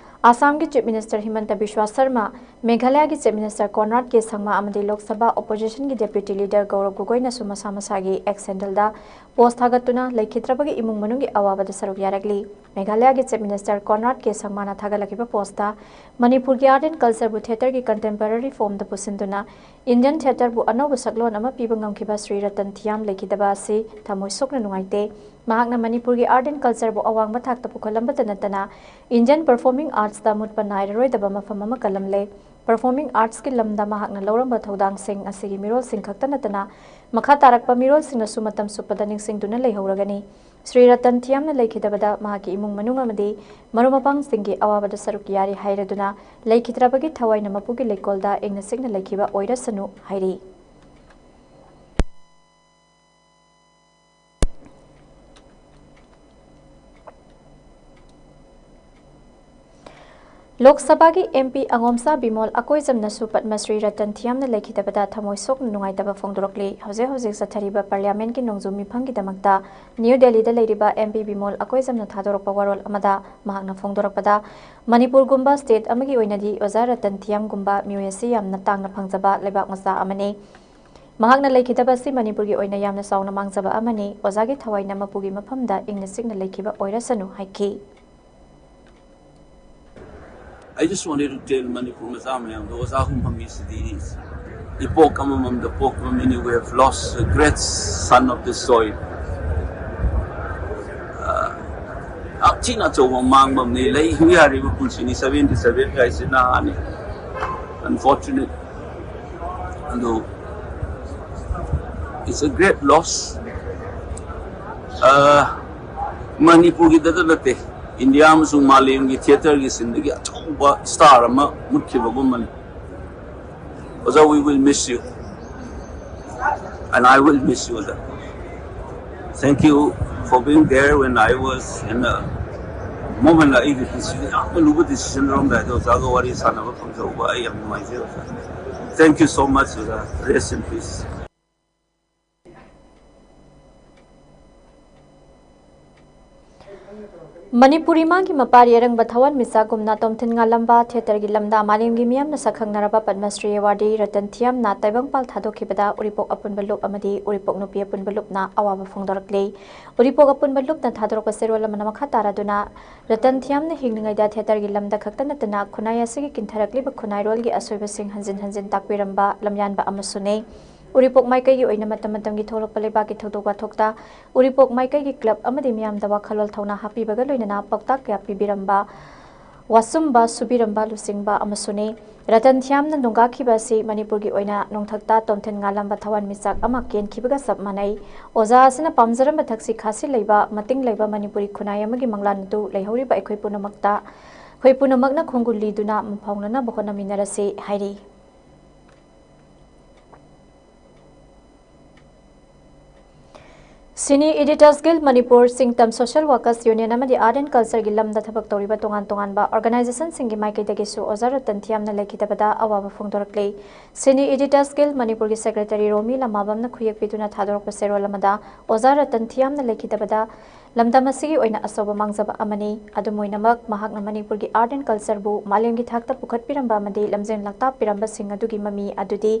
ꯑꯁꯥꯝꯒꯤ ꯆꯤꯐ ꯃꯤꯅꯤꯁꯇꯔ ꯍꯤꯃꯟꯇ ꯕꯤꯁ꯭ꯋꯥ ꯁꯔꯃ, ꯃꯦꯘꯥꯂꯌꯒꯤ chief minister Conrad K Sangma ꯑꯃꯗꯤ ꯂꯣꯛ ꯁꯚꯥ ꯑꯣꯄꯣꯖꯤꯁꯟꯒꯤ ꯗꯦꯄ꯭ꯌꯨꯇꯤ ꯂꯤꯗꯔ ꯒꯧꯔꯕ ꯒꯣꯒꯣꯏꯅꯁꯨ ꯃꯁꯥ ꯃꯁꯥꯒꯤ ꯑꯦꯛꯁ ꯍꯦꯟꯗꯜꯗ ꯄꯣꯁ ꯊꯥꯒꯠꯇꯨꯅ ꯂꯩꯈꯤꯗ꯭ꯔꯕꯒꯤ ꯏꯃꯨꯡ ꯃꯅꯨꯡꯒꯤ ꯑꯋꯥꯕꯗ ꯁꯔꯨꯛ ꯌꯥꯔꯛꯂꯤ꯫ ꯃꯦꯘꯥꯂꯌꯒꯤ ꯆꯤꯐ ꯃꯤꯅꯤꯁꯇꯔ ꯀꯣꯟꯔꯥꯗ ꯀꯦ ꯁꯪꯃꯅ ꯊꯥꯒꯠꯂꯛꯈꯤꯕ ꯄꯣꯁꯇ ꯃꯅꯤꯄꯨꯔꯒꯤ ꯑꯥꯔꯠ ꯑꯦꯟ ꯀꯜꯆꯔꯕꯨ ꯊꯤꯌꯦꯇꯔꯒꯤ ꯀꯟꯇꯦꯝꯄꯔꯔꯤ ꯐꯣꯔꯝꯗ ꯄꯨꯁꯤꯟꯗꯨꯅ ꯏꯟꯗꯤꯌꯟ ꯊꯤꯌꯦꯇꯔꯕꯨ ꯑꯅꯧꯕ ꯁꯛꯂꯣꯟ ꯑꯃ ꯄꯤꯕ ꯉꯝꯈꯤꯕ ꯁ꯭ꯔꯤ ꯔꯇꯟ ꯊꯤꯌꯥꯝ ꯂꯩꯈꯤꯗꯕ ꯑꯁꯤ ꯊꯃꯣꯏ ꯁꯣꯛꯅ ꯅꯨꯡꯉꯥꯏꯇꯦ꯫ ꯃꯍꯥꯛꯅ ꯃꯅꯤꯄꯨꯔꯒꯤ ꯑꯥꯔꯠ ꯑꯦꯟ ꯀꯜꯆꯔꯕꯨ ꯑꯋꯥꯡꯕ ꯊꯥꯛꯇ ꯄꯨꯈꯠꯂꯝꯕꯇ ꯅꯠꯇꯅ ꯏꯟꯗꯤꯌꯟ ꯄꯔꯐꯣꯔꯃꯤꯡ ꯑꯥꯔꯠꯁꯇ ꯃꯨꯠꯄ ꯅꯥꯏꯔꯔꯣꯏꯗꯕ ꯃꯐꯝ ꯑꯃ ꯀꯜꯂꯝꯂꯦ꯫ ꯄꯔꯐꯣꯔꯃꯤꯡ ꯑꯥꯔꯠꯁꯀꯤ ꯂꯝꯗ ꯃꯍꯥꯛꯅ ꯂꯧꯔꯝꯕ ꯊꯧꯗꯥꯡꯁꯤꯡ ꯑꯁꯤꯒꯤ ꯃꯤꯔꯣꯜꯁꯤꯡ ꯈꯛꯇ ꯅꯠꯇꯅ ꯃꯈꯥ ꯇꯥꯔꯛꯄ ꯃꯤꯔꯣꯜꯁꯤꯡꯅꯁꯨ ꯃꯇꯝ ꯆꯨꯞꯄꯗ ꯅꯤꯡꯁꯤꯡꯗꯨꯅ ꯂꯩꯍꯧꯔꯒꯅꯤ꯫ ꯁ꯭ꯔꯤ ꯔꯇꯟ ꯊꯤꯌꯥꯝꯅ ꯂꯩꯈꯤꯗꯕꯗ ꯃꯍꯥꯛꯀꯤ ꯏꯃꯨꯡ ꯃꯅꯨꯡ ꯑꯃꯗꯤ ꯃꯔꯨꯞ ꯃꯄꯥꯡꯁꯤꯡꯒꯤ ꯑꯋꯥꯕꯗ ꯁꯔꯨꯛ ꯌꯥꯔꯤ ꯍꯥꯏꯔꯗꯨꯅ, ꯂꯩꯈꯤꯗ꯭ꯔꯕꯒꯤ ꯊꯋꯥꯏꯅ ꯃꯄꯨꯒꯤ ꯂꯩꯀꯣꯜꯗ ꯏꯪꯅ ꯆꯤꯛꯅ ꯂꯩꯈꯤꯕ ꯑꯣꯏꯔꯁꯅꯨ ꯍꯥꯏꯔꯤ꯫ ꯂꯣꯛ ꯁꯚꯥꯒꯤ ꯑꯦꯝ ꯄꯤ ꯑꯉꯣꯝꯆꯥ ꯕꯤꯃꯣꯜ ꯑꯀꯣꯏꯖꯝꯅꯁꯨ ꯄꯗꯃ ꯁ꯭ꯔꯤ ꯔꯇꯟ ꯊꯤꯌꯥꯝꯅ ꯂꯩꯈꯤꯗꯕꯗ ꯊꯃꯣꯏ ꯁꯣꯛꯅ ꯅꯨꯡꯉꯥꯏꯇꯕ ꯐꯣꯡꯗꯣꯔꯛꯂꯤ꯫ ꯍꯧꯖꯤꯛ ꯍꯧꯖꯤꯛ ꯆꯠꯊꯔꯤꯕ ꯄꯥꯔꯂꯤꯌꯥꯃꯦꯟꯠꯀꯤ ꯅꯣꯡꯖꯨ ꯃꯤꯐꯝꯒꯤꯗꯃꯛꯇ ꯅ꯭ꯌꯨ ꯗꯦꯜꯂꯤꯗ ꯂꯩꯔꯤꯕ ꯑꯦꯝ ꯄꯤ ꯕꯤꯃꯣꯜ ꯑꯀꯣꯏꯖꯝꯅ ꯊꯥꯗꯣꯔꯛꯄ ꯋꯥꯔꯣꯜ ꯑꯃꯗ ꯃꯍꯥꯛꯅ ꯐꯣꯡꯗꯣꯔꯛꯄꯗ, ꯃꯅꯤꯄꯨꯔꯒꯨꯝꯕ ꯁ꯭ꯇꯦꯠ ꯑꯃꯒꯤ ꯑꯣꯏꯅꯗꯤ ꯑꯣꯖꯥ ꯔꯇꯟ ꯊꯤꯌꯥꯝꯒꯨꯝꯕ ꯃꯤꯑꯣꯏ ꯑꯁꯤ ꯌꯥꯝꯅ ꯇꯥꯡꯅ ꯐꯪꯖꯕ ꯂꯩꯕꯥꯛ ꯃꯆꯥ ꯑꯃꯅꯤ꯫ ꯃꯍꯥꯛꯅ ꯂꯩꯈꯤꯗꯕ ꯑꯁꯤ ꯃꯅꯤꯄꯨꯔꯒꯤ ꯑꯣꯏꯅ ꯌꯥꯝꯅ ꯆꯥꯎꯅ ꯃꯥꯡꯖꯕ ꯑꯃꯅꯤ꯫ ꯑꯣꯖꯥꯒꯤ ꯊꯋꯥꯏꯅ ꯃꯄꯨꯒꯤ ꯃꯐꯝꯗ ꯏꯪꯅ ꯆꯤꯛꯅ ꯂꯩꯈꯤꯕ ꯑꯣꯏꯔꯁꯅꯨ ꯍꯥꯏꯈꯤ꯫ I just wanted to tell Manipur ꯃꯆꯥ ꯃꯌꯥꯝꯗꯣ ꯑꯣꯖꯥ ꯍꯨꯝꯐꯝ ꯃꯤꯁꯤꯗꯤ ꯏꯄꯣꯛ ꯑꯃꯃꯝꯗ ꯄꯣꯛꯄ ꯃꯤꯅꯤ꯫ We have lost a great son of the soil. ꯌꯥꯝ ꯊꯤꯅ ꯑꯆꯧꯕ ꯃꯥꯡꯕ ꯑꯃꯅꯤ꯫ ꯂꯩ ꯍꯤꯡ ꯌꯥꯔꯤꯕ ꯄꯨꯟꯁꯤꯅꯤ꯫ Seventy seven ꯀꯥꯏꯁꯤ ꯅꯍꯥꯅꯤ꯫ Unfortunate. ꯑꯗꯨ it's a great loss. ꯃꯅꯤꯄꯨꯔꯒꯤꯗꯇ ꯅꯠꯇꯦ, ꯏꯟꯗꯤꯌꯥ ꯑꯃꯁꯨꯡ ꯃꯥꯂꯦꯝꯒꯤ ꯊꯤꯌꯦꯇꯔꯒꯤ ꯁꯤꯟꯗꯒꯤ ꯑꯆꯧꯕ ꯁ꯭ꯇꯥꯔ ꯑꯃ ꯃꯨꯠꯈꯤꯕꯒꯨꯝꯕꯅꯤ꯫ ꯑꯣꯖꯥ, we will miss you. And I will miss you, ꯑꯣꯖꯥ. Thank you for being there when I was in a moment ꯑꯩꯒꯤ ꯄꯨꯟꯁꯤꯗ ꯌꯥꯝꯅ ꯂꯨꯕ ꯗꯤꯁꯤꯖꯟ ꯂꯧꯔꯝꯗꯥꯏꯗ ꯑꯣꯖꯥꯒ ꯋꯥꯔꯤ ꯁꯥꯟꯅꯕ ꯐꯪꯖꯍꯧꯕ ꯑꯩ ꯌꯥꯝ ꯅꯨꯡꯉꯥꯏꯖꯩ ꯑꯣꯖꯥ. Thank you so much, ꯑꯣꯖꯥ. Rest in peace. ꯃꯅꯤꯄꯨꯔꯤ ꯃꯥꯒꯤ ꯃꯄꯥꯔꯤ ꯑꯔꯪꯕ ꯊꯋꯥꯟꯃꯤꯆꯥꯛꯒꯨꯝꯅ ꯇꯣꯝꯊꯤꯟ ꯉꯥꯂꯝꯕ ꯊꯤꯌꯦꯇꯔꯒꯤ ꯂꯝꯗ ꯃꯥꯂꯦꯝꯒꯤ ꯃꯤꯌꯥꯝꯅ ꯁꯛꯈꯪꯅꯔꯕ ꯄꯗꯃ ꯁ꯭ꯔꯤ ꯑꯦꯋꯥꯔꯗꯤ ꯔꯇꯟ ꯊꯤꯌꯥꯝꯅ ꯇꯥꯏꯕꯪꯄꯥꯜ ꯊꯥꯗꯣꯛꯈꯤꯕꯗ ꯎꯔꯤꯄꯣꯛ ꯑꯄꯨꯟꯕ ꯂꯨꯞ ꯑꯃꯗꯤ ꯎꯔꯤꯄꯣꯛ ꯅꯨꯄꯤ ꯑꯄꯨꯟꯕ ꯂꯨꯞꯅ ꯑꯋꯥꯕ ꯐꯣꯡꯗꯣꯔꯛꯂꯤ꯫ ꯎꯔꯤꯄꯣꯛ ꯑꯄꯨꯟꯕ ꯂꯨꯞꯅ ꯊꯥꯗꯣꯔꯛꯄ ꯆꯦꯔꯣꯜ ꯑꯃꯅ ꯃꯈꯥ ꯇꯥꯔꯗꯨꯅ, ꯔꯇꯟ ꯊꯤꯌꯥꯝꯅ ꯍꯤꯡꯂꯤꯉꯩꯗ ꯊꯤꯌꯦꯇꯔꯒꯤ ꯂꯝꯗ ꯈꯛꯇ ꯅꯠꯇꯅ ꯈꯨꯟꯅꯥꯏ ꯑꯁꯤꯒꯤ ꯀꯤꯟꯊꯔꯛꯂꯤꯕ ꯈꯨꯟꯅꯥꯏꯔꯣꯜꯒꯤ ꯑꯁꯣꯏꯕꯁꯤꯡ ꯍꯟꯖꯤꯟ ꯍꯟꯖꯤꯟ ꯇꯥꯛꯄꯤꯔꯝꯕ ꯂꯝꯌꯥꯟꯕ ꯑꯃꯁꯨꯅꯤ꯫ ꯎꯔꯤꯄꯣꯛ ꯃꯥꯏꯀꯩꯒꯤ ꯑꯣꯏꯅ ꯃꯇꯝ ꯃꯇꯝꯒꯤ ꯊꯣꯛꯂꯛꯄ ꯂꯩꯕꯥꯛꯀꯤ ꯊꯧꯗꯣꯛ ꯋꯥꯊꯣꯛꯇ ꯎꯔꯤꯄꯣꯛ ꯃꯥꯏꯀꯩꯒꯤ ꯀ꯭ꯂꯕ ꯑꯃꯗꯤ ꯃꯤꯌꯥꯝꯗ ꯋꯥꯈꯜꯂꯣꯟ ꯊꯧꯅꯥ ꯍꯥꯞꯄꯤꯕꯒ ꯂꯣꯏꯅꯅ ꯄꯥꯎꯇꯥꯛ ꯀꯌꯥ ꯄꯤꯕꯤꯔꯝꯕ ꯋꯥꯁꯨꯝꯕ, ꯁꯨꯕꯤꯔꯝꯕ, ꯂꯨꯆꯤꯡꯕ ꯑꯃꯁꯨꯅꯤ꯫ ꯔꯇꯟ ꯊꯤꯌꯥꯝꯅ ꯅꯣꯡꯒꯥꯈꯤꯕ ꯑꯁꯤ ꯃꯅꯤꯄꯨꯔꯒꯤ ꯑꯣꯏꯅ ꯅꯣꯡꯊꯛꯇ ꯇꯣꯝꯊꯤꯟ ꯉꯥꯜꯂꯝꯕ ꯊꯋꯥꯟꯃꯤꯆꯥꯛ ꯑꯃ ꯀꯦꯟꯈꯤꯕꯒ ꯆꯞ ꯃꯥꯟꯅꯩ꯫ ꯑꯣꯖꯥ ꯑꯁꯤꯅ ꯄꯥꯝꯖꯔꯝꯕ ꯊꯛꯁꯤ ꯈꯥꯁꯤ ꯂꯩꯕ, ꯃꯇꯤꯡ ꯂꯩꯕ ꯃꯅꯤꯄꯨꯔꯤ ꯈꯨꯟꯅꯥꯏ ꯑꯃꯒꯤ ꯃꯪꯂꯥꯟ ꯑꯗꯨ ꯂꯩꯍꯧꯔꯤꯕ ꯑꯩꯈꯣꯏ ꯄꯨꯝꯅꯃꯛꯇ, ꯑꯩꯈꯣꯏ ꯄꯨꯝꯅꯃꯛꯅ ꯈꯣꯡꯒꯨꯜ ꯂꯤꯗꯨꯅ ꯃꯐꯥꯎꯅꯅꯕ ꯍꯣꯠꯅꯃꯤꯟꯅꯔꯁꯤ ꯍꯥꯏꯔꯤ꯫ Cine Editors Guild Manipur, ꯁꯤꯡꯇꯝ Social Workers Union ꯑꯃꯗꯤ Art and Culture ꯒꯤ ꯂꯝꯗ ꯊꯕꯛ ꯇꯧꯔꯤꯕ ꯇꯣꯉꯥꯟ ꯇꯣꯉꯥꯟꯕ organization ꯁꯤꯡꯒꯤ ꯃꯥꯏꯀꯩꯗꯒꯤꯁꯨ ꯑꯣꯖꯥ ꯔꯇꯟ ꯊꯤꯌꯥꯝꯅ ꯂꯩꯈꯤꯗꯕꯗ ꯑꯋꯥꯕ ꯐꯣꯡꯗꯣꯔꯛꯂꯤ꯫ Cine Editors Guild Manipur ꯒꯤ secretary ꯔꯣꯃꯤ ꯂꯃꯥꯕꯝꯅ ꯈꯨꯌꯦꯛ ꯄꯤꯗꯨꯅ ꯊꯥꯗꯣꯔꯛꯄ ꯆꯦꯔꯣꯜ ꯑꯃꯗ ꯑꯣꯖꯥ ꯔꯇꯟ ꯊꯤꯌꯥꯝꯅ ꯂꯩꯈꯤꯗꯕꯗ ꯂꯝꯗꯝ ꯑꯁꯤꯒꯤ ꯑꯣꯏꯅ ꯑꯆꯧꯕ ꯃꯥꯡꯖꯕ ꯑꯃꯅꯤ꯫ ꯑꯗꯨꯝ ꯑꯣꯏꯅꯃꯛ, ꯃꯍꯥꯛꯅ ꯃꯅꯤꯄꯨꯔꯒꯤ art and culture ꯕꯨ ꯃꯥꯂꯦꯝꯒꯤ ꯊꯥꯛꯇ ꯄꯨꯈꯠꯄꯤꯔꯝꯕ ꯑꯃꯗꯤ ꯂꯝꯖꯦꯜ ꯂꯥꯛꯇꯥꯛꯄꯤꯔꯝꯕꯁꯤꯡ ꯑꯗꯨꯒꯤ ꯃꯃꯤ ꯑꯗꯨꯗꯤ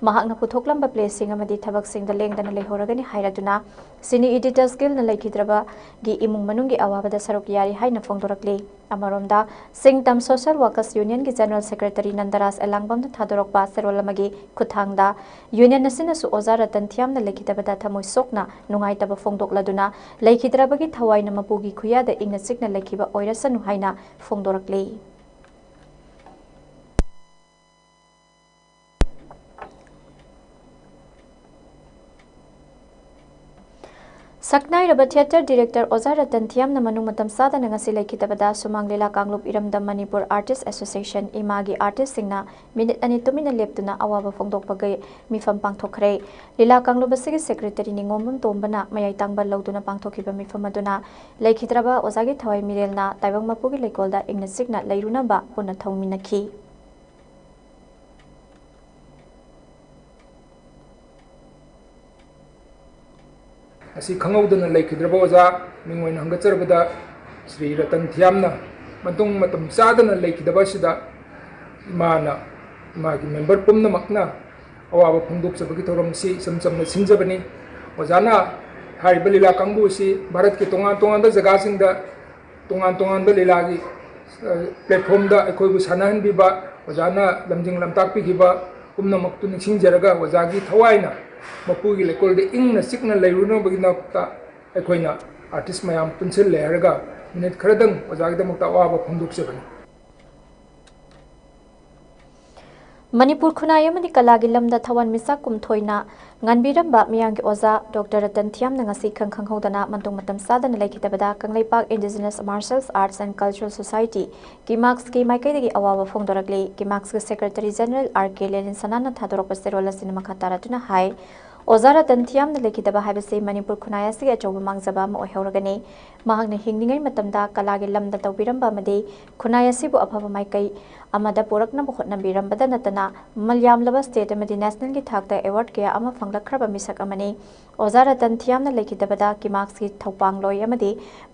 ꯃꯍꯥꯛꯅ ꯄꯨꯊꯣꯛꯂꯝꯕ play ꯁꯤꯡ ꯑꯃꯗꯤ ꯊꯕꯛꯁꯤꯡꯗ ꯂꯦꯡꯗꯅ ꯂꯩꯍꯧꯔꯒꯅꯤ ꯍꯥꯏꯔꯗꯨꯅ, Cine Editors Guild ꯅ ꯂꯩꯈꯤꯗ꯭ꯔꯕꯒꯤ ꯏꯃꯨꯡ ꯃꯅꯨꯡꯒꯤ ꯑꯋꯥꯕꯗ ꯁꯔꯨꯛ ꯌꯥꯔꯤ ꯍꯥꯏꯅ ꯐꯣꯡꯗꯣꯔꯛꯂꯤ꯫ ꯑꯃꯔꯣꯝꯗ, ꯁꯤꯡꯇꯝ Social Workers Union ꯒꯤ general secretary ꯅꯟꯗꯔꯥꯖ ꯑꯦꯂꯥꯡꯕꯝꯅ ꯊꯥꯗꯣꯔꯛꯄ ꯆꯦꯔꯣꯜ ꯑꯃꯒꯤ ꯈꯨꯠꯊꯥꯡꯗ, union ꯑꯁꯤꯅꯁꯨ ꯑꯣꯖꯥ ꯔꯇꯟ ꯊꯤꯌꯥꯝꯅ ꯂꯩꯈꯤꯗꯕꯗ ꯊꯃꯣꯏ ꯁꯣꯛꯅ ꯅꯨꯡꯉꯥꯏꯇꯕ ꯐꯣꯡꯗꯣꯛꯂꯗꯨꯅ, ꯂꯩꯈꯤꯗ꯭ꯔꯕꯒꯤ ꯊꯋꯥꯏꯅ ꯃꯄꯨꯒꯤ ꯈꯨꯌꯥꯗ ꯏꯪꯅ ꯆꯤꯛꯅ ꯂꯩꯈꯤꯕ ꯑꯣꯏꯔꯁꯅꯨ ꯍꯥꯏꯅ ꯐꯣꯡꯗꯣꯔꯛꯂꯤ꯫ ꯁꯛꯅꯥꯏꯔꯕ theatre director ꯑꯣꯖꯥ ꯔꯇꯟ ꯊꯤꯌꯥꯝꯅ ꯃꯅꯨꯡ ꯃꯇꯝ ꯆꯥꯗꯅ ꯉꯁꯤ ꯂꯩꯈꯤꯗꯕꯗ ꯁꯨꯃꯥꯡ ꯂꯤꯂꯥ ꯀꯥꯡꯂꯨꯞ ꯏꯔꯝꯗꯝ ꯃꯅꯤꯄꯨꯔ Artist Association, ꯏꯃꯥꯒꯤ artist ꯁꯤꯡꯅ ꯃꯤꯅꯤꯠ ꯑꯅꯤ ꯇꯨꯃꯤꯟꯅ ꯂꯦꯞꯇꯨꯅ ꯑꯋꯥꯕ ꯐꯣꯡꯗꯣꯛꯄꯒꯤ ꯃꯤꯐꯝ ꯄꯥꯡꯊꯣꯛꯈ꯭ꯔꯦ꯫ ꯂꯤꯂꯥ ꯀꯥꯡꯂꯨꯞ ꯑꯁꯤꯒꯤ secretary ꯅꯤꯉꯣꯝꯕꯝ ꯇꯣꯝꯕꯅ ꯃꯌꯥꯏ ꯇꯥꯡꯕ ꯂꯧꯗꯨꯅ ꯄꯥꯡꯊꯣꯛꯈꯤꯕ ꯃꯤꯐꯝ ꯑꯗꯨꯅ ꯂꯩꯈꯤꯗ꯭ꯔꯕ ꯑꯣꯖꯥꯒꯤ ꯊꯋꯥꯏ ꯃꯤꯔꯦꯜꯅ ꯇꯥꯏꯕꯪ ꯃꯄꯨꯒꯤ ꯂꯩꯀꯣꯜꯗ ꯏꯪꯅ ꯆꯤꯛꯅ ꯂꯩꯔꯨꯅꯕ ꯄꯨꯟꯅ ꯊꯧꯃꯤꯟꯅꯈꯤ꯫ ꯑꯁꯤ ꯈꯪꯍꯧꯗꯅ ꯂꯩꯈꯤꯗ꯭ꯔꯕ ꯑꯣꯖꯥ ꯃꯤꯡ ꯑꯣꯏꯅ ꯍꯪꯒꯠꯆꯔꯕꯗ ꯁ꯭ꯔꯤ ꯔꯇꯟ ꯊꯤꯌꯥꯝꯅ ꯃꯇꯨꯡ ꯃꯇꯝ ꯆꯥꯗꯅ ꯂꯩꯈꯤꯗꯕ ꯑꯁꯤꯗ ꯏꯃꯥꯅ, ꯏꯃꯥꯒꯤ member ꯄꯨꯝꯅꯃꯛꯅ ꯑꯋꯥꯕ ꯐꯣꯡꯗꯣꯛꯆꯕꯒꯤ ꯊꯧꯔꯝ ꯑꯁꯤ ꯏꯆꯝ ꯆꯝꯅ ꯁꯤꯟꯖꯕꯅꯤ꯫ ꯑꯣꯖꯥꯅ ꯍꯥꯏꯔꯤꯕ ꯂꯤꯂꯥ ꯀꯥꯡꯕꯨ ꯑꯁꯤ ꯚꯥꯔꯠꯀꯤ ꯇꯣꯉꯥꯟ ꯇꯣꯉꯥꯟꯕ ꯖꯒꯥꯁꯤꯡꯗ ꯇꯣꯉꯥꯟ ꯇꯣꯉꯥꯟꯕ ꯂꯤꯂꯥꯒꯤ, ꯑ, platform ꯗ ꯑꯩꯈꯣꯏꯕꯨ ꯁꯥꯟꯅꯍꯟꯕꯤꯕ, ꯑꯣꯖꯥꯅ ꯂꯝꯖꯤꯡ ꯂꯝꯇꯥꯛꯄꯤꯈꯤꯕ ꯄꯨꯝꯅꯃꯛꯇꯨ ꯅꯤꯡꯁꯤꯡꯖꯔꯒ ꯑꯣꯖꯥꯒꯤ ꯊꯋꯥꯏꯅ ꯃꯄꯨꯒꯤ ꯂꯩꯀꯣꯜꯗ ꯏꯪꯅ ꯆꯤꯛꯅ ꯂꯩꯔꯨꯅꯕꯒꯤꯗꯃꯛꯇ ꯑꯩꯈꯣꯏꯅ artist ꯃꯌꯥꯝ ꯄꯨꯟꯁꯤꯜꯂꯦ ꯍꯥꯏꯔꯒ minute ꯈꯔꯗꯪ ꯑꯣꯖꯥꯒꯤꯗꯃꯛꯇ ꯑꯋꯥꯕ ꯐꯣꯡꯗꯣꯛꯆꯕꯅꯤ꯫ ꯃꯅꯤꯄꯨꯔ ꯈꯨꯟꯅꯥꯏ ꯑꯃꯗꯤ ꯀꯂꯥꯒꯤ ꯂꯝꯗ ꯊꯋꯥꯟꯃꯤꯆꯥꯛ ꯀꯨꯝꯊꯣꯏꯅ ꯉꯥꯟꯕꯤꯔꯝꯕ ꯃꯤꯌꯥꯝꯒꯤ ꯑꯣꯖꯥ ꯗꯣꯛꯇꯔ ꯔꯇꯟ ꯊꯤꯌꯥꯝꯅ ꯉꯁꯤ ꯈꯪ ꯈꯪꯍꯧꯗꯅ ꯃꯇꯝ ꯃꯇꯝ ꯆꯥꯗꯅ ꯂꯩꯈꯤꯗꯕꯗ ꯀꯪꯂꯩꯄꯥꯛ indigenous martial arts and cultural society, ꯀꯤꯃꯥꯛꯁꯀꯤ ꯃꯥꯏꯀꯩꯗꯒꯤ ꯑꯋꯥꯕ ꯐꯣꯡꯗꯣꯔꯛꯂꯤ꯫ ꯀꯤꯃꯥꯛꯁꯀꯤ secretary general R K Lenin ꯁꯅꯥꯅ ꯊꯥꯗꯣꯔꯛꯄ ꯆꯦꯔꯣꯜ ꯑꯁꯤꯅ ꯃꯈꯥ ꯇꯥꯔꯗꯨꯅ ꯍꯥꯏ, ꯑꯣꯖꯥ ꯔꯇꯟ ꯊꯤꯌꯥꯝꯅ ꯂꯩꯈꯤꯗꯕ ꯍꯥꯏꯕꯁꯤ ꯃꯅꯤꯄꯨꯔ ꯈꯨꯟꯅꯥꯏ ꯑꯁꯤꯒꯤ ꯑꯆꯧꯕ ꯃꯥꯡꯖꯕ ꯑꯃ ꯑꯣꯏꯍꯧꯔꯒꯅꯤ꯫ ꯃꯍꯥꯛꯅ ꯍꯤꯡꯂꯤꯉꯩ ꯃꯇꯝꯗ ꯀꯂꯥꯒꯤ ꯂꯝꯗ ꯇꯧꯕꯤꯔꯝꯕ ꯑꯃꯗꯤ ꯈꯨꯟꯅꯥꯏ ꯑꯁꯤꯕꯨ ꯑꯐꯕ ꯃꯥꯏꯀꯩ ꯑꯃꯗ ꯄꯨꯔꯛꯅꯕ ꯍꯣꯠꯅꯕꯤꯔꯝꯕꯗ ꯅꯠꯇꯅ ꯃꯜ ꯌꯥꯝꯂꯕ ꯁ꯭ꯇꯦꯠ ꯑꯃꯗꯤ ꯅꯦꯁꯅꯦꯜꯒꯤ ꯊꯥꯛꯇ ꯑꯦꯋꯥꯔꯗ ꯀꯌꯥ ꯑꯃ ꯐꯪꯂꯛꯈ꯭ꯔꯕ ꯃꯤꯁꯛ ꯑꯃꯅꯤ꯫ ꯑꯣꯖꯥ ꯔꯇꯟ ꯊꯤꯌꯥꯝꯅ ꯂꯩꯈꯤꯗꯕꯗ ꯀꯤꯃꯥꯛꯁꯀꯤ ꯊꯧꯄꯥꯡꯂꯣꯏ ꯑꯃꯗꯤ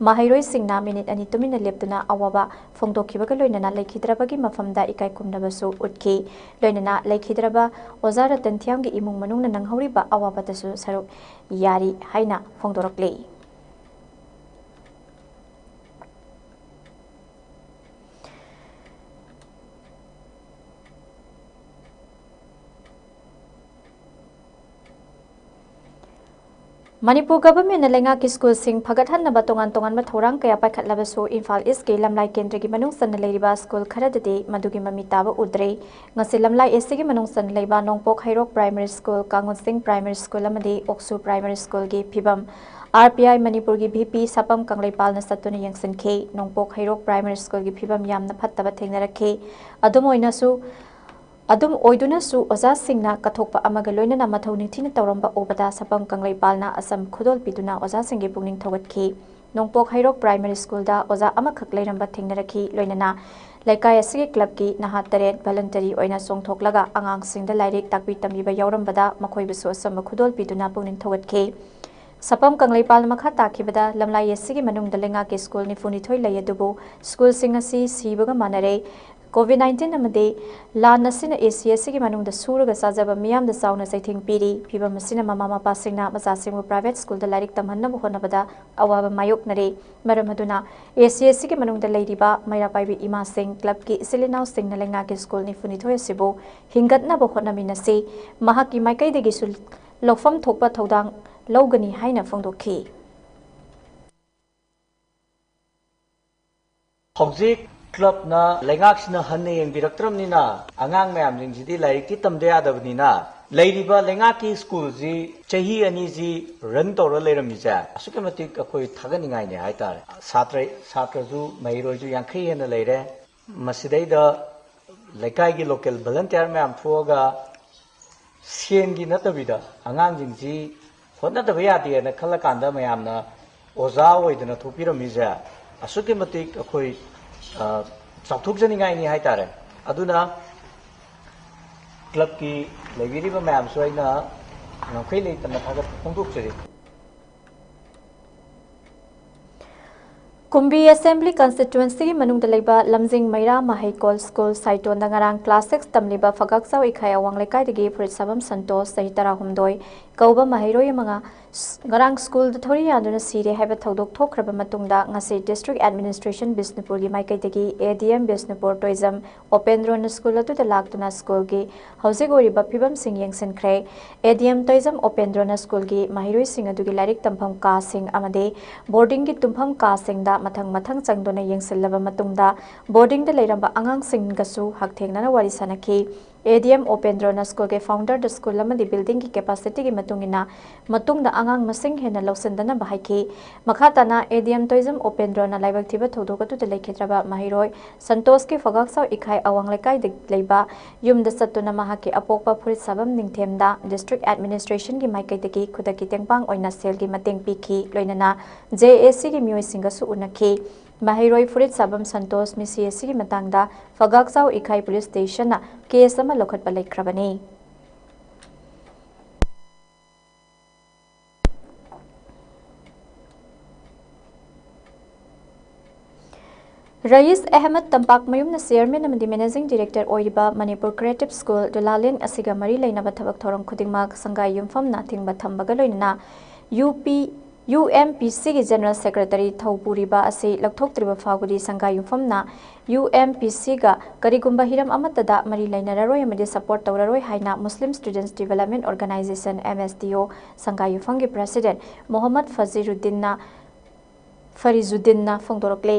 ꯃꯍꯩꯔꯣꯏꯁꯤꯡꯅ ꯃꯤꯅꯤꯠ ꯑꯅꯤ ꯇꯨꯃꯤꯟꯅ ꯂꯦꯞꯇꯨꯅ ꯑꯋꯥꯕ ꯐꯣꯡꯗꯣꯛꯈꯤꯕꯒ ꯂꯣꯏꯅꯅ ꯂꯩꯈꯤꯗ꯭ꯔꯕꯒꯤ ꯃꯐꯝꯗ ꯏꯀꯥꯏ ꯈꯨꯝꯅꯕꯁꯨ ꯎꯠꯈꯤ꯫ ꯂꯣꯏꯅꯅ ꯂꯩꯈꯤꯗ꯭ꯔꯕ ꯑꯣꯖꯥ ꯔꯇꯟ ꯊꯤꯌꯥꯝꯒꯤ ꯏꯃꯨꯡ ꯃꯅꯨꯡꯅ ꯅꯪꯍꯧꯔꯤꯕ ꯑꯋꯥꯕꯗꯁꯨ ꯁꯔꯨꯛ ꯌꯥꯔꯤ ꯍꯥꯏꯅ ꯐꯣꯡꯗꯣꯔꯛꯂꯤ꯫ ꯃꯅꯤꯄꯨꯔ ꯒꯚꯔꯟꯃꯦꯟꯠꯅ ꯂꯩꯉꯥꯛꯀꯤ ꯁ꯭ꯀꯨꯜꯁꯤꯡ ꯐꯒꯠꯍꯟꯅꯕ ꯇꯣꯉꯥꯟ ꯇꯣꯉꯥꯟꯕ ꯊꯧꯔꯥꯡ ꯀꯌꯥ ꯄꯥꯏꯈꯠꯂꯕꯁꯨ, ꯏꯝꯐꯥꯜ ꯏꯁ꯭ꯠꯀꯤ ꯂꯝꯂꯥꯏ ꯀꯦꯟꯗ꯭ꯔꯒꯤ ꯃꯅꯨꯡ ꯆꯟꯅ ꯂꯩꯔꯤꯕ ꯁ꯭ꯀꯨꯜ ꯈꯔꯗꯗꯤ ꯃꯗꯨꯒꯤ ꯃꯃꯤ ꯇꯥꯕ ꯎꯗ꯭ꯔꯦ꯫ ꯉꯁꯤ ꯂꯝꯂꯥꯏ ꯑꯦꯁ ꯁꯤꯒꯤ ꯃꯅꯨꯡ ꯆꯟꯅ ꯂꯩꯕ ꯅꯣꯡꯄꯣꯛ ꯍꯩꯔꯣꯛ ꯄ꯭ꯔꯥꯏꯃꯥꯔꯤ ꯁ꯭ꯀꯨꯜ, ꯀꯥꯡꯒꯨꯟꯁꯤꯡ ꯄ꯭ꯔꯥꯏꯃꯥꯔꯤ ꯁ꯭ꯀꯨꯜ ꯑꯃꯗꯤ ꯑꯣꯛꯁꯨ ꯄ꯭ꯔꯥꯏꯃꯥꯔꯤ ꯁ꯭ꯀꯨꯜꯒꯤ ꯐꯤꯕꯝ ꯑꯥꯔ ꯄꯤ ꯑꯥꯏ ꯃꯅꯤꯄꯨꯔꯒꯤ ꯚꯤ ꯄꯤ ꯁꯄꯝ ꯀꯪꯂꯩꯄꯥꯜꯅ ꯆꯠꯇꯨꯅ ꯌꯦꯡꯁꯤꯟꯈꯤ꯫ ꯅꯣꯡꯄꯣꯛ ꯍꯩꯔꯣꯛ ꯄ꯭ꯔꯥꯏꯃꯥꯔꯤ ꯁ꯭ꯀꯨꯜꯒꯤ ꯐꯤꯕꯝ ꯌꯥꯝꯅ ꯐꯠꯇꯕ ꯊꯦꯡꯅꯔꯛꯈꯤ꯫ ꯑꯗꯨꯝ ꯑꯣꯏꯅꯁꯨ, ꯑꯗꯨꯝ ꯑꯣꯏꯗꯨꯅꯁꯨ ꯑꯣꯖꯥꯁꯤꯡꯅ ꯀꯠꯊꯣꯛꯄ ꯑꯃꯒ ꯂꯣꯏꯅꯅ ꯃꯊꯧ ꯅꯤꯡꯊꯤꯅ ꯇꯧꯔꯝꯕ ꯎꯕꯗ ꯁꯄꯝ ꯀꯪꯂꯩꯄꯥꯜꯅ ꯑꯆꯝ ꯈꯨꯗꯣꯜ ꯄꯤꯗꯨꯅ ꯑꯣꯖꯥꯁꯤꯡꯒꯤ ꯄꯨꯛꯅꯤꯡ ꯊꯧꯒꯠꯈꯤ꯫ ꯅꯣꯡꯄꯣꯛ ꯍꯩꯔꯣꯛ ꯄ꯭ꯔꯥꯏꯃꯥꯔꯤ ꯁ꯭ꯀꯨꯜꯗ ꯑꯣꯖꯥ ꯑꯃꯈꯛ ꯂꯩꯔꯝꯕ ꯊꯦꯡꯅꯔꯛꯈꯤ꯫ ꯂꯣꯏꯅꯅ ꯂꯩꯀꯥꯏ ꯑꯁꯤꯒꯤ ꯀ꯭ꯂꯕꯀꯤ ꯅꯍꯥ ꯇꯔꯦꯠ ꯚꯂꯟꯇꯔꯤ ꯑꯣꯏꯅ ꯆꯣꯡꯊꯣꯛꯂꯒ ꯑꯉꯥꯡꯁꯤꯡꯗ ꯂꯥꯏꯔꯤꯛ ꯇꯥꯛꯄꯤ ꯇꯝꯕꯤꯕ ꯌꯥꯎꯔꯝꯕꯗ ꯃꯈꯣꯏꯕꯨꯁꯨ ꯑꯆꯝꯕ ꯈꯨꯗꯣꯜ ꯄꯤꯗꯨꯅ ꯄꯨꯛꯅꯤꯡ ꯊꯧꯒꯠꯈꯤ꯫ ꯁꯄꯝ ꯀꯪꯂꯩꯄꯥꯜꯅ ꯃꯈꯥ ꯇꯥꯈꯤꯕꯗ, ꯂꯝꯂꯥꯏ ꯑꯦꯁ ꯁꯤꯒꯤ ꯃꯅꯨꯡꯗ ꯂꯩꯉꯥꯛꯀꯤ ꯁ꯭ꯀꯨꯜ ꯅꯤꯐꯨ ꯅꯤꯊꯣꯏ ꯂꯩ, ꯑꯗꯨꯕꯨ ꯁ꯭ꯀꯨꯜꯁꯤꯡ ꯑꯁꯤ ꯁꯤꯕꯒ ꯃꯥꯟꯅꯔꯦ꯫ ꯀꯣꯚꯤꯗ ꯅꯥꯏꯟꯇꯤꯟ ꯑꯃꯗꯤ ꯂꯥꯟ ꯑꯁꯤꯅ ꯑꯦ ꯁꯤ ꯑꯦꯁ ꯁꯤꯒꯤ ꯃꯅꯨꯡꯗ ꯁꯨꯔꯒ ꯆꯥꯖꯕ ꯃꯤꯌꯥꯝꯗ ꯆꯥꯎꯅ ꯆꯩꯊꯦꯡ ꯄꯤꯔꯤ꯫ ꯐꯤꯕꯝ ꯑꯁꯤꯅ ꯃꯃꯥ ꯃꯄꯥꯁꯤꯡꯅ ꯃꯆꯥꯁꯤꯡꯕꯨ ꯄ꯭ꯔꯥꯏꯚꯦꯠ ꯁ꯭ꯀꯨꯜꯗ ꯂꯥꯏꯔꯤꯛ ꯇꯝꯍꯟꯅꯕ ꯍꯣꯠꯅꯕꯗ ꯑꯋꯥꯕ ꯃꯥꯌꯣꯛꯅꯔꯤ꯫ ꯃꯔꯝ ꯑꯗꯨꯅ ꯑꯦ ꯁꯤ ꯑꯦꯁ ꯁꯤꯒꯤ ꯃꯅꯨꯡꯗ ꯂꯩꯔꯤꯕ ꯃꯩꯔꯥ ꯄꯥꯏꯕꯤ ꯏꯃꯥꯁꯤꯡ, ꯀ꯭ꯂꯕꯀꯤ ꯏꯆꯤꯜ ꯏꯅꯥꯎꯁꯤꯡꯅ ꯂꯩꯉꯥꯛꯀꯤ ꯁ꯭ꯀꯨꯜ ꯅꯤꯐꯨ ꯅꯤꯊꯣꯏ ꯑꯁꯤꯕꯨ ꯍꯤꯡꯒꯠꯅꯕ ꯍꯣꯠꯅꯃꯤꯟꯅꯁꯤ꯫ ꯃꯍꯥꯛꯀꯤ ꯃꯥꯏꯀꯩꯗꯒꯤꯁꯨ ꯂꯧꯐꯝ ꯊꯣꯛꯄ ꯊꯧꯗꯥꯡ ꯂꯧꯒꯅꯤ ꯍꯥꯏꯅ ꯐꯣꯡꯗꯣꯛꯈꯤ꯫ ꯍꯧꯖꯤꯛ ꯀ꯭ꯂꯕꯅ, ꯂꯩꯉꯥꯛꯁꯤꯅ ꯍꯟꯅ ꯌꯦꯡꯕꯤꯔꯛꯇ꯭ꯔꯕꯅꯤꯅ ꯑꯉꯥꯡ ꯃꯌꯥꯝꯁꯤꯡꯁꯤꯗꯤ ꯂꯥꯏꯔꯤꯛꯇꯤ ꯇꯝꯗ ꯌꯥꯗꯕꯅꯤꯅ ꯂꯩꯔꯤꯕ ꯂꯩꯉꯥꯛꯀꯤ ꯁ꯭ꯀꯨꯜꯁꯤ ꯆꯍꯤ ꯑꯅꯤꯁꯤ ꯔꯟ ꯇꯧꯔ ꯂꯩꯔꯝꯃꯤꯁꯦ ꯑꯁꯨꯛꯀꯤ ꯃꯇꯤꯛ ꯑꯩꯈꯣꯏ ꯊꯥꯒꯠꯅꯤꯡꯉꯥꯏꯅꯤ ꯍꯥꯏꯇꯥꯔꯦ꯫ ꯁꯥꯇ꯭ꯔ, ꯁꯥꯇ꯭ꯔꯁꯨ ꯃꯍꯩꯔꯣꯏꯁꯨ ꯌꯥꯡꯈꯩ ꯍꯦꯟꯅ ꯂꯩꯔꯦ꯫ ꯃꯁꯤꯗꯩꯗ ꯂꯩꯀꯥꯏꯒꯤ ꯂꯣꯀꯦꯜ ꯚꯣꯂꯟꯇꯤꯌꯔ ꯃꯌꯥꯝ ꯊꯣꯛꯑꯒ ꯁꯦꯟꯒꯤ ꯅꯠꯇꯕꯤꯗ ꯑꯉꯥꯡꯁꯤꯡꯁꯤ ꯍꯣꯠꯅꯗꯕ ꯌꯥꯗꯦꯅ ꯈꯜꯂꯀꯥꯟꯗ ꯃꯌꯥꯝꯅ ꯑꯣꯖꯥ ꯑꯣꯏꯗꯅ ꯊꯣꯛꯄꯤꯔꯝꯃꯤꯁꯦ ꯑꯁꯨꯛꯀꯤ ꯃꯇꯤꯛ ꯑꯩꯈꯣꯏ, ꯑ, ꯆꯥꯎꯊꯣꯛꯆꯅꯤꯡꯉꯥꯏꯅꯤ ꯍꯥꯏꯇꯥꯔꯦ꯫ ꯑꯗꯨꯅ ꯀ꯭ꯂꯕꯀꯤ ꯂꯩꯕꯤꯔꯤꯕ ꯃꯌꯥꯝꯁꯨ ꯑꯩꯅ ꯉꯝꯈꯩ ꯂꯩꯇꯅ ꯊꯥꯒꯠꯄ ꯐꯣꯡꯗꯣꯛꯆꯔꯤ꯫ ꯀꯨꯝꯕꯤ ꯑꯦꯁꯦꯝꯕ꯭ꯂꯤ ꯀꯟꯁꯇꯤꯇ꯭ꯋꯦꯟꯁꯤꯒꯤ ꯃꯅꯨꯡꯗ ꯂꯩꯕ ꯂꯝꯖꯤꯡ ꯃꯩꯔꯥ ꯃꯍꯩꯀꯣꯜ ꯁ꯭ꯀꯨꯜ ꯁꯥꯏꯇꯣꯟꯗ ꯉꯔꯥꯡ ꯀ꯭ꯂꯥꯁ ꯁꯤꯛꯁ ꯇꯝꯂꯤꯕ ꯐꯒꯥꯛꯆꯥꯎ ꯏꯈꯥꯏ ꯑꯋꯥꯡ ꯂꯩꯀꯥꯏꯗꯒꯤ ꯐꯨꯔꯤꯠ ꯁꯥꯐꯝ ꯁꯟꯇꯣꯁ, ꯆꯍꯤ ꯇꯔꯥꯍꯨꯝꯗꯣꯏ, ꯀꯧꯕ ꯃꯍꯩꯔꯣꯏ ꯑꯃ ꯉ-, ꯉꯔꯥꯡ ꯁ꯭ꯀꯨꯜꯗ ꯊꯧꯔꯤ ꯌꯥꯟꯗꯨꯅ ꯁꯤꯔꯦ ꯍꯥꯏꯕ ꯊꯧꯗꯣꯛ ꯊꯣꯛꯈ꯭ꯔꯕ ꯃꯇꯨꯡꯗ ꯉꯁꯤ ꯗꯤꯁꯇ꯭ꯔꯤꯛ ꯑꯦꯗꯃꯤꯅꯤꯁꯇ꯭ꯔꯦꯁꯟ ꯕꯤꯁꯅꯨꯄꯨꯔꯒꯤ ꯃꯥꯏꯀꯩꯗꯒꯤ ꯑꯦ D M Bishnupur Toijam ꯑꯣꯄꯦꯟꯗ꯭ꯔꯣꯅ school ꯑꯗꯨꯗ ꯂꯥꯛꯇꯨꯅ ꯁ꯭ꯀꯨꯜꯒꯤ ꯍꯧꯖꯤꯛ ꯑꯣꯏꯔꯤꯕ ꯐꯤꯕꯝꯁꯤꯡ ꯌꯦꯡꯁꯤꯟꯈ꯭ꯔꯦ꯫ ꯑꯦ ꯗꯤ ꯑꯦꯝ ꯇꯣꯏꯖꯝ ꯑꯣꯄꯦꯟꯗ꯭ꯔꯣꯅ ꯁ꯭ꯀꯨꯜꯒꯤ ꯃꯍꯩꯔꯣꯏꯁꯤꯡ ꯑꯗꯨꯒꯤ ꯂꯥꯏꯔꯤꯛ ꯇꯝꯐꯝ ꯀꯥꯁꯤꯡ ꯑꯃꯗꯤ ꯕꯣꯔꯗꯤꯡꯒꯤ ꯇꯨꯝꯐꯝ ꯀꯥꯁꯤꯡꯗ ꯃꯊꯪ ꯃꯊꯪ ꯆꯪꯗꯨꯅ ꯌꯦꯡꯁꯤꯜꯂꯕ ꯃꯇꯨꯡꯗ ꯕꯣꯔꯗꯤꯡꯗ ꯂꯩꯔꯝꯕ ꯑꯉꯥꯡꯁꯤꯡꯒꯁꯨ ꯍꯛꯊꯦꯡꯅꯅ ꯋꯥꯔꯤ ꯁꯥꯅꯈꯤ꯫ ꯑꯦ ꯗꯤ ꯑꯦꯝ ꯑꯣꯄꯦꯟꯗ꯭ꯔꯣꯅ ꯁ꯭ꯀꯨꯜꯒꯤ ꯐꯥꯎꯟꯗꯔꯗ ꯁ꯭ꯀꯨꯜ ꯑꯃꯗꯤ ꯕꯤꯜꯗꯤꯡꯒꯤ ꯀꯦꯄꯥꯁꯤꯇꯤꯒꯤ ꯃꯇꯨꯡ ꯏꯟꯅ ꯃꯇꯨꯡꯗ ꯑꯉꯥꯡ ꯃꯁꯤꯡ ꯍꯦꯟꯅ ꯂꯧꯁꯤꯟꯗꯅꯕ ꯍꯥꯏꯈꯤ꯫ ꯃꯈꯥ ꯇꯥꯅ ꯑꯦ ꯗꯤ ꯑꯦꯝ ꯇꯣꯏꯖꯝ ꯑꯣꯄꯦꯟꯗ꯭ꯔꯣꯅ ꯂꯥꯏꯕꯛ ꯊꯤꯕ ꯊꯧꯗꯣꯛ ꯑꯗꯨꯗ ꯂꯩꯈꯤꯗ꯭ꯔꯕ ꯃꯍꯩꯔꯣꯏ ꯁꯟꯇꯣꯁꯀꯤ ꯐꯒꯥꯛꯆꯥꯎ ꯏꯈꯥꯏ ꯑꯋꯥꯡ ꯂꯩꯀꯥꯏꯗ ꯂꯩꯕ ꯌꯨꯝꯗ ꯆꯠꯇꯨꯅ ꯃꯍꯥꯛꯀꯤ ꯑꯄꯣꯛꯄ ꯐꯨꯔꯤꯠ ꯁꯥꯐꯝ ꯅꯤꯡꯊꯦꯝꯗ ꯗꯤꯁꯇ꯭ꯔꯤꯛ ꯑꯦꯗꯃꯤꯅꯤꯁꯇ꯭ꯔꯦꯁꯟꯒꯤ ꯃꯥꯏꯀꯩꯗꯒꯤ ꯈꯨꯗꯛꯀꯤ ꯇꯦꯡꯄꯥꯡ ꯑꯣꯏꯅ ꯁꯦꯜꯒꯤ ꯃꯇꯦꯡ ꯄꯤꯈꯤ꯫ ꯂꯣꯏꯅꯅ ꯖꯦ ꯑꯦ ꯁꯤꯒꯤ ꯃꯤꯑꯣꯏꯁꯤꯡꯒꯁꯨ ꯎꯅꯈꯤ꯫ ꯃꯍꯩꯔꯣꯏ ꯐꯨꯔꯤꯠ ꯁꯥꯐꯝ ꯁꯟꯇꯣꯁ ꯃꯤꯁꯤ ꯑꯁꯤꯒꯤ ꯃꯇꯥꯡꯗ ꯐꯒꯥꯛꯆꯥꯎ ꯏꯈꯥꯏ ꯄꯨꯂꯤꯁ ꯁ꯭ꯇꯦꯁꯟꯅ ꯀꯦꯁ ꯑꯃ ꯂꯧꯈꯠꯄ ꯂꯩꯈ꯭ꯔꯕꯅꯤ꯫ ꯔꯌꯤꯁ ꯑꯍꯃꯗ ꯇꯝꯄꯥꯛꯃꯌꯨꯝꯅ ꯆꯤꯌꯔꯃꯦꯟ ꯑꯃꯗꯤ ꯃꯦꯅꯦꯖꯤꯡ ꯗꯤꯔꯦꯛꯇꯔ ꯑꯣꯏꯔꯤꯕ ꯃꯅꯤꯄꯨꯔ ꯀ꯭ꯔꯤꯌꯦꯇꯤꯚ ꯁ꯭ꯀꯨꯜ ꯗꯨꯂꯥꯂꯦꯟ ꯑꯁꯤꯒ ꯃꯔꯤ ꯂꯩꯅꯕ ꯊꯕꯛ ꯊꯧꯔꯝ ꯈꯨꯗꯤꯡꯃꯛ ꯁꯪꯒꯥꯏ ꯌꯨꯝꯐꯝꯅ ꯑꯊꯤꯡꯕ ꯊꯝꯕꯒ ꯂꯣꯏꯅꯅ ꯌꯨ ꯄꯤ, ꯌꯨ ꯑꯦꯝ ꯄꯤ ꯁꯤꯒꯤ ꯖꯦꯅꯔꯦꯜ ꯁꯦꯀ꯭ꯔꯦꯇꯔꯤ ꯊꯧꯄꯨꯔꯤꯕ ꯑꯁꯤ ꯂꯧꯊꯣꯛꯇ꯭ꯔꯤꯕ ꯐꯥꯎꯕꯗꯤ ꯁꯪꯒꯥꯏ ꯌꯨꯝꯐꯝꯅ ꯌꯨ ꯑꯦꯝ ꯄꯤ ꯁꯤꯒ ꯀꯔꯤꯒꯨꯝꯕ ꯍꯤꯔꯝ ꯑꯃꯠꯇꯗ ꯃꯔꯤ ꯂꯩꯅꯔꯔꯣꯏ ꯑꯃꯗꯤ ꯁꯄꯣꯔꯠ ꯇꯧꯔꯔꯣꯏ ꯍꯥꯏꯅ Muslim students development organisation, M S D O, ꯁꯪꯒꯥꯏ ꯌꯨꯝꯐꯝꯒꯤ ꯄ꯭ꯔꯦꯁꯤꯗꯦꯟꯠ ꯃꯣꯍꯝꯃꯗ ꯐꯖꯤꯔꯨꯗꯤꯟꯅ ꯐꯔꯤꯖꯨꯗꯤꯟꯅ ꯐꯣꯡꯗꯣꯔꯛꯂꯦ꯫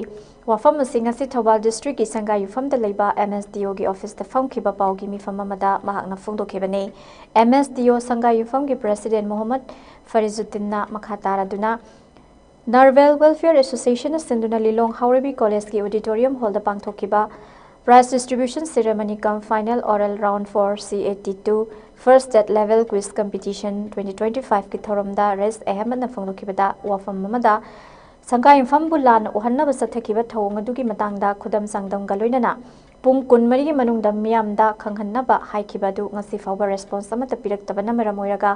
ꯋꯥꯐꯝ ꯑꯁꯤ ꯉꯁꯤ ꯊꯧꯕꯥꯜ ꯗꯤꯁꯇ꯭ꯔꯤꯛꯀꯤ ꯁꯪꯒꯥꯏꯌꯨꯝꯐꯝꯗ ꯂꯩꯕ ꯑꯦꯝ ꯑꯦꯁ ꯗꯤ ꯑꯣꯒꯤ ꯑꯣꯐꯤꯁꯇ ꯐꯝꯈꯤꯕ ꯄꯥꯎꯒꯤ ꯃꯤꯐꯝ ꯑꯃꯗ ꯃꯍꯥꯛꯅ ꯐꯣꯡꯗꯣꯛꯈꯤꯕꯅꯤ꯫ ꯑꯦꯝ ꯑꯦꯁ ꯗꯤ ꯑꯣ ꯁꯪꯒꯥꯏꯌꯨꯝꯐꯝꯒꯤ ꯄ꯭ꯔꯦꯁꯤꯗꯦꯟ ꯃꯣꯍꯝꯃꯗ ꯐꯔꯤꯖꯨꯗꯤꯟꯅ ꯃꯈꯥ ꯇꯥꯔꯗꯨꯅ ꯅꯥꯔꯚꯦꯜ ꯋꯦꯜꯐꯤꯌꯔ ꯑꯦꯁꯣꯁꯤꯌꯦꯁꯟꯅ ꯁꯤꯟꯗꯨꯅ ꯂꯤꯂꯣꯡ ꯍꯥꯎꯔꯩꯕꯤ ꯀꯣꯂꯦꯖꯀꯤ ꯑꯣꯗꯤꯇꯣꯔꯤꯌꯝ ꯍꯣꯜꯗ ꯄꯥꯡꯊꯣꯛꯈꯤꯕ prize distribution ceremony cum final oral round for C A T two first state level quiz competition twenty twenty-five ꯀꯤ ꯊꯧꯔꯝꯗ ꯔꯏꯁ ꯑꯍꯃꯗꯅ ꯐꯣꯡꯗꯣꯛꯈꯤꯕꯗ ꯋꯥꯐꯝ ꯑꯃꯗ ꯁꯪꯒꯥꯏꯌꯨꯝꯐꯝꯕꯨ ꯂꯥꯟꯅ ꯎꯍꯟꯅꯕ ꯆꯠꯊꯈꯤꯕ ꯊꯧꯑꯣꯡ ꯑꯗꯨꯒꯤ ꯃꯇꯥꯡꯗ ꯈꯨꯗꯝ ꯆꯥꯡꯗꯝꯒ ꯂꯣꯏꯅꯅ ꯄꯨꯡ ꯀꯨꯟꯃꯔꯤꯒꯤ ꯃꯅꯨꯡꯗ ꯃꯤꯌꯥꯝꯗ ꯈꯪꯍꯟꯅꯕ ꯍꯥꯏꯈꯤꯕ ꯑꯗꯨ ꯉꯁꯤ ꯐꯥꯎꯕ ꯔꯦꯁꯄꯣꯟꯁ ꯑꯃꯠꯇ ꯄꯤꯔꯛꯇꯕꯅ ꯃꯔꯝ ꯑꯣꯏꯔꯒ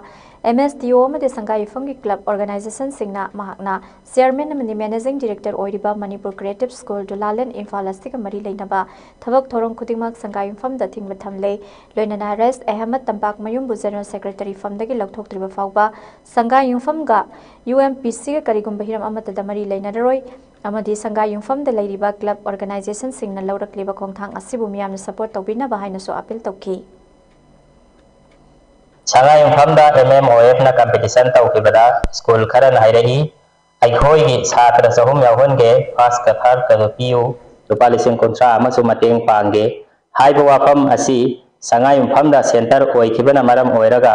ꯑꯦꯝ ꯑꯦꯁ ꯗꯤ ꯑꯣ ꯑꯃꯗꯤ ꯁꯪꯒꯥꯏꯌꯨꯝꯐꯝꯒꯤ ꯀ꯭ꯂꯕ ꯑꯣꯔꯒꯅꯥꯏꯖꯦꯁꯟꯁꯤꯡꯅ ꯃꯍꯥꯛꯅ ꯆꯤꯌꯔꯃꯦꯟ ꯑꯃꯗꯤ ꯃꯦꯅꯦꯖꯤꯡ ꯗꯤꯔꯦꯛꯇꯔ ꯑꯣꯏꯔꯤꯕ ꯃꯅꯤꯄꯨꯔ ꯀ꯭ꯔꯤꯌꯦꯇꯤꯚ ꯁ꯭ꯀꯨꯜ ꯗꯨꯂꯥꯂꯦꯟ ꯏꯝꯐꯥꯜ ꯑꯁꯤꯒ ꯃꯔꯤ ꯂꯩꯅꯕ ꯊꯕꯛ ꯊꯧꯔꯝ ꯈꯨꯗꯤꯡꯃꯛ ꯁꯪꯒꯥꯏꯌꯨꯝꯐꯝꯗ ꯑꯊꯤꯡꯕ ꯊꯝꯂꯦ꯫ ꯂꯣꯏꯅꯅ ꯔꯏꯁ ꯑꯍꯃꯗ ꯇꯝꯄꯥꯛꯃꯌꯨꯝꯕꯨ ꯖꯦꯅꯔꯦꯜ ꯁꯦꯀ꯭ꯔꯦꯇꯔꯤ ꯐꯝꯗꯒꯤ ꯂꯧꯊꯣꯛꯇ꯭ꯔꯤꯕ ꯐꯥꯎꯕ ꯁꯪꯒꯥꯏꯌꯨꯝꯐꯝꯒ ꯌꯨ ꯑꯦꯝ ꯄꯤ ꯁꯤꯒ ꯀꯔꯤꯒꯨꯝꯕ ꯍꯤꯔꯝ ꯑꯃꯠꯇꯗ ꯃꯔꯤ ꯂꯩꯅꯔꯔꯣꯏ ꯑꯃꯗꯤ ꯁꯪꯒꯥꯏꯌꯨꯝꯐꯝꯗ ꯂꯩꯔꯤꯕ ꯀ꯭ꯂꯕ ꯑꯣꯔꯒꯅꯥꯏꯖꯦꯁꯟꯁꯤꯡꯅ ꯂꯧꯔꯛꯂꯤꯕ ꯈꯣꯡꯊꯥꯡ ꯑꯁꯤꯕꯨ ꯃꯤꯌꯥꯝꯅ ꯁꯄꯣꯔꯠ ꯇꯧꯕꯤꯅꯕ ꯍꯥꯏꯅꯁꯨ ꯑꯄꯤꯜ ꯇꯧꯈꯤ꯫ ꯁꯉꯥꯏꯌꯨꯝꯐꯝꯗ M M O ꯑꯦꯐꯅ competition ꯇꯧꯈꯤꯕꯗ school ꯈꯔꯅ ꯍꯥꯏꯔꯛꯏ, "ꯑꯩꯈꯣꯏꯒꯤ ꯁꯥꯇ꯭ꯔ ꯆꯍꯨꯝ ꯌꯥꯎꯍꯟꯒꯦ, ꯐꯥꯔꯁꯀ ꯊꯥꯔꯗꯀꯗꯨ ꯄꯤꯌꯨ, ꯂꯨꯄꯥ ꯂꯤꯁꯤꯡ ꯀꯨꯟꯊ꯭ꯔꯥ ꯑꯃꯁꯨ ꯃꯇꯦꯡ ꯄꯥꯡꯒꯦ" ꯍꯥꯏꯕ ꯋꯥꯐꯝ ꯑꯁꯤ ꯁꯉꯥꯏꯌꯨꯝꯐꯝꯗ ꯁꯦꯟꯇꯔ ꯑꯣꯏꯈꯤꯕꯅ ꯃꯔꯝ ꯑꯣꯏꯔꯒ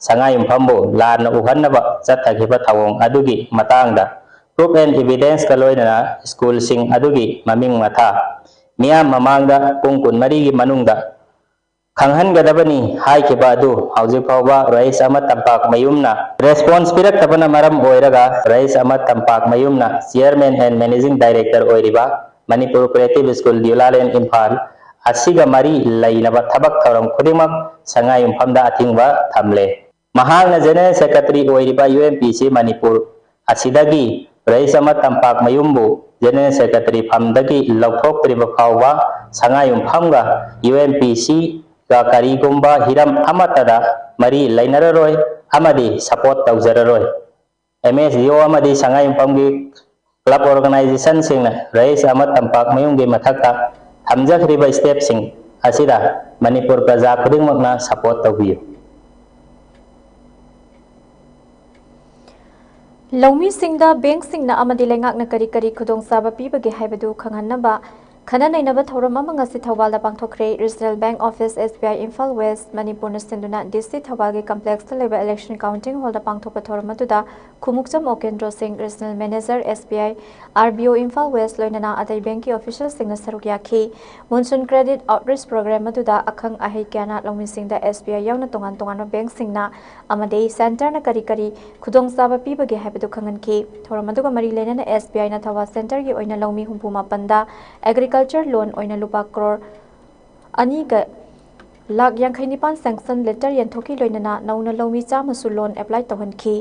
ꯁꯉꯥꯏꯌꯨꯝꯐꯝꯕꯨ ꯂꯥꯟꯅ ꯎꯍꯟꯅꯕ ꯆꯠꯊꯈꯤꯕ ꯊꯧꯑꯣꯡ ꯑꯗꯨꯒꯤ ꯃꯇꯥꯡꯗ proof and evidenceꯀ ꯂꯣꯏꯅꯅ ꯁ꯭ꯀꯨꯜꯁꯤꯡ ꯑꯗꯨꯒꯤ ꯃꯃꯤꯡ ꯃꯊꯥ ꯃꯤꯌꯥꯝ ꯃꯃꯥꯡꯗ ꯄꯨꯡ ꯀꯨꯟꯃꯔꯤꯒꯤ ꯃꯅꯨꯡꯗ ꯈꯪꯍꯟꯒꯗꯕꯅꯤ ꯍꯥꯏꯈꯤꯕ ꯑꯗꯨ ꯍꯧꯖꯤꯛ ꯐꯥꯎꯕ ꯔꯏꯁ ꯑꯍꯃꯗ ꯇꯝꯄꯥꯛꯃꯌꯨꯝꯅ ꯔꯦꯁꯄꯣꯟꯁ ꯄꯤꯔꯛꯇꯕꯅ ꯃꯔꯝ ꯑꯣꯏꯔꯒ ꯔꯏꯁ Ahmad ꯇꯝꯄꯥꯛꯃꯌꯨꯝꯅ chairman and managing director ꯑꯣꯏꯔꯤꯕ ꯃꯅꯤꯄꯨꯔ ꯀ꯭ꯔꯤꯌꯦꯇꯤꯚ ꯁ꯭ꯀꯨꯜ ꯗ꯭ꯌꯨꯂꯥꯂꯦꯟ ꯏꯝꯐꯥꯜ ꯑꯁꯤꯒ ꯃꯔꯤ ꯂꯩꯅꯕ ꯊꯕꯛ ꯊꯧꯔꯝ ꯈꯨꯗꯤꯡꯃꯛ ꯁꯉꯥꯏꯌꯨꯝꯐꯝꯗ ꯑꯊꯤꯡꯕ ꯊꯝꯂꯦ꯫ ꯃꯍꯥꯛꯅ ꯖꯦꯅꯔꯦꯜ ꯁꯦꯀ꯭ꯔꯦꯇꯔꯤ ꯑꯣꯏꯔꯤꯕ ꯌꯨ ꯑꯦꯝ ꯄꯤ ꯁꯤ ꯃꯅꯤꯄꯨꯔ ꯑꯁꯤꯗꯒꯤ ꯔꯏꯁ ꯑꯍꯃꯗ ꯇꯝꯄꯥꯛꯃꯌꯨꯝꯕꯨ ꯖꯦꯅꯔꯦꯜ ꯁꯦꯀ꯭ꯔꯦꯇꯔꯤ ꯐꯝꯗꯒꯤ ꯂꯧꯊꯣꯛꯇ꯭ꯔꯤꯕ ꯐꯥꯎꯕ ꯁꯉꯥꯏꯌꯨꯝꯐꯝꯒ ꯌꯨ ꯑꯦꯝ ꯄꯤ ꯁꯤꯒ ꯀꯔꯤꯒꯨꯝꯕ ꯍꯤꯔꯝ ꯑꯃꯠꯇꯗ ꯃꯔꯤ ꯂꯩꯅꯔꯔꯣꯏ ꯑꯃꯗꯤ ꯁꯄꯣꯔꯠ ꯇꯧꯖꯔꯔꯣꯏ꯫ ꯑꯦꯝ ꯑꯦꯁ ꯗꯤ ꯑꯣ ꯑꯃꯗꯤ ꯁꯉꯥꯏꯌꯨꯝꯐꯝꯒꯤ ꯀ꯭ꯂꯕ ꯑꯣꯔꯒꯅꯥꯏꯖꯦꯁꯟꯁꯤꯡꯅ ꯔꯏꯁ ꯑꯍꯃꯗ ꯇꯝꯄꯥꯛꯃꯌꯨꯝꯒꯤ ꯃꯊꯛꯇ ꯊꯝꯖꯈ꯭ꯔꯤꯕ ꯁ꯭ꯇꯦꯞꯁꯤꯡ ꯑꯁꯤꯗ ꯃꯅꯤꯄꯨꯔ ꯄ꯭ꯔꯖꯥ ꯈꯨꯗꯤꯡꯃꯛꯅ ꯁꯄꯣꯔꯠ ꯇꯧꯕꯤꯌꯨ꯫ ꯂꯧꯃꯤꯁꯤꯡꯗ ꯕꯦꯡꯛꯁꯤꯡꯅ ꯑꯃꯗꯤ ꯂꯩꯉꯥꯛꯅ ꯀꯔꯤ ꯀꯔꯤ ꯈꯨꯗꯣꯡꯆꯥꯕ ꯄꯤꯕꯒꯦ ꯍꯥꯏꯕꯗꯨ ꯈꯪꯍꯟꯅꯕ ꯈꯟꯅ ꯅꯩꯅꯕ ꯊꯧꯔꯝ ꯑꯃ ꯉꯁꯤ ꯊꯧꯕꯥꯜꯗ ꯄꯥꯡꯊꯣꯛꯈ꯭ꯔꯦ꯫ Regional Bank Office, S B I, Imphal West, ꯃꯅꯤꯄꯨꯔꯅ ꯁꯤꯟꯗꯨꯅ D C ꯊꯧꯕꯥꯜꯒꯤ complexꯇ ꯂꯩꯕ election counting hallꯗ ꯄꯥꯡꯊꯣꯛꯄ ꯊꯧꯔꯝ ꯑꯗꯨꯗ ꯈꯨꯃꯨꯛꯆꯝ ꯑꯣꯀꯦꯟꯗ꯭ꯔꯣ ꯁꯤꯡ, Regional Manager, S B I, R B O, Imphal West, ꯂꯣꯏꯅꯅ ꯑꯇꯩ ꯕꯦꯡꯛꯀꯤ officialꯁꯤꯡꯅ ꯁꯔꯨꯛ ꯌꯥꯈꯤ꯫ Monsoon Credit Outreach Program ꯑꯗꯨꯗ ꯑꯈꯪ ꯑꯍꯩ ꯀꯌꯥꯅ ꯂꯧꯃꯤꯁꯤꯡꯗ S B I ꯌꯥꯎꯅ ꯇꯣꯉꯥꯟ ꯇꯣꯉꯥꯟꯕ ꯕꯦꯡꯛꯁꯤꯡꯅ ꯑꯃꯗꯤ centreꯅ ꯀꯔꯤ ꯀꯔꯤ ꯈꯨꯗꯣꯡꯆꯥꯕ ꯄꯤꯕꯒꯦ ꯍꯥꯏꯕꯗꯨ ꯈꯪꯍꯟꯈꯤ꯫ ꯊꯧꯔꯝ ꯑꯗꯨꯒ ꯃꯔꯤ ꯂꯩꯅꯅ S B Iꯅ ꯊꯧꯕꯥꯜ centreꯒꯤ ꯑꯣꯏꯅ ꯂꯧꯃꯤ ꯍꯨꯝꯐꯨ ꯃꯥꯄꯟꯗ agriculture loan ꯑꯣꯏꯅ ꯂꯨꯄꯥ ꯀ꯭ꯔꯣꯔ ꯑꯅꯤꯒ ꯂꯥꯈ ꯌꯥꯡꯈꯩ ꯅꯤꯄꯥꯟ sanction letter ꯌꯦꯟꯊꯣꯛꯈꯤ, ꯂꯣꯏꯅꯅ ꯅꯧꯅ ꯂꯧꯃꯤ ꯆꯥꯝꯃꯁꯨ loan apply ꯇꯧꯍꯟꯈꯤ꯫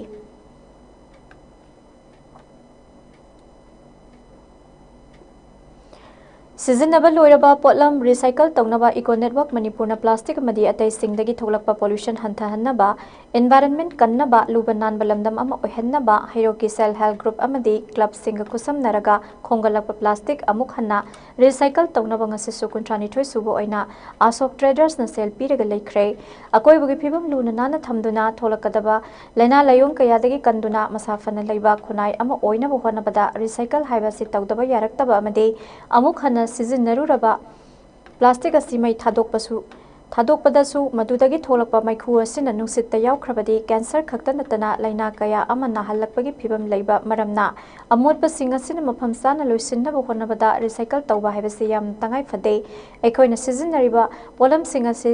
ꯁꯤꯖꯤꯟꯅꯕ ꯂꯣꯏꯔꯕ ꯄꯣꯠꯂꯝ recycle ꯇꯧꯅꯕ Eco Network ꯃꯅꯤꯄꯨꯔꯅ plastic ꯑꯃꯗꯤ ꯑꯇꯩꯁꯤꯡꯗꯒꯤ ꯊꯣꯛꯂꯛꯄ pollution ꯍꯟꯊꯍꯟꯅꯕ, environment ꯀꯟꯅꯕ, ꯂꯨꯕ ꯅꯥꯟꯕ ꯂꯝꯗꯝ ꯑꯃ ꯑꯣꯏꯍꯟꯅꯕ ꯍꯩꯔꯣꯛꯀꯤ self help group ꯑꯃꯗꯤ clubꯁꯤꯡꯒ ꯈꯨꯠꯁꯝꯅꯔꯒ ꯈꯣꯝꯒꯠꯂꯛꯄ plastic ꯑꯃꯨꯛ ꯍꯟꯅ recycle ꯇꯧꯅꯕ ꯉꯁꯤꯁꯨ ꯀꯨꯟꯊ꯭ꯔꯥꯅꯤꯊꯣꯏ ꯁꯨꯕ ꯑꯣꯏꯅ ꯑꯁꯣꯛ Tradersꯅ ꯁꯦꯜ ꯄꯤꯔꯒ ꯂꯩꯈ꯭ꯔꯦ꯫ ꯑꯀꯣꯏꯕꯒꯤ ꯐꯤꯕꯝ ꯂꯨꯅ ꯅꯥꯟꯅ ꯊꯝꯗꯨꯅ ꯊꯣꯛꯂꯛꯀꯗꯕ ꯂꯥꯏꯅꯥ ꯂꯥꯏꯑꯣꯡ ꯀꯌꯥꯗꯒꯤ ꯀꯟꯗꯨꯅ ꯃꯁꯥ ꯐꯅ ꯂꯩꯕ ꯈꯨꯟꯅꯥꯏ ꯑꯃ ꯑꯣꯏꯅꯕ ꯍꯣꯠꯅꯕꯗ recycle ꯍꯥꯏꯕ ꯑꯁꯤ ꯇꯧꯗꯕ ꯌꯥꯔꯛꯇꯕ ꯑꯃꯗꯤ ꯑꯃꯨꯛ ꯍꯟꯅ ꯁꯤꯖꯤꯟꯅꯔꯨꯔꯕ plastic ꯑꯁꯤ ꯃꯩ ꯊꯥꯗꯣꯛꯄꯁꯨ, ꯊꯥꯗꯣꯛꯄꯗꯁꯨ ꯃꯗꯨꯗꯒꯤ ꯊꯣꯛꯂꯛꯄ ꯃꯩꯈꯨ ꯑꯁꯤꯅ ꯅꯨꯡꯁꯤꯠꯇ ꯌꯥꯎꯈ꯭ꯔꯕꯗꯤ cancer ꯈꯛꯇ ꯅꯠꯇꯅ ꯂꯥꯏꯅꯥ ꯀꯌꯥ ꯑꯃ ꯅꯥꯍꯜꯂꯛꯄꯒꯤ ꯐꯤꯕꯝ ꯂꯩꯕ ꯃꯔꯝꯅ ꯑꯃꯣꯠꯄꯁꯤꯡ ꯑꯁꯤꯅ ꯃꯐꯝ ꯆꯥꯅ ꯂꯣꯏꯁꯤꯟꯅꯕ ꯍꯣꯠꯅꯕꯗ recycle ꯇꯧꯕ ꯍꯥꯏꯕꯁꯤ ꯌꯥꯝ ꯇꯉꯥꯏ ꯐꯗꯦ꯫ ꯑꯩꯈꯣꯏꯅ ꯁꯤꯖꯤꯟꯅꯔꯤꯕ ꯄꯣꯠꯂꯝꯁꯤꯡ ꯑꯁꯤ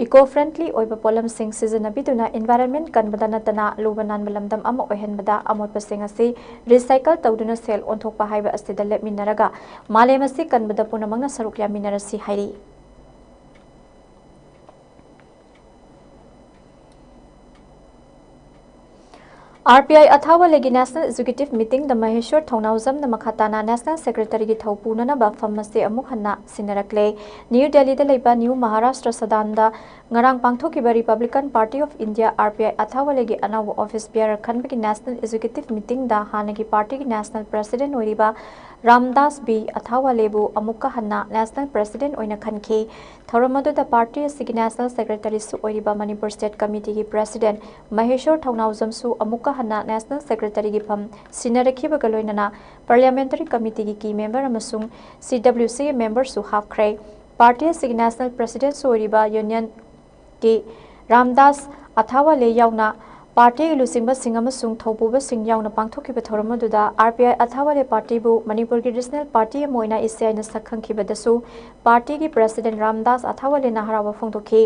eco friendly ꯑꯣꯏꯕ ꯄꯣꯠꯂꯝꯁꯤꯡ ꯁꯤꯖꯤꯟꯅꯕꯤꯗꯨꯅ environment ꯀꯟꯕꯗ ꯅꯠꯇꯅ ꯂꯨꯕ ꯅꯥꯟꯕ ꯂꯝꯗꯝ ꯑꯃ ꯑꯣꯏꯍꯟꯕꯗ ꯑꯃꯣꯠꯄꯁꯤꯡ ꯑꯁꯤ recycle ꯇꯧꯗꯨꯅ ꯁꯦꯜ ꯑꯣꯟꯊꯣꯛꯄ ꯍꯥꯏꯕ ꯑꯁꯤꯗ ꯂꯦꯞꯃꯤꯟꯅꯔꯒ ꯃꯥꯂꯦꯝ ꯑꯁꯤ ꯀꯟꯕꯗ ꯄꯨꯝꯅꯃꯛꯅ ꯁꯔꯨꯛ ꯌꯥꯃꯤꯟꯅꯔꯁꯤ ꯍꯥꯏꯔꯤ꯫ R P I ꯑꯊꯥꯋꯥꯂꯦꯒꯤ National Executive Meetingꯗ ꯃꯍꯦꯁ꯭ꯋꯔ ꯊꯧꯅꯥꯎꯖꯝꯅ ꯃꯈꯥ ꯇꯥꯅ National Secretaryꯒꯤ ꯊꯧ ꯄꯨꯅꯅꯕ ꯐꯝ ꯑꯁꯤ ꯑꯃꯨꯛ ꯍꯟꯅ ꯁꯤꯟꯅꯔꯛꯂꯦ꯫ ꯅ꯭ꯌꯨ ꯗꯦꯜꯂꯤꯗ ꯂꯩꯕ ꯅ꯭ꯌꯨ ꯃꯍꯥꯔꯥꯁꯇ꯭ꯔ ꯁꯗꯥꯟꯗ ꯉꯔꯥꯡ ꯄꯥꯡꯊꯣꯛꯈꯤꯕ Republican Party of India, R P I, ꯑꯊꯥꯋꯥꯂꯦꯒꯤ ꯑꯅꯧꯕ office bearer ꯈꯟꯕꯒꯤ National Executive Meetingꯗ ꯍꯥꯟꯅꯒꯤ partyꯒꯤ National President ꯑꯣꯏꯔꯤꯕ ꯔꯥꯝꯗꯥꯁ ꯕꯤ ꯑꯊꯥꯋꯥꯂꯦꯕꯨ ꯑꯃꯨꯛꯀ ꯍꯟꯅ National President ꯑꯣꯏꯅ ꯈꯟꯈꯤ꯫ ꯊꯧꯔꯝ ꯑꯗꯨꯗ party ꯑꯁꯤꯒꯤ National Secretaryꯁꯨ ꯑꯣꯏꯔꯤꯕ ꯃꯅꯤꯄꯨꯔ State Committeeꯒꯤ President ꯃꯍꯦꯁꯣꯔ ꯊꯧꯅꯥꯎꯖꯝꯁꯨ ꯑꯃꯨꯛꯀ ꯍꯟꯅ National Secretaryꯒꯤ ꯐꯝ ꯁꯤꯟꯅꯔꯛꯈꯤꯕꯒ ꯂꯣꯏꯅꯅ Parliamentary Committeeꯒꯤ key member ꯑꯃꯁꯨꯡ CWCꯒꯤ memberꯁꯨ ꯍꯥꯞꯈ꯭ꯔꯦ꯫ Party ꯑꯁꯤꯒꯤ National Presidentꯁꯨ ꯑꯣꯏꯔꯤꯕ Union ꯀꯤ ꯔꯥꯝꯗꯥꯁ ꯑꯊꯥꯋꯥꯂꯦ ꯌꯥꯎꯅ partyꯒꯤ ꯂꯨꯆꯤꯡꯕꯁꯤꯡ ꯑꯃꯁꯨꯡ ꯊꯧꯄꯨꯕꯁꯤꯡ ꯌꯥꯎꯅ ꯄꯥꯡꯊꯣꯛꯈꯤꯕ ꯊꯧꯔꯝ ꯑꯗꯨꯗ RPI ꯑꯊꯥꯋꯥꯂꯦ partyꯕꯨ ꯃꯅꯤꯄꯨꯔꯒꯤ regional party ꯑꯃ ꯑꯣꯏꯅ ACIꯅ ꯁꯛ ꯈꯪꯈꯤꯕꯗꯁꯨ partyꯒꯤ President ꯔꯥꯝꯗꯥꯁ ꯑꯊꯥꯋꯥꯂꯦꯅ ꯍꯔꯥꯎꯕ ꯐꯣꯡꯗꯣꯛꯈꯤ꯫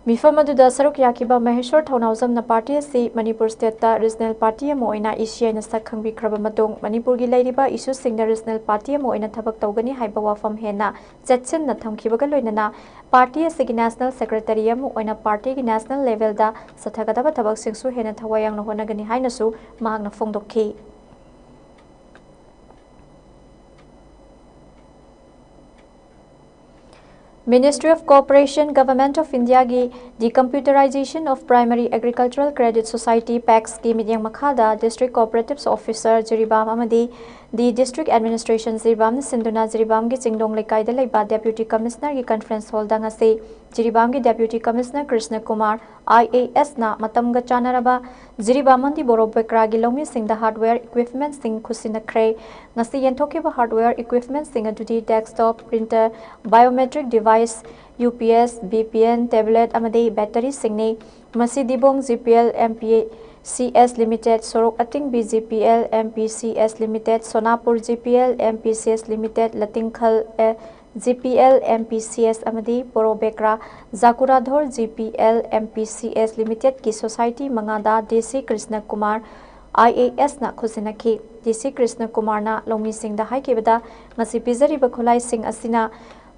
ꯃꯤꯐꯝ ꯑꯗꯨꯗ ꯁꯔꯨꯛ ꯌꯥꯈꯤꯕ ꯃꯍꯦꯁꯣꯔ ꯊꯧꯅꯥꯎꯖꯝꯅ party ꯑꯁꯤ ꯃꯅꯤꯄꯨꯔ stateꯇ regional party ꯑꯃ ꯑꯣꯏꯅ ACIꯅ ꯁꯛ ꯈꯪꯕꯤꯈ꯭ꯔꯕ ꯃꯇꯨꯡ ꯃꯅꯤꯄꯨꯔꯒꯤ ꯂꯩꯔꯤꯕ issueꯁꯤꯡꯗ regional party ꯑꯃ ꯑꯣꯏꯅ ꯊꯕꯛ ꯇꯧꯒꯅꯤ ꯍꯥꯏꯕ ꯋꯥꯐꯝ ꯍꯦꯟꯅ ꯆꯦꯠꯁꯤꯟꯅ ꯊꯝꯈꯤꯕꯒ ꯂꯣꯏꯅꯅ party ꯑꯁꯤꯒꯤ National Secretary ꯑꯃ ꯑꯣꯏꯅ partyꯒꯤ national levelꯗ ꯆꯠꯊꯒꯗꯕ ꯊꯕꯛꯁꯤꯡꯁꯨ ꯍꯦꯟꯅ ꯊꯋꯥꯏ ꯌꯥꯎꯅ ꯍꯣꯠꯅꯒꯅꯤ ꯍꯥꯏꯅꯁꯨ ꯃꯍꯥꯛꯅ ꯐꯣꯡꯗꯣꯛꯈꯤ꯫ Ministry of Cooperation, Government of Indiaꯒꯤ The Computerization of Primary Agricultural Credit Society, PACSꯀꯤ ꯃꯤꯠꯌꯦꯡ ꯃꯈꯥꯗ District Cooperatives Officer ꯖꯤꯔꯤꯕꯥꯝ ꯑꯃꯗꯤ The District Administration ꯖꯤꯔꯤꯕꯥꯝꯅ ꯁꯤꯟꯗꯨꯅ ꯖꯤꯔꯤꯕꯥꯝꯒꯤ ꯆꯤꯡꯗꯣꯡ ꯂꯩꯀꯥꯏꯗ ꯂꯩꯕ Deputy Commissionerꯒꯤ conference hallꯗ ꯉꯁꯤ ꯖꯤꯔꯤꯕꯥꯝꯒꯤ Deputy Commissioner ꯀ꯭ꯔꯤꯁꯅ ꯀꯨꯃꯥꯔ IASꯅ ꯃꯇꯝꯒ ꯆꯥꯟꯅꯔꯕ ꯖꯤꯔꯤꯕꯥꯝ ꯑꯃꯗꯤ ꯕꯣꯔꯣ ꯕꯦꯀ꯭ꯔꯥꯒꯤ ꯂꯧꯃꯤꯁꯤꯡꯗ hardware equipmentꯁꯤꯡ ꯈꯨꯠꯁꯤꯟꯅꯈ꯭ꯔꯦ꯫ ꯉꯁꯤ ꯌꯦꯟꯊꯣꯛꯈꯤꯕ hardware equipmentꯁꯤꯡ ꯑꯗꯨꯗꯤ desktop, printer, biometric device, UPS, VPN, tablet ꯑꯃꯗꯤ batteryꯁꯤꯡꯅꯤ꯫ ꯃꯁꯤ ꯗꯤꯕꯣꯡ GPL MPCS Limited, ꯁꯣꯔꯣꯛ ꯑꯇꯤꯡꯕꯤ GPL MPCS Limited, ꯁꯣꯅꯥꯄꯨꯔ GPL MPCS Limited, ꯂꯇꯤꯡꯈꯜ, ꯑꯦ, GPL MPCS ꯑꯃꯗꯤ ꯕꯣꯔꯣ ꯕꯦꯀ꯭ꯔꯥ ꯖꯥꯀꯨꯔꯥꯙꯣꯔ GPL MPCS Limitedꯀꯤ society ꯃꯉꯥꯗ DC ꯀ꯭ꯔꯤꯁꯅ ꯀꯨꯃꯥꯔ IASꯅ ꯈꯨꯠꯁꯤꯟꯅꯈꯤ꯫ DC ꯀ꯭ꯔꯤꯁꯅ ꯀꯨꯃꯥꯔꯅ ꯂꯧꯃꯤꯁꯤꯡꯗ ꯍꯥꯏꯈꯤꯕꯗ, ꯉꯁꯤ ꯄꯤꯖꯔꯤꯕ ꯈꯨꯠꯂꯥꯏꯁꯤꯡ ꯑꯁꯤꯅ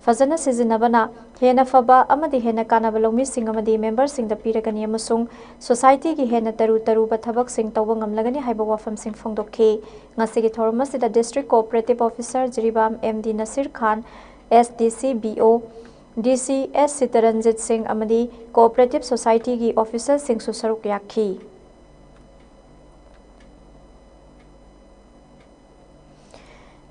ꯐꯖꯅ ꯁꯤꯖꯤꯟꯅꯕꯅ ꯍꯦꯟꯅ ꯐꯕ ꯑꯃꯗꯤ ꯍꯦꯟꯅ ꯀꯥꯟꯅꯕ ꯂꯧꯃꯤꯁꯤꯡ ꯑꯃꯗꯤ memberꯁꯤꯡꯗ ꯄꯤꯔꯒꯅꯤ ꯑꯃꯁꯨꯡ societyꯒꯤ ꯍꯦꯟꯅ ꯇꯔꯨ ꯇꯔꯨꯕ ꯊꯕꯛꯁꯤꯡ ꯇꯧꯕ ꯉꯝꯂꯒꯅꯤ ꯍꯥꯏꯕ ꯋꯥꯐꯝꯁꯤꯡ ꯐꯣꯡꯗꯣꯛꯈꯤ꯫ ꯉꯁꯤꯒꯤ ꯊꯧꯔꯝ ꯑꯁꯤꯗ District Cooperative Officer Jiribam MD ꯅꯁꯤꯔ ꯈꯥꯟ, SDC, BO, DC S ꯁꯤꯇꯔꯟꯖꯤꯠ ꯁꯤꯡ ꯑꯃꯗꯤ Cooperative Societyꯒꯤ officerꯁꯤꯡꯁꯨ ꯁꯔꯨꯛ ꯌꯥꯈꯤ꯫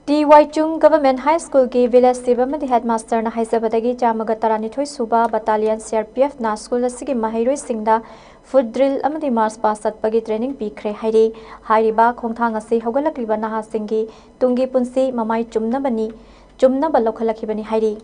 T Waichung Government High School ꯒꯤ Village Chief ꯑꯃꯗꯤ Headmaster ꯅ ꯍꯥꯏꯖꯕꯗꯒꯤ ꯆꯥꯝꯃꯒ ꯇꯔꯥꯅꯤꯊꯣꯏ ꯁꯨꯕ Battalion C R P F ꯅ school ꯑꯁꯤꯒꯤ ꯃꯍꯩꯔꯣꯏꯁꯤꯡꯗ foot drill ꯑꯃꯗꯤ march past ꯆꯠꯄꯒꯤ training ꯄꯤꯈ꯭ꯔꯦ ꯍꯥꯏꯔꯤ꯫ ꯍꯥꯏꯔꯤꯕ ꯈꯣꯡꯊꯥꯡ ꯑꯁꯤ ꯍꯧꯒꯠꯂꯛꯂꯤꯕ ꯅꯍꯥꯁꯤꯡꯒꯤ ꯇꯨꯡꯒꯤ ꯄꯨꯟꯁꯤ ꯃꯃꯥꯏ ꯆꯨꯝꯅꯕꯅꯤ, ꯆꯨꯝꯅꯕ ꯂꯧꯈꯠꯂꯛꯈꯤꯕꯅꯤ ꯍꯥꯏꯔꯤ꯫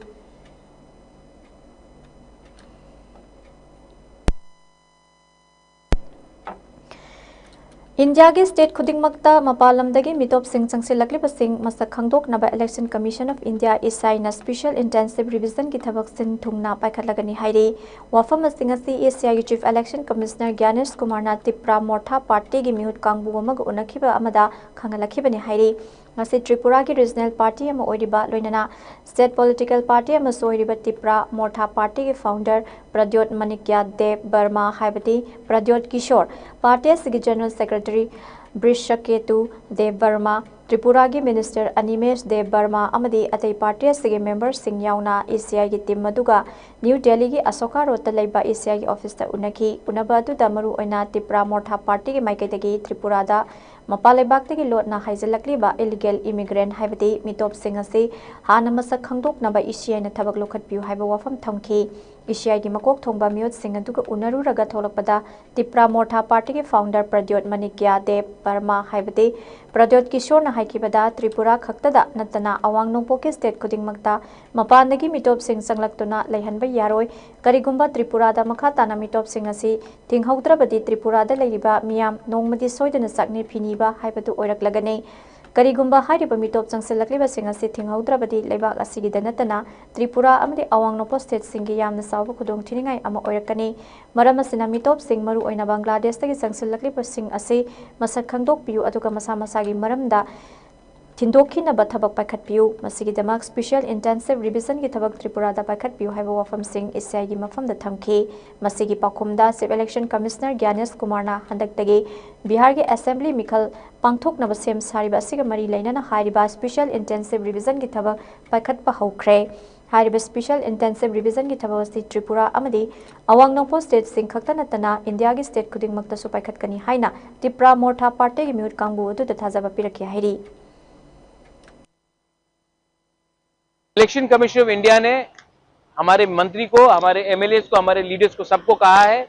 ꯏꯟꯗꯤꯌꯥꯒꯤ state ꯈꯨꯗꯤꯡꯃꯛꯇ ꯃꯄꯥꯟ ꯂꯝꯗꯒꯤ ꯃꯤꯇꯣꯞꯁꯤꯡ ꯆꯪꯁꯤꯜꯂꯛꯂꯤꯕꯁꯤꯡ ꯃꯁꯛ ꯈꯪꯗꯣꯛꯅꯕ Election Commission of India, E C I ꯅ special intensive revision ꯒꯤ ꯊꯕꯛ ꯁꯤꯟ ꯊꯨꯡꯅ ꯄꯥꯏꯈꯠꯂꯒꯅꯤ ꯍꯥꯏꯔꯤ꯫ ꯋꯥꯐꯝ ꯑꯁꯤꯡ ꯑꯁꯤ E C I ꯒꯤ Chief Election Commissioner ꯒ꯭ꯌꯥꯅꯦꯁ ꯀꯨꯃꯥꯔꯅ ꯇꯤꯄ꯭ꯔꯥ ꯃꯣꯔꯊꯥ ꯄꯥꯔꯇꯤꯒꯤ ꯃꯤꯍꯨꯠ ꯀꯥꯡꯕꯨ ꯑꯃꯒ ꯎꯅꯈꯤꯕ ꯑꯃꯗ ꯈꯪꯍꯜꯂꯛꯈꯤꯕꯅꯤ ꯍꯥꯏꯔꯤ꯫ ꯉꯁꯤ ꯇ꯭ꯔꯤꯄꯨꯔꯥꯒꯤ regional party ꯑꯃ ꯑꯣꯏꯔꯤꯕ, ꯂꯣꯏꯅꯅ state political party ꯑꯃꯁꯨ ꯑꯣꯏꯔꯤꯕ ꯇꯤꯄ꯭ꯔꯥ ꯃꯣꯔꯊꯥ ꯄꯥꯔꯇꯤꯒꯤ founder ꯄ꯭ꯔꯗ꯭ꯌꯣꯠ ꯃꯅꯤꯀ꯭ꯌ ꯗꯦꯕ ꯕꯔꯃꯥ, ꯍꯥꯏꯕꯗꯤ ꯄ꯭ꯔꯗ꯭ꯌꯣꯠ ꯀꯤꯁꯣꯔ, ꯄꯥꯔꯇꯤ ꯑꯁꯤꯒꯤ General Secretary ꯕ꯭ꯔꯤꯁꯀꯦꯇꯨ ꯗꯦꯕ ꯕꯔꯃꯥ, ꯇ꯭ꯔꯤꯄꯨꯔꯥꯒꯤ Minister ꯑꯅꯤꯃꯦꯁ ꯗꯦꯕ ꯕꯔꯃꯥ ꯑꯃꯗꯤ ꯑꯇꯩ ꯄꯥꯔꯇꯤ ꯑꯁꯤꯒꯤ member ꯁꯤꯡ ꯌꯥꯎꯅ E C I ꯒꯤ team ꯑꯗꯨꯒ ꯅ꯭ꯌꯨ ꯗꯦꯜꯂꯤꯒꯤ ꯑꯁꯣꯀꯥ ꯔꯣꯗꯇ ꯂꯩꯕ E C I ꯒꯤ office ꯇ ꯎꯅꯈꯤ꯫ ꯎꯅꯕ ꯑꯗꯨꯗ ꯃꯔꯨꯑꯣꯏꯅ ꯇꯤꯄ꯭ꯔꯥ ꯃꯣꯔꯊꯥ ꯄꯥꯔꯇꯤꯒꯤ ꯃꯥꯏꯀꯩꯗꯒꯤ ꯇ꯭ꯔꯤꯄꯨꯔꯥꯗ ꯃꯄꯥꯟ ꯂꯩꯕꯥꯛꯇꯒꯤ ꯂꯣꯠꯅ ꯍꯥꯏꯖꯤꯜꯂꯛꯂꯤꯕ illegal immigrant, ꯍꯥꯏꯕꯗꯤ ꯃꯤꯇꯣꯞꯁꯤꯡ ꯑꯁꯤ ꯍꯥꯟꯅ ꯃꯁꯛ ꯈꯪꯗꯣꯛꯅꯕ E C I ꯅ ꯊꯕꯛ ꯂꯧꯈꯠꯄꯤꯌꯨ ꯍꯥꯏꯕ ꯋꯥꯐꯝ ꯊꯝꯈꯤ꯫ E C I ꯒꯤ ꯃꯀꯣꯛ ꯊꯣꯡꯕ ꯃꯤꯑꯣꯠꯁꯤꯡ ꯑꯗꯨꯒ ꯎꯅꯔꯨꯔꯒ ꯊꯣꯛꯂꯛꯄꯗ ꯇꯤꯄ꯭ꯔꯥ ꯃꯣꯔꯊꯥ ꯄꯥꯔꯇꯤꯒꯤ founder ꯄ꯭ꯔꯗ꯭ꯌꯣꯠ ꯃꯅꯤꯀ꯭ꯌ ꯗꯦꯕ ꯕꯔꯃꯥ, ꯍꯥꯏꯕꯗꯤ ꯄ꯭ꯔꯗ꯭ꯌꯣꯠ ꯀꯤꯁꯣꯔꯅ ꯍꯥꯏꯈꯤꯕꯗ, ꯇ꯭ꯔꯤꯄꯨꯔꯥ ꯈꯛꯇꯗ ꯅꯠꯇꯅ ꯑꯋꯥꯡ ꯅꯣꯡꯄꯣꯛꯀꯤ state ꯈꯨꯗꯤꯡꯃꯛꯇ ꯃꯄꯥꯟꯗꯒꯤ ꯃꯤꯇꯣꯞꯁꯤꯡ ꯆꯪꯂꯛꯇꯨꯅ ꯂꯩꯍꯟꯕ ꯌꯥꯔꯣꯏ꯫ ꯀꯔꯤꯒꯨꯝꯕ ꯇ꯭ꯔꯤꯄꯨꯔꯥꯗ ꯃꯈꯥ ꯇꯥꯅ ꯃꯤꯇꯣꯞꯁꯤꯡ ꯑꯁꯤ ꯊꯤꯡꯍꯧꯗ꯭ꯔꯕꯗꯤ ꯇ꯭ꯔꯤꯄꯨꯔꯥꯗ ꯂꯩꯔꯤꯕ ꯃꯤꯌꯥꯝ ꯅꯣꯡꯃꯗꯤ ꯁꯣꯏꯗꯅ ꯆꯥꯛꯅꯤ ꯐꯤꯅꯤꯕ ꯍꯥꯏꯕꯗꯨ ꯑꯣꯏꯔꯛꯂꯒꯅꯤ꯫ ꯀꯔꯤꯒꯨꯝꯕ ꯍꯥꯏꯔꯤꯕ ꯃꯤꯇꯣꯞ ꯆꯪꯁꯤꯜꯂꯛꯂꯤꯕꯁꯤꯡ ꯑꯁꯤ ꯊꯤꯡꯍꯧꯗ꯭ꯔꯕꯗꯤ ꯂꯩꯕꯥꯛ ꯑꯁꯤꯒꯤꯗ ꯅꯠꯇꯅ ꯇ꯭ꯔꯤꯄꯨꯔꯥ ꯑꯃꯗꯤ ꯑꯋꯥꯡ ꯅꯣꯡꯄꯣꯛ state ꯁꯤꯡꯒꯤ ꯌꯥꯝꯅ ꯆꯥꯎꯕ ꯈꯨꯗꯣꯡꯊꯤꯅꯤꯡꯉꯥꯏ ꯑꯃ ꯑꯣꯏꯔꯛꯀꯅꯤ꯫ ꯃꯔꯝ ꯑꯁꯤꯅ ꯃꯤꯇꯣꯞꯁꯤꯡ, ꯃꯔꯨꯑꯣꯏꯅ ꯕꯪꯒ꯭ꯂꯥꯗꯦꯁꯇꯒꯤ ꯆꯪꯁꯤꯜꯂꯛꯂꯤꯕꯁꯤꯡ ꯑꯁꯤ ꯃꯁꯛ ꯈꯪꯗꯣꯛꯄꯤꯌꯨ, ꯑꯗꯨꯒ ꯃꯁꯥ ꯃꯁꯥꯒꯤ ꯃꯔꯝꯗ ꯊꯤꯟꯗꯣꯛꯈꯤꯅꯕ ꯊꯕꯛ ꯄꯥꯏꯈꯠꯄꯤꯌꯨ꯫ ꯃꯁꯤꯒꯤꯗꯃꯛ special intensive revision ꯒꯤ ꯊꯕꯛ ꯇ꯭ꯔꯤꯄꯨꯔꯥꯗ ꯄꯥꯏꯈꯠꯄꯤꯌꯨ ꯍꯥꯏꯕ ꯋꯥꯐꯝꯁꯤꯡ E C I ꯒꯤ ꯃꯐꯝꯗ ꯊꯝꯈꯤ꯫ ꯃꯁꯤꯒꯤ ꯄꯥꯎꯈꯨꯝꯗ Chief Election Commissioner ꯒ꯭ꯌꯥꯅꯦꯁ ꯀꯨꯃꯥꯔꯅ ꯍꯟꯗꯛꯇꯒꯤ ꯕꯤꯍꯥꯔꯒꯤ assembly ꯃꯤꯈꯜ ꯄꯥꯡꯊꯣꯛꯅꯕ ꯁꯦꯝ ꯁꯥꯔꯤꯕ ꯑꯁꯤꯒ ꯃꯔꯤ ꯂꯩꯅꯅ ꯍꯥꯏꯔꯤꯕ special intensive revision ꯒꯤ ꯊꯕꯛ ꯄꯥꯏꯈꯠꯄ ꯍꯧꯈ꯭ꯔꯦ꯫ ꯍꯥꯏꯔꯤꯕ special intensive revision ꯒꯤ ꯊꯕꯛ ꯑꯁꯤ ꯇ꯭ꯔꯤꯄꯨꯔꯥ ꯑꯃꯗꯤ ꯑꯋꯥꯡ ꯅꯣꯡꯄꯣꯛ state ꯁꯤꯡ ꯈꯛꯇ ꯅꯠꯇꯅ ꯏꯟꯗꯤꯌꯥꯒꯤ state ꯈꯨꯗꯤꯡꯃꯛꯇꯁꯨ ꯄꯥꯏꯈꯠꯀꯅꯤ ꯍꯥꯏꯅ ꯇꯤꯄ꯭ꯔꯥ ꯃꯣꯔꯊꯥ ꯄꯥꯔꯇꯤꯒꯤ ꯃꯤꯍꯨꯠ ꯀꯥꯡꯕꯨ ꯑꯗꯨꯗ ꯊꯥꯖꯕ ꯄꯤꯔꯛꯈꯤ ꯍꯥꯏꯔꯤ꯫ इलेक्शन कमीशन ऑफ इंडिया ने हमारे मंत्री को, हमारे एमएलए को, हमारे लीडर्स को, सबको कहा है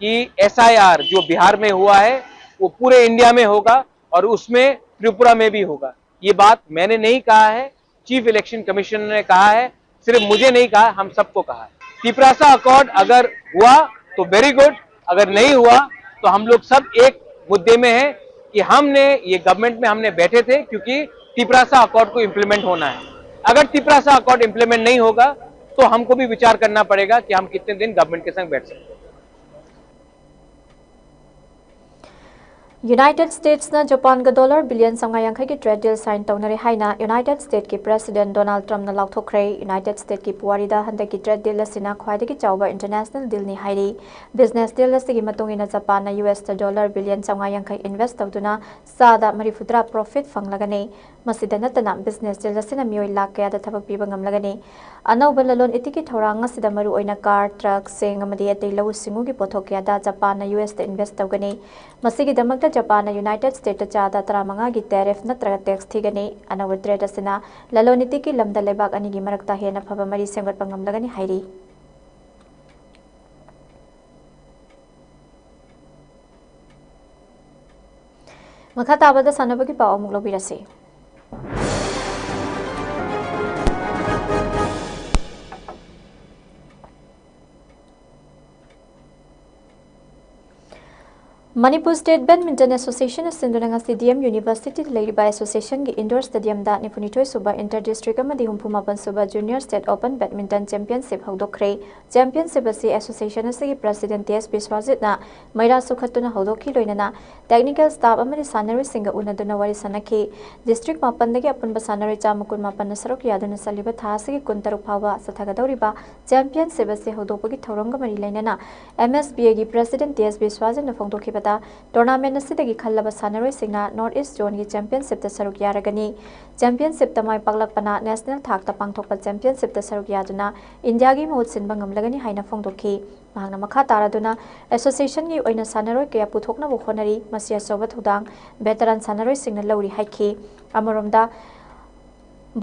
कि एसआईआर जो बिहार में हुआ है, वो पूरे इंडिया में होगा और उसमें त्रिपुरा में भी होगा। ये बात मैंने नहीं कहा है, चीफ इलेक्शन कमिश्नर ने कहा है। सिर्फ मुझे नहीं कहा, हम सबको कहा है। तिपरासा अकॉर्ड अगर हुआ तो वेरी गुड, अगर नहीं हुआ तो हम लोग सब एक मुद्दे में हैं कि हमने ये गवर्नमेंट में हमने बैठे थे क्योंकि तिपरासा अकॉर्ड को इम्प्लीमेंट होना है। अगर तिपरासा अकॉर्ड इम्प्लीमेंट नहीं होगा तो हमको भी विचार करना पड़ेगा कि हम कितने दिन गवर्नमेंट के संग बैठ सकते हैं। United States ꯅ ꯖꯄꯥꯟꯒ ꯗꯣꯂꯔ ꯕꯤꯂꯤꯌꯟ ꯆꯥꯝꯃꯉꯥ ꯌꯥꯡꯈꯩꯒꯤ ꯇ꯭ꯔꯦꯗ ꯗꯤꯜ ꯁꯥꯏꯟ ꯇꯧꯅꯔꯦ ꯍꯥꯏꯅ ꯌꯨꯅꯥꯏꯇꯦꯗ ꯁ꯭ꯇꯦꯠꯀꯤ ꯄ꯭ꯔꯦꯁꯤꯗꯦꯟꯠ ꯗꯣꯅꯥꯜꯗ ꯇ꯭ꯔꯝꯞꯅ ꯂꯥꯎꯊꯣꯛꯈ꯭ꯔꯦ꯫ ꯌꯨꯅꯥꯏꯇꯦꯗ ꯁ꯭ꯇꯦꯠꯀꯤ ꯄꯨꯋꯥꯔꯤꯗ ꯍꯟꯗꯛꯀꯤ ꯇ꯭ꯔꯦꯗ ꯗꯤꯜ ꯑꯁꯤꯅ ꯈ꯭ꯋꯥꯏꯗꯒꯤ ꯆꯥꯎꯕ ꯏꯟꯇꯔꯅꯦꯁꯅꯦꯜ ꯗꯤꯜꯅꯤ ꯍꯥꯏꯔꯤ꯫ ꯕꯤꯖꯤꯅꯦꯁ ꯗꯤꯜ ꯑꯁꯤꯒꯤ ꯃꯇꯨꯡ ꯏꯟꯅ ꯖꯄꯥꯟꯅ ꯌꯨ ꯑꯦꯁꯇ ꯗꯣꯂꯔ ꯕꯤꯂꯤꯌꯟ ꯆꯥꯝꯃꯉꯥ ꯌꯥꯡꯈꯩ ꯏꯟꯚꯦꯁ꯭ꯠ ꯇꯧꯗꯨꯅ ꯆꯥꯗ ꯃꯔꯤꯐꯨꯇꯔꯥ ꯄ꯭ꯔꯣꯐꯤꯠ ꯐꯪꯂꯒꯅꯤ꯫ ꯃꯁꯤꯗ ꯅꯠꯇꯅ ꯕꯤꯖꯤꯅꯦꯁ ꯗꯤꯜ ꯑꯁꯤꯅ ꯃꯤꯑꯣꯏ ꯂꯥꯈ ꯀꯌꯥꯗ ꯊꯕꯛ ꯄꯤꯕ ꯉꯝꯂꯒꯅꯤ꯫ ꯑꯅꯧꯕ ꯂꯂꯣꯟ ꯏꯇꯤꯛꯀꯤ ꯊꯧꯔꯥꯡ ꯑꯁꯤꯗ ꯃꯔꯨꯑꯣꯏꯅ ꯀꯥꯔ, ꯇ꯭ꯔꯛ, ꯆꯦꯡ ꯑꯃꯗꯤ ꯑꯇꯩ ꯂꯧꯎ ꯁꯤꯡꯎꯒꯤ ꯄꯣꯠꯊꯣꯛ ꯀꯌꯥꯗ ꯖꯄꯥꯟꯅ ꯌꯨ ꯑꯦꯁꯇ ꯏꯟꯚꯦꯁ꯭ꯠ ꯇꯧꯒꯅꯤ꯫ ꯃꯁꯤꯒꯤꯗꯃꯛꯇ ꯖꯄꯥꯟꯅ ꯌꯨꯅꯥꯏꯇꯦꯗ ꯁ꯭ꯇꯦꯠꯇ ꯆꯥꯗ ꯇꯔꯥꯃꯉꯥꯒꯤ ꯇꯦꯔꯤꯐ ꯅꯠꯇ꯭ꯔꯒ ꯇꯦꯛꯁ ꯊꯤꯒꯅꯤ꯫ ꯑꯅꯧꯕ ꯇ꯭ꯔꯦꯗ ꯑꯁꯤꯅ ꯂꯂꯣꯟ ꯏꯇꯤꯛꯀꯤ ꯂꯝꯗ ꯂꯩꯕꯥꯛ ꯑꯅꯤꯒꯤ ꯃꯔꯛꯇ ꯍꯦꯟꯅ ꯐꯕ ꯃꯔꯤ ꯁꯦꯝꯒꯠꯄ ꯉꯝꯂꯒꯅꯤ ꯍꯥꯏꯔꯤ꯫ ꯃꯈꯥ ꯇꯥꯕꯗ ꯁꯥꯟꯅꯕꯒꯤ ꯄꯥꯎ ꯑꯃꯨꯛ ꯂꯧꯕꯤꯔꯁꯤ꯫ ꯃꯅꯤꯄꯨꯔ ꯁ꯭ꯇꯦꯠ ꯕꯦꯗꯃꯤꯟꯇꯟ ꯑꯦꯁꯣꯁꯤꯌꯦꯁꯟꯅ ꯁꯤꯟꯗꯨꯅ ꯉꯁꯤ ꯗꯤ ꯑꯦꯝ ꯌꯨꯅꯤꯚꯔꯁꯤꯇꯤꯗ ꯂꯩꯔꯤꯕ ꯑꯦꯁꯣꯁꯤꯌꯦꯁꯟꯒꯤ ꯏꯟꯗꯣꯔ ꯁ꯭ꯇꯦꯗꯤꯌꯝꯗ ꯅꯤꯐꯨꯅꯤꯊꯣꯏ ꯁꯨꯕ ꯏꯟꯇꯔ ꯗꯤꯁꯇ꯭ꯔꯤꯛ ꯑꯃꯗꯤ ꯍꯨꯝꯐꯨ ꯃꯥꯄꯟ ꯁꯨꯕ junior state open badminton championship ꯍꯧꯗꯣꯛꯈ꯭ꯔꯦ꯫ ꯆꯦꯝꯄꯤꯌꯟꯁꯤꯞ ꯑꯁꯤ ꯑꯦꯁꯣꯁꯤꯌꯦꯁꯟ ꯑꯁꯤꯒꯤ ꯄ꯭ꯔꯦꯁꯤꯗꯦꯟꯠ ꯇꯤ ꯑꯦꯁ ꯕꯤꯁ꯭ꯋꯥꯖꯤꯠꯅ ꯃꯩꯔꯥ ꯁꯨꯈꯠꯇꯨꯅ ꯍꯧꯗꯣꯛꯈꯤ, ꯂꯣꯏꯅꯅ ꯇꯦꯛꯅꯤꯀꯦꯜ ꯁ꯭ꯇꯥꯐ ꯑꯃꯗꯤ ꯁꯥꯟꯅꯔꯣꯏꯁꯤꯡꯒ ꯎꯅꯗꯨꯅ ꯋꯥꯔꯤ ꯁꯥꯟꯅꯈꯤ꯫ ꯗꯤꯁꯇ꯭ꯔꯤꯛ ꯃꯥꯄꯟꯗꯒꯤ ꯑꯄꯨꯟꯕ ꯁꯥꯟꯅꯔꯣꯏ ꯆꯥꯝꯃ ꯀꯨꯟ ꯃꯥꯄꯟꯅ ꯁꯔꯨꯛ ꯌꯥꯗꯨꯅ ꯆꯠꯂꯤꯕ ꯊꯥ ꯑꯁꯤꯒꯤ ꯀꯨꯟꯇꯔꯨꯛ ꯐꯥꯎꯕ ꯆꯠꯊꯒꯗꯧꯔꯤꯕ ꯆꯦꯝꯄꯤꯌꯟꯁꯤꯞ ꯑꯁꯤ ꯍꯧꯗꯣꯛꯄꯒꯤ ꯊꯧꯔꯝꯒ ꯃꯔꯤ ꯂꯩꯅꯅ ꯑꯦꯝ ꯑꯦꯁ ꯕꯤ ꯑꯦꯒꯤ ꯄ꯭ꯔꯦꯁꯤꯗꯦꯟꯠ ꯇꯤ ꯑꯦꯁ ꯕꯤꯁ꯭ꯋꯥꯖꯤꯠꯅ ꯐꯣꯡꯗꯣꯛꯈꯤꯕꯗ, ꯇꯣꯔꯅꯥꯃꯦꯟꯠ ꯑꯁꯤꯗꯒꯤ ꯈꯜꯂꯕ ꯁꯥꯟꯅꯔꯣꯏꯁꯤꯡꯅ ꯅꯣꯔꯠ ꯏꯁ꯭ꯠ ꯖꯣꯟꯒꯤ ꯆꯦꯝꯄꯤꯌꯟꯁꯤꯞꯇ ꯁꯔꯨꯛ ꯌꯥꯔꯒꯅꯤ꯫ ꯆꯦꯝꯄꯤꯌꯟꯁꯤꯞꯇ ꯃꯥꯏ ꯄꯥꯛꯂꯛꯄꯅ ꯅꯦꯁꯅꯦꯜ ꯊꯥꯛꯇ ꯄꯥꯡꯊꯣꯛꯄ ꯆꯦꯝꯄꯤꯌꯟꯁꯤꯞꯇ ꯁꯔꯨꯛ ꯌꯥꯗꯨꯅ ꯏꯟꯗꯤꯌꯥꯒꯤ ꯃꯍꯨꯠ ꯁꯤꯟꯕ ꯉꯝꯂꯒꯅꯤ ꯍꯥꯏꯅ ꯐꯣꯡꯗꯣꯛꯈꯤ꯫ ꯃꯍꯥꯛꯅ ꯃꯈꯥ ꯇꯥꯔꯗꯨꯅ ꯑꯦꯁꯣꯁꯤꯌꯦꯁꯟꯒꯤ ꯑꯣꯏꯅ ꯁꯥꯟꯅꯔꯣꯏ ꯀꯌꯥ ꯄꯨꯊꯣꯛꯅꯕ ꯍꯣꯠꯅꯔꯤ, ꯃꯁꯤ ꯑꯆꯧꯕ ꯊꯧꯗꯥꯡ ꯚꯦꯇꯔꯥꯟ ꯁꯥꯟꯅꯔꯣꯏꯁꯤꯡꯅ ꯂꯧꯔꯤ ꯍꯥꯏꯈꯤ꯫ ꯑꯃꯔꯣꯝꯗ,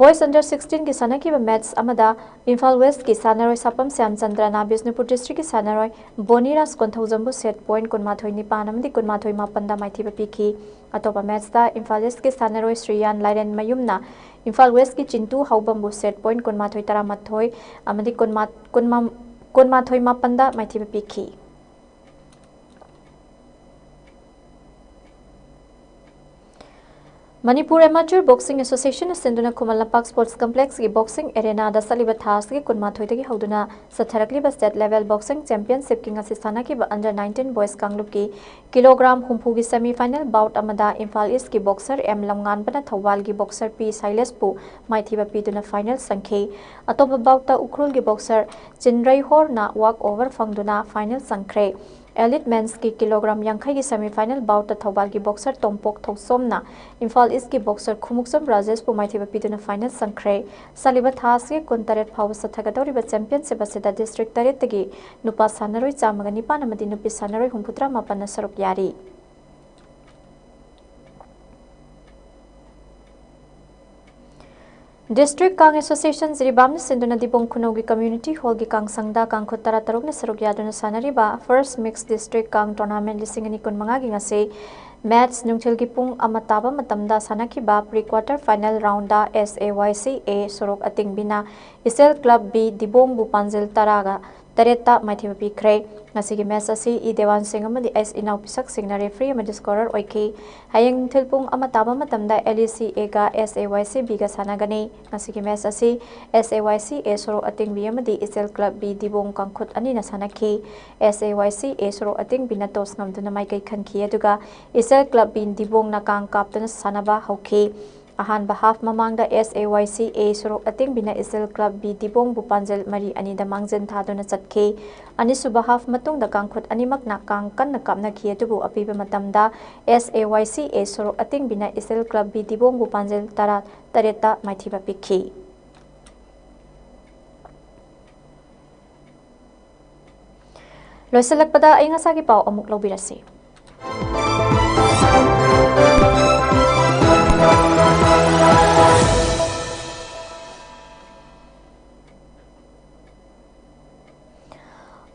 Boys under sixteen ꯒꯤ ꯁꯥꯟꯅꯈꯤꯕ ꯃꯦꯠꯆ ꯑꯃꯗ ꯏꯝꯐꯥꯜ ꯋꯦꯁ꯭ꯠꯀꯤ ꯁꯥꯟꯅꯔꯣꯏ ꯁꯥꯄꯝ ꯁ꯭ꯌꯥꯝꯆꯟꯗ꯭ꯔꯅ ꯕꯤꯁꯅꯨꯄꯨꯔ ꯗꯤꯁꯇ꯭ꯔꯤꯛꯀꯤ ꯁꯥꯟꯅꯔꯣꯏ ꯕꯣꯅꯤꯔꯥꯖ ꯀꯣꯟꯊꯧꯖꯝꯕꯨ ꯁꯦꯠ ꯄꯣꯏꯟꯠ ꯀꯨꯟꯃꯥꯊꯣꯏ ꯅꯤꯄꯥꯟ ꯑꯃꯗꯤ ꯀꯨꯟꯃꯥꯊꯣꯏ ꯃꯥꯄꯟꯗ ꯃꯥꯏꯊꯤꯕ ꯄꯤꯈꯤ꯫ ꯑꯇꯣꯞꯄ ꯃꯦꯠꯆꯇ ꯏꯝꯐꯥꯜ ꯏꯁ꯭ꯠꯀꯤ ꯁꯥꯟꯅꯔꯣꯏ ꯁ꯭ꯔꯤꯌꯥꯟ ꯂꯥꯏꯔꯦꯟꯃꯌꯨꯝꯅ ꯏꯝꯐꯥꯜ ꯋꯦꯁ꯭ꯠꯀꯤ ꯆꯤꯟꯇꯨ ꯍꯥꯎꯕꯝꯕꯨ ꯁꯦꯠ ꯄꯣꯏꯟꯠ ꯀꯨꯟꯃꯥꯊꯣꯏ ꯇꯔꯥꯃꯥꯊꯣꯏ ꯑꯃꯗꯤ ꯀꯨꯟꯃꯥ-, ꯀꯨꯟꯃꯥ-, ꯀꯨꯟꯃꯥꯊꯣꯏ ꯃꯥꯄꯟꯗ ꯃꯥꯏꯊꯤꯕ ꯄꯤꯈꯤ꯫ ꯃꯅꯤꯄꯨꯔ ꯑꯦꯃꯥꯆꯨꯔ ꯕꯣꯛꯁꯤꯡ ꯑꯦꯁꯣꯁꯤꯌꯦꯁꯟꯅ ꯁꯤꯟꯗꯨꯅ ꯈꯨꯃꯟ ꯂꯝꯄꯥꯛ ꯁ꯭ꯄꯣꯔꯠꯁ ꯀꯝꯄ꯭ꯂꯦꯛꯁꯀꯤ ꯕꯣꯛꯁꯤꯡ ꯑꯦꯔꯦꯅꯥꯗ ꯆꯠꯂꯤꯕ ꯊꯥ ꯑꯁꯤꯒꯤ ꯀꯨꯟꯃꯥꯊꯣꯏꯗꯒꯤ ꯍꯧꯗꯨꯅ ꯆꯠꯊꯔꯛꯂꯤꯕ ꯁ꯭ꯇꯦꯠ ꯂꯦꯚꯦꯜ ꯕꯣꯛꯁꯤꯡ ꯆꯦꯝꯄꯤꯌꯟꯁꯤꯞꯀꯤ ꯉꯁꯤ ꯁꯥꯟꯅꯈꯤꯕ ꯑꯟꯗꯔ ꯅꯥꯏꯟꯇꯤꯟ ꯕꯣꯏꯁ ꯀꯥꯡꯂꯨꯞꯀꯤ ꯀꯤꯂꯣꯒ꯭ꯔꯥꯝ ꯍꯨꯝꯐꯨꯒꯤ ꯁꯦꯃꯤ ꯐꯥꯏꯅꯦꯜ ꯕꯥꯎꯠ ꯑꯃꯗ ꯏꯝꯐꯥꯜ ꯏꯁ꯭ꯠꯀꯤ ꯕꯣꯛꯁꯔ ꯑꯦꯝ ꯂꯝꯉꯥꯟꯕꯅ ꯊꯧꯕꯥꯜꯒꯤ ꯕꯣꯛꯁꯔ ꯄꯤ ꯁꯥꯏꯂꯦꯁꯄꯨ ꯃꯥꯏꯊꯤꯕ ꯄꯤꯗꯨꯅ ꯐꯥꯏꯅꯦꯜ ꯆꯪꯈꯤ꯫ ꯑꯇꯣꯞꯄ ꯕꯥꯎꯠꯇ ꯎꯈ꯭ꯔꯨꯜꯒꯤ ꯕꯣꯛꯁꯔ ꯆꯤꯟꯔꯩꯍꯣꯔꯅ ꯋꯥꯛ ꯑꯣꯚꯔ ꯐꯪꯗꯨꯅ ꯐꯥꯏꯅꯦꯜ ꯆꯪꯈ꯭ꯔꯦ꯫ ꯑꯦꯂꯤꯠ ꯃꯦꯟꯁꯀꯤ ꯀꯤꯂꯣꯒ꯭ꯔꯥꯝ ꯌꯥꯡꯈꯩꯒꯤ ꯁꯦꯃꯤ ꯐꯥꯏꯅꯦꯜ ꯕꯥꯎꯠꯇ ꯊꯧꯕꯥꯜꯒꯤ ꯕꯣꯛꯁꯔ ꯇꯣꯝꯄꯣꯛ ꯊꯧꯁꯣꯝꯅ ꯏꯝꯐꯥꯜ ꯏꯁ꯭ꯠꯀꯤ ꯕꯣꯛꯁꯔ ꯈꯨꯃꯨꯛꯆꯝ ꯔꯥꯖꯦꯁꯄꯨ ꯃꯥꯏꯊꯤꯕ ꯄꯤꯗꯨꯅ ꯐꯥꯏꯅꯦꯜ ꯆꯪꯈ꯭ꯔꯦ꯫ ꯆꯠꯂꯤꯕ ꯊꯥ ꯑꯁꯤꯒꯤ ꯀꯨꯟꯇꯔꯦꯠ ꯐꯥꯎꯕ ꯆꯠꯊꯒꯗꯧꯔꯤꯕ ꯆꯦꯝꯄꯤꯌꯟꯁꯤꯞ ꯑꯁꯤꯗ ꯗꯤꯁꯇ꯭ꯔꯤꯛ ꯇꯔꯦꯠꯇꯒꯤ ꯅꯨꯄꯥ ꯁꯥꯟꯅꯔꯣꯏ ꯆꯥꯝꯃꯒ ꯅꯤꯄꯥꯟ ꯑꯃꯗꯤ ꯅꯨꯄꯤ ꯁꯥꯟꯅꯔꯣꯏ ꯍꯨꯝꯐꯨꯇꯔꯥ ꯃꯥꯄꯟꯅ ꯁꯔꯨꯛ ꯌꯥꯔꯤ꯫ ꯗꯤꯁꯇ꯭ꯔꯤꯛ ꯀꯥꯡ ꯑꯦꯁꯣꯁꯤꯌꯦꯁꯟ ꯖꯤꯔꯤꯕꯥꯝꯅ ꯁꯤꯟꯗꯨꯅ ꯗꯤꯕꯣꯡ ꯈꯨꯅꯧꯒꯤ ꯀꯝꯃ꯭ꯌꯨꯅꯤꯇꯤ ꯍꯣꯜꯒꯤ ꯀꯥꯡꯁꯪꯗ ꯀꯥꯡꯈꯨꯠ ꯇꯔꯥꯇꯔꯨꯛꯅ ꯁꯔꯨꯛ ꯌꯥꯗꯨꯅ ꯁꯥꯟꯅꯔꯤꯕ ꯐꯥꯔꯁ꯭ꯠ ꯃꯤꯛꯁ ꯗꯤꯁꯇ꯭ꯔꯤꯛ ꯀꯥꯡ ꯇꯣꯔꯅꯥꯃꯦꯟꯠ ꯂꯤꯁꯤꯡ ꯑꯅꯤ ꯀꯨꯟꯃꯉꯥꯒꯤ ꯉꯁꯤ ꯃꯦꯠꯆ ꯅꯨꯡꯊꯤꯜꯒꯤ ꯄꯨꯡ ꯑꯃ ꯇꯥꯕ ꯃꯇꯝꯗ ꯁꯥꯟꯅꯈꯤꯕ ꯄ꯭ꯔꯤ ꯀ꯭ꯋꯥꯔꯇꯔ ꯐꯥꯏꯅꯦꯜ ꯔꯥꯎꯟꯗ ꯑꯦꯁ ꯑꯦ ꯋꯥꯏ ꯁꯤ ꯑꯦ ꯁꯣꯔꯣꯛ ꯑꯇꯤꯡꯕꯤꯅ ꯏꯆꯦꯜ ꯀ꯭ꯂꯕ ꯕꯤ ꯗꯤꯕꯣꯡꯕꯨ ꯄꯥꯟꯖꯤꯜ ꯇꯔꯥꯒ ꯇꯔꯦꯠꯇ ꯃꯥꯏꯊꯤꯕ ꯄꯤꯈ꯭ꯔꯦ꯫ ꯉꯁꯤꯒꯤ ꯃꯦꯠꯆ ꯑꯁꯤ ꯏ ꯗꯦꯋꯥꯟ ꯁꯤꯡ ꯑꯃꯗꯤ ꯑꯦꯁ ꯏꯅꯥꯎ ꯄꯤꯁꯛ ꯁꯤꯡꯅ ꯔꯦꯐ꯭ꯔꯤ ꯑꯃꯗꯤ ꯁ꯭ꯀꯣꯔꯔ ꯑꯣꯏꯈꯤ꯫ ꯍꯌꯦꯡ ꯅꯨꯡꯊꯤꯜ ꯄꯨꯡ ꯑꯃ ꯇꯥꯕ ꯃꯇꯝꯗ ꯑꯦꯜ ꯏ ꯁꯤ ꯑꯦꯒ ꯑꯦꯁ ꯑꯦ ꯋꯥꯏ ꯁꯤ ꯕꯤꯒ ꯁꯥꯟꯅꯒꯅꯤ꯫ ꯉꯁꯤꯒꯤ ꯃꯦꯠꯆ ꯑꯁꯤ ꯑꯦꯁ ꯑꯦ ꯋꯥꯏ ꯁꯤ ꯑꯦ ꯁꯣꯔꯣꯛ ꯑꯇꯤꯡꯕꯤ ꯑꯃꯗꯤ ꯏꯆꯦꯜ ꯀ꯭ꯂꯕ ꯕꯤ ꯗꯤꯕꯣꯡ ꯀꯥꯡꯈꯨꯠ ꯑꯅꯤꯅ ꯁꯥꯟꯅꯈꯤ꯫ ꯑꯦꯁ ꯑꯦ ꯋꯥꯏ ꯁꯤ ꯑꯦ ꯁꯣꯔꯣꯛ ꯑꯇꯤꯡꯕꯤꯅ ꯇꯣꯁ ꯉꯝꯗꯨꯅ ꯃꯥꯏꯀꯩ ꯈꯟꯈꯤ, ꯑꯗꯨꯒ ꯏꯆꯦꯜ ꯀ꯭ꯂꯕ ꯕꯤ ꯗꯤꯕꯣꯡꯅ ꯀꯥꯡ ꯀꯥꯞꯇꯨꯅ ꯁꯥꯟꯅꯕ ꯍꯧꯈꯤ꯫ ꯑꯍꯥꯟꯕ ꯍꯥꯐ ꯃꯃꯥꯡꯗ ꯑꯦꯁ ꯑꯦ ꯋꯥꯏ ꯁꯤ ꯑꯦ ꯁꯣꯔꯣꯛ ꯑꯇꯤꯡꯕꯤꯅ ꯏꯆꯦꯜ ꯀ꯭ꯂꯕ ꯕꯤ ꯗꯤꯕꯣꯡꯕꯨ ꯄꯥꯟꯖꯤꯜ ꯃꯔꯤ ꯑꯅꯤꯗ ꯃꯥꯡꯖꯤꯟ ꯊꯥꯗꯨꯅ ꯆꯠꯈꯤ꯫ ꯑꯅꯤꯁꯨꯕ ꯍꯥꯐ ꯃꯇꯨꯡꯗ ꯀꯥꯡꯈꯨꯠ ꯑꯅꯤꯃꯛꯅ ꯀꯥꯡ ꯀꯟꯅ ꯀꯥꯞꯅꯈꯤ, ꯑꯗꯨꯕꯨ ꯑꯄꯤꯕ ꯃꯇꯝꯗ ꯑꯦꯁ ꯑꯦ ꯋꯥꯏ ꯁꯤ ꯑꯦ ꯁꯣꯔꯣꯛ ꯑꯇꯤꯡꯕꯤꯅ ꯏꯆꯦꯜ ꯀ꯭ꯂꯕ ꯕꯤ ꯗꯤꯕꯣꯡꯕꯨ ꯄꯥꯟꯖꯤꯜ ꯇꯔꯥ ꯇꯔꯦꯠꯇ ꯃꯥꯏꯊꯤꯕ ꯄꯤꯈꯤ꯫ ꯂꯣꯏꯁꯤꯜꯂꯛꯄꯗ ꯑꯏꯪ ꯑꯁꯥꯒꯤ ꯄꯥꯎ ꯑꯃꯨꯛ ꯂꯧꯕꯤꯔꯁꯤ꯫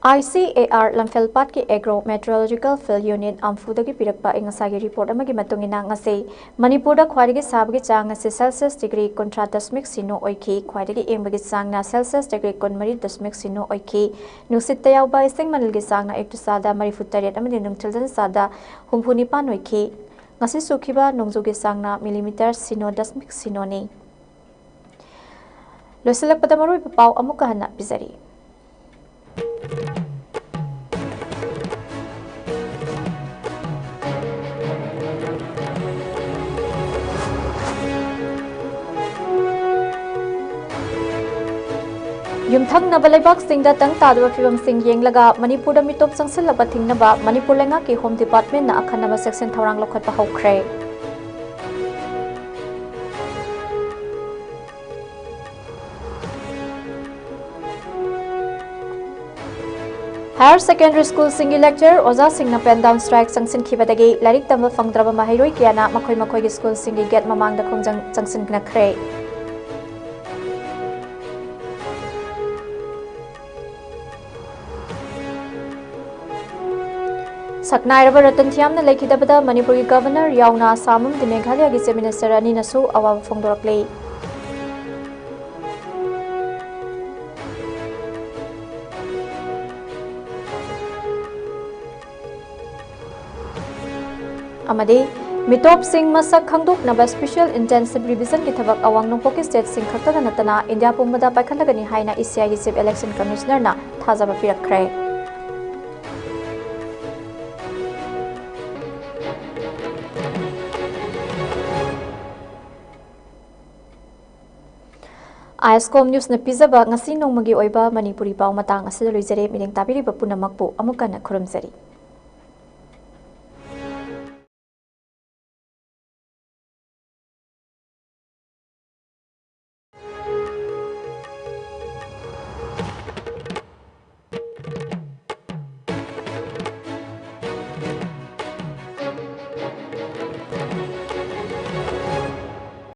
ICAR ꯂꯝꯐꯦꯜꯄꯥꯠꯀꯤ Agro Meteorological Field Unit ꯑꯝꯐꯨꯗꯒꯤ ꯄꯤꯔꯛꯄ ꯑꯏꯪ ꯑꯁꯥꯒꯤ ꯔꯤꯄꯣꯔꯠ ꯑꯃꯒꯤ ꯃꯇꯨꯡ ꯏꯟꯅ, ꯉꯁꯤ ꯃꯅꯤꯄꯨꯔꯗ ꯈ꯭ꯋꯥꯏꯗꯒꯤ ꯁꯥꯕꯒꯤ ꯆꯥꯡ ꯑꯁꯤ ꯁꯦꯜꯁꯤꯌꯁ ꯗꯤꯒ꯭ꯔꯤ ꯀꯨꯟꯊ꯭ꯔꯥ ꯗꯁꯃꯤꯛ ꯁꯤꯅꯣ ꯑꯣꯏꯈꯤ꯫ ꯈ꯭ꯋꯥꯏꯗꯒꯤ ꯏꯪꯕꯒꯤ ꯆꯥꯡꯅ ꯁꯦꯜꯁꯤꯌꯁ ꯗꯤꯒ꯭ꯔꯤ ꯀꯨꯟꯃꯔꯤ ꯗꯁꯃꯤꯛ ꯁꯤꯅꯣ ꯑꯣꯏꯈꯤ꯫ ꯅꯨꯡꯁꯤꯠꯇ ꯌꯥꯎꯕ ꯏꯁꯤꯡ ꯃꯅꯤꯜꯒꯤ ꯆꯥꯡꯅ ꯑꯌꯨꯛꯇ ꯆꯥꯗ ꯃꯔꯤꯐꯨ ꯇꯔꯦꯠ ꯑꯃꯗꯤ ꯅꯨꯡꯊꯤꯜꯗꯅ ꯆꯥꯗ ꯍꯨꯝꯐꯨ ꯅꯤꯄꯥꯟ ꯑꯣꯏꯈꯤ꯫ ꯉꯁꯤ ꯆꯨꯈꯤꯕ ꯅꯣꯡꯖꯨꯒꯤ ꯆꯥꯡꯅ ꯃꯤꯂꯤꯃꯤꯇꯔ ꯁꯤꯅꯣ ꯗꯁꯃꯤꯛ ꯁꯤꯅꯣꯅꯤ꯫ ꯂꯣꯏꯁꯤꯜꯂꯛꯄꯗ ꯃꯔꯨꯑꯣꯏꯕ ꯄꯥꯎ ꯑꯃꯨꯛꯀ ꯍꯟꯅ ꯄꯤꯖꯔꯤ꯫ ꯌꯨꯝꯊꯪꯅꯕ ꯂꯩꯕꯥꯛꯁꯤꯡꯗ ꯇꯪ ꯇꯥꯗꯕ ꯐꯤꯚꯝꯁꯤꯡ ꯌꯦꯡꯂꯒ ꯃꯅꯤꯄꯨꯔꯗ ꯃꯤꯇꯣꯞ ꯆꯪꯁꯤꯜꯂꯛꯄ ꯊꯤꯡꯅꯕ ꯃꯅꯤꯄꯨꯔ ꯂꯩꯉꯥꯛꯀꯤ ꯍꯣꯝ ꯗꯤꯄꯥꯔꯠꯃꯦꯟꯅ ꯑꯈꯟꯅꯕ ꯆꯦꯛꯁꯤꯟ ꯊꯧꯔꯥꯡ ꯂꯧꯈꯠꯄ ꯍꯧꯈ꯭ꯔꯦ꯫ ꯍꯥꯌꯔ ꯁꯦꯀꯦꯟꯗꯔꯤ ꯁ꯭ꯀꯨꯜꯁꯤꯡꯒꯤ ꯂꯦꯛꯆꯔ ꯑꯣꯖꯥꯁꯤꯡꯅ ꯄꯦꯟ ꯗꯥꯎꯟ ꯁ꯭ꯇ꯭ꯔꯥꯏꯛ ꯆꯪꯁꯤꯟꯈꯤꯕꯗꯒꯤ ꯂꯥꯏꯔꯤꯛ ꯇꯝꯕ ꯐꯪꯗ꯭ꯔꯕ ꯃꯍꯩꯔꯣꯏ ꯀꯌꯥꯅ ꯃꯈꯣꯏ ꯃꯈꯣꯏꯒꯤ ꯁ꯭ꯀꯨꯜꯁꯤꯡꯒꯤ ꯒꯦꯠ ꯃꯃꯥꯡꯗ ꯈꯣꯡꯖꯪ ꯆꯪꯁꯤꯟꯅꯈ꯭ꯔꯦ꯫ ꯁꯛꯅꯥꯏꯔꯕ ꯔꯇꯟ ꯊꯤꯌꯥꯝꯅ ꯂꯩꯈꯤꯗꯕꯗ ꯃꯅꯤꯄꯨꯔꯒꯤ ꯒꯕꯔꯅꯔ ꯌꯥꯎꯅ ꯑꯁꯥꯝ ꯑꯃꯗꯤ ꯃꯦꯘꯥꯂꯌꯥꯒꯤ ꯆꯤꯐ ꯃꯤꯅꯤꯁꯇꯔ ꯑꯅꯤꯅꯁꯨ ꯑꯋꯥꯕ ꯐꯣꯡꯗꯣꯔꯛꯂꯤ꯫ ꯑꯃꯗꯤ ꯃꯤꯇꯣꯞꯁꯤꯡ ꯃꯁꯛ ꯈꯪꯗꯣꯛꯅꯕ ꯁ꯭ꯄꯦꯁꯤꯌꯦꯜ ꯏꯟꯇꯦꯟꯁꯤꯚ ꯔꯤꯚꯤꯖꯟꯒꯤ ꯊꯕꯛ ꯑꯋꯥꯡ ꯅꯣꯡꯄꯣꯛꯀꯤ ꯁ꯭ꯇꯦꯠꯁꯤꯡ ꯈꯛꯇꯗ ꯅꯠꯇꯅ ꯏꯟꯗꯤꯌꯥ ꯄꯨꯝꯕꯗ ꯄꯥꯏꯈꯠꯂꯒꯅꯤ ꯍꯥꯏꯅ ꯏ ꯁꯤ ꯑꯥꯏꯒꯤ ꯆꯤꯐ ꯏꯂꯦꯛꯁꯟ ꯀꯃꯤꯁꯅꯔꯅ ꯊꯥꯖꯕ ꯄꯤꯔꯛꯈ꯭ꯔꯦ꯫ ꯑꯥꯏ ꯑꯦꯁ ꯀꯣꯝ ꯅ꯭ꯌꯨꯁꯅ ꯄꯤꯖꯕ ꯉꯁꯤ ꯅꯣꯡꯃꯒꯤ ꯑꯣꯏꯕ ꯃꯅꯤꯄꯨꯔꯤ ꯄꯥꯎ ꯃꯇꯥꯡ ꯑꯁꯤꯗ ꯂꯣꯏꯖꯔꯦ꯫ ꯃꯤꯠꯌꯦꯡ ꯇꯥꯕꯤꯔꯤꯕ ꯄꯨꯝꯅꯃꯛꯄꯨ ꯑꯃꯨꯛ ꯍꯟꯅ ꯈꯨꯔꯨꯝꯖꯔꯤ꯫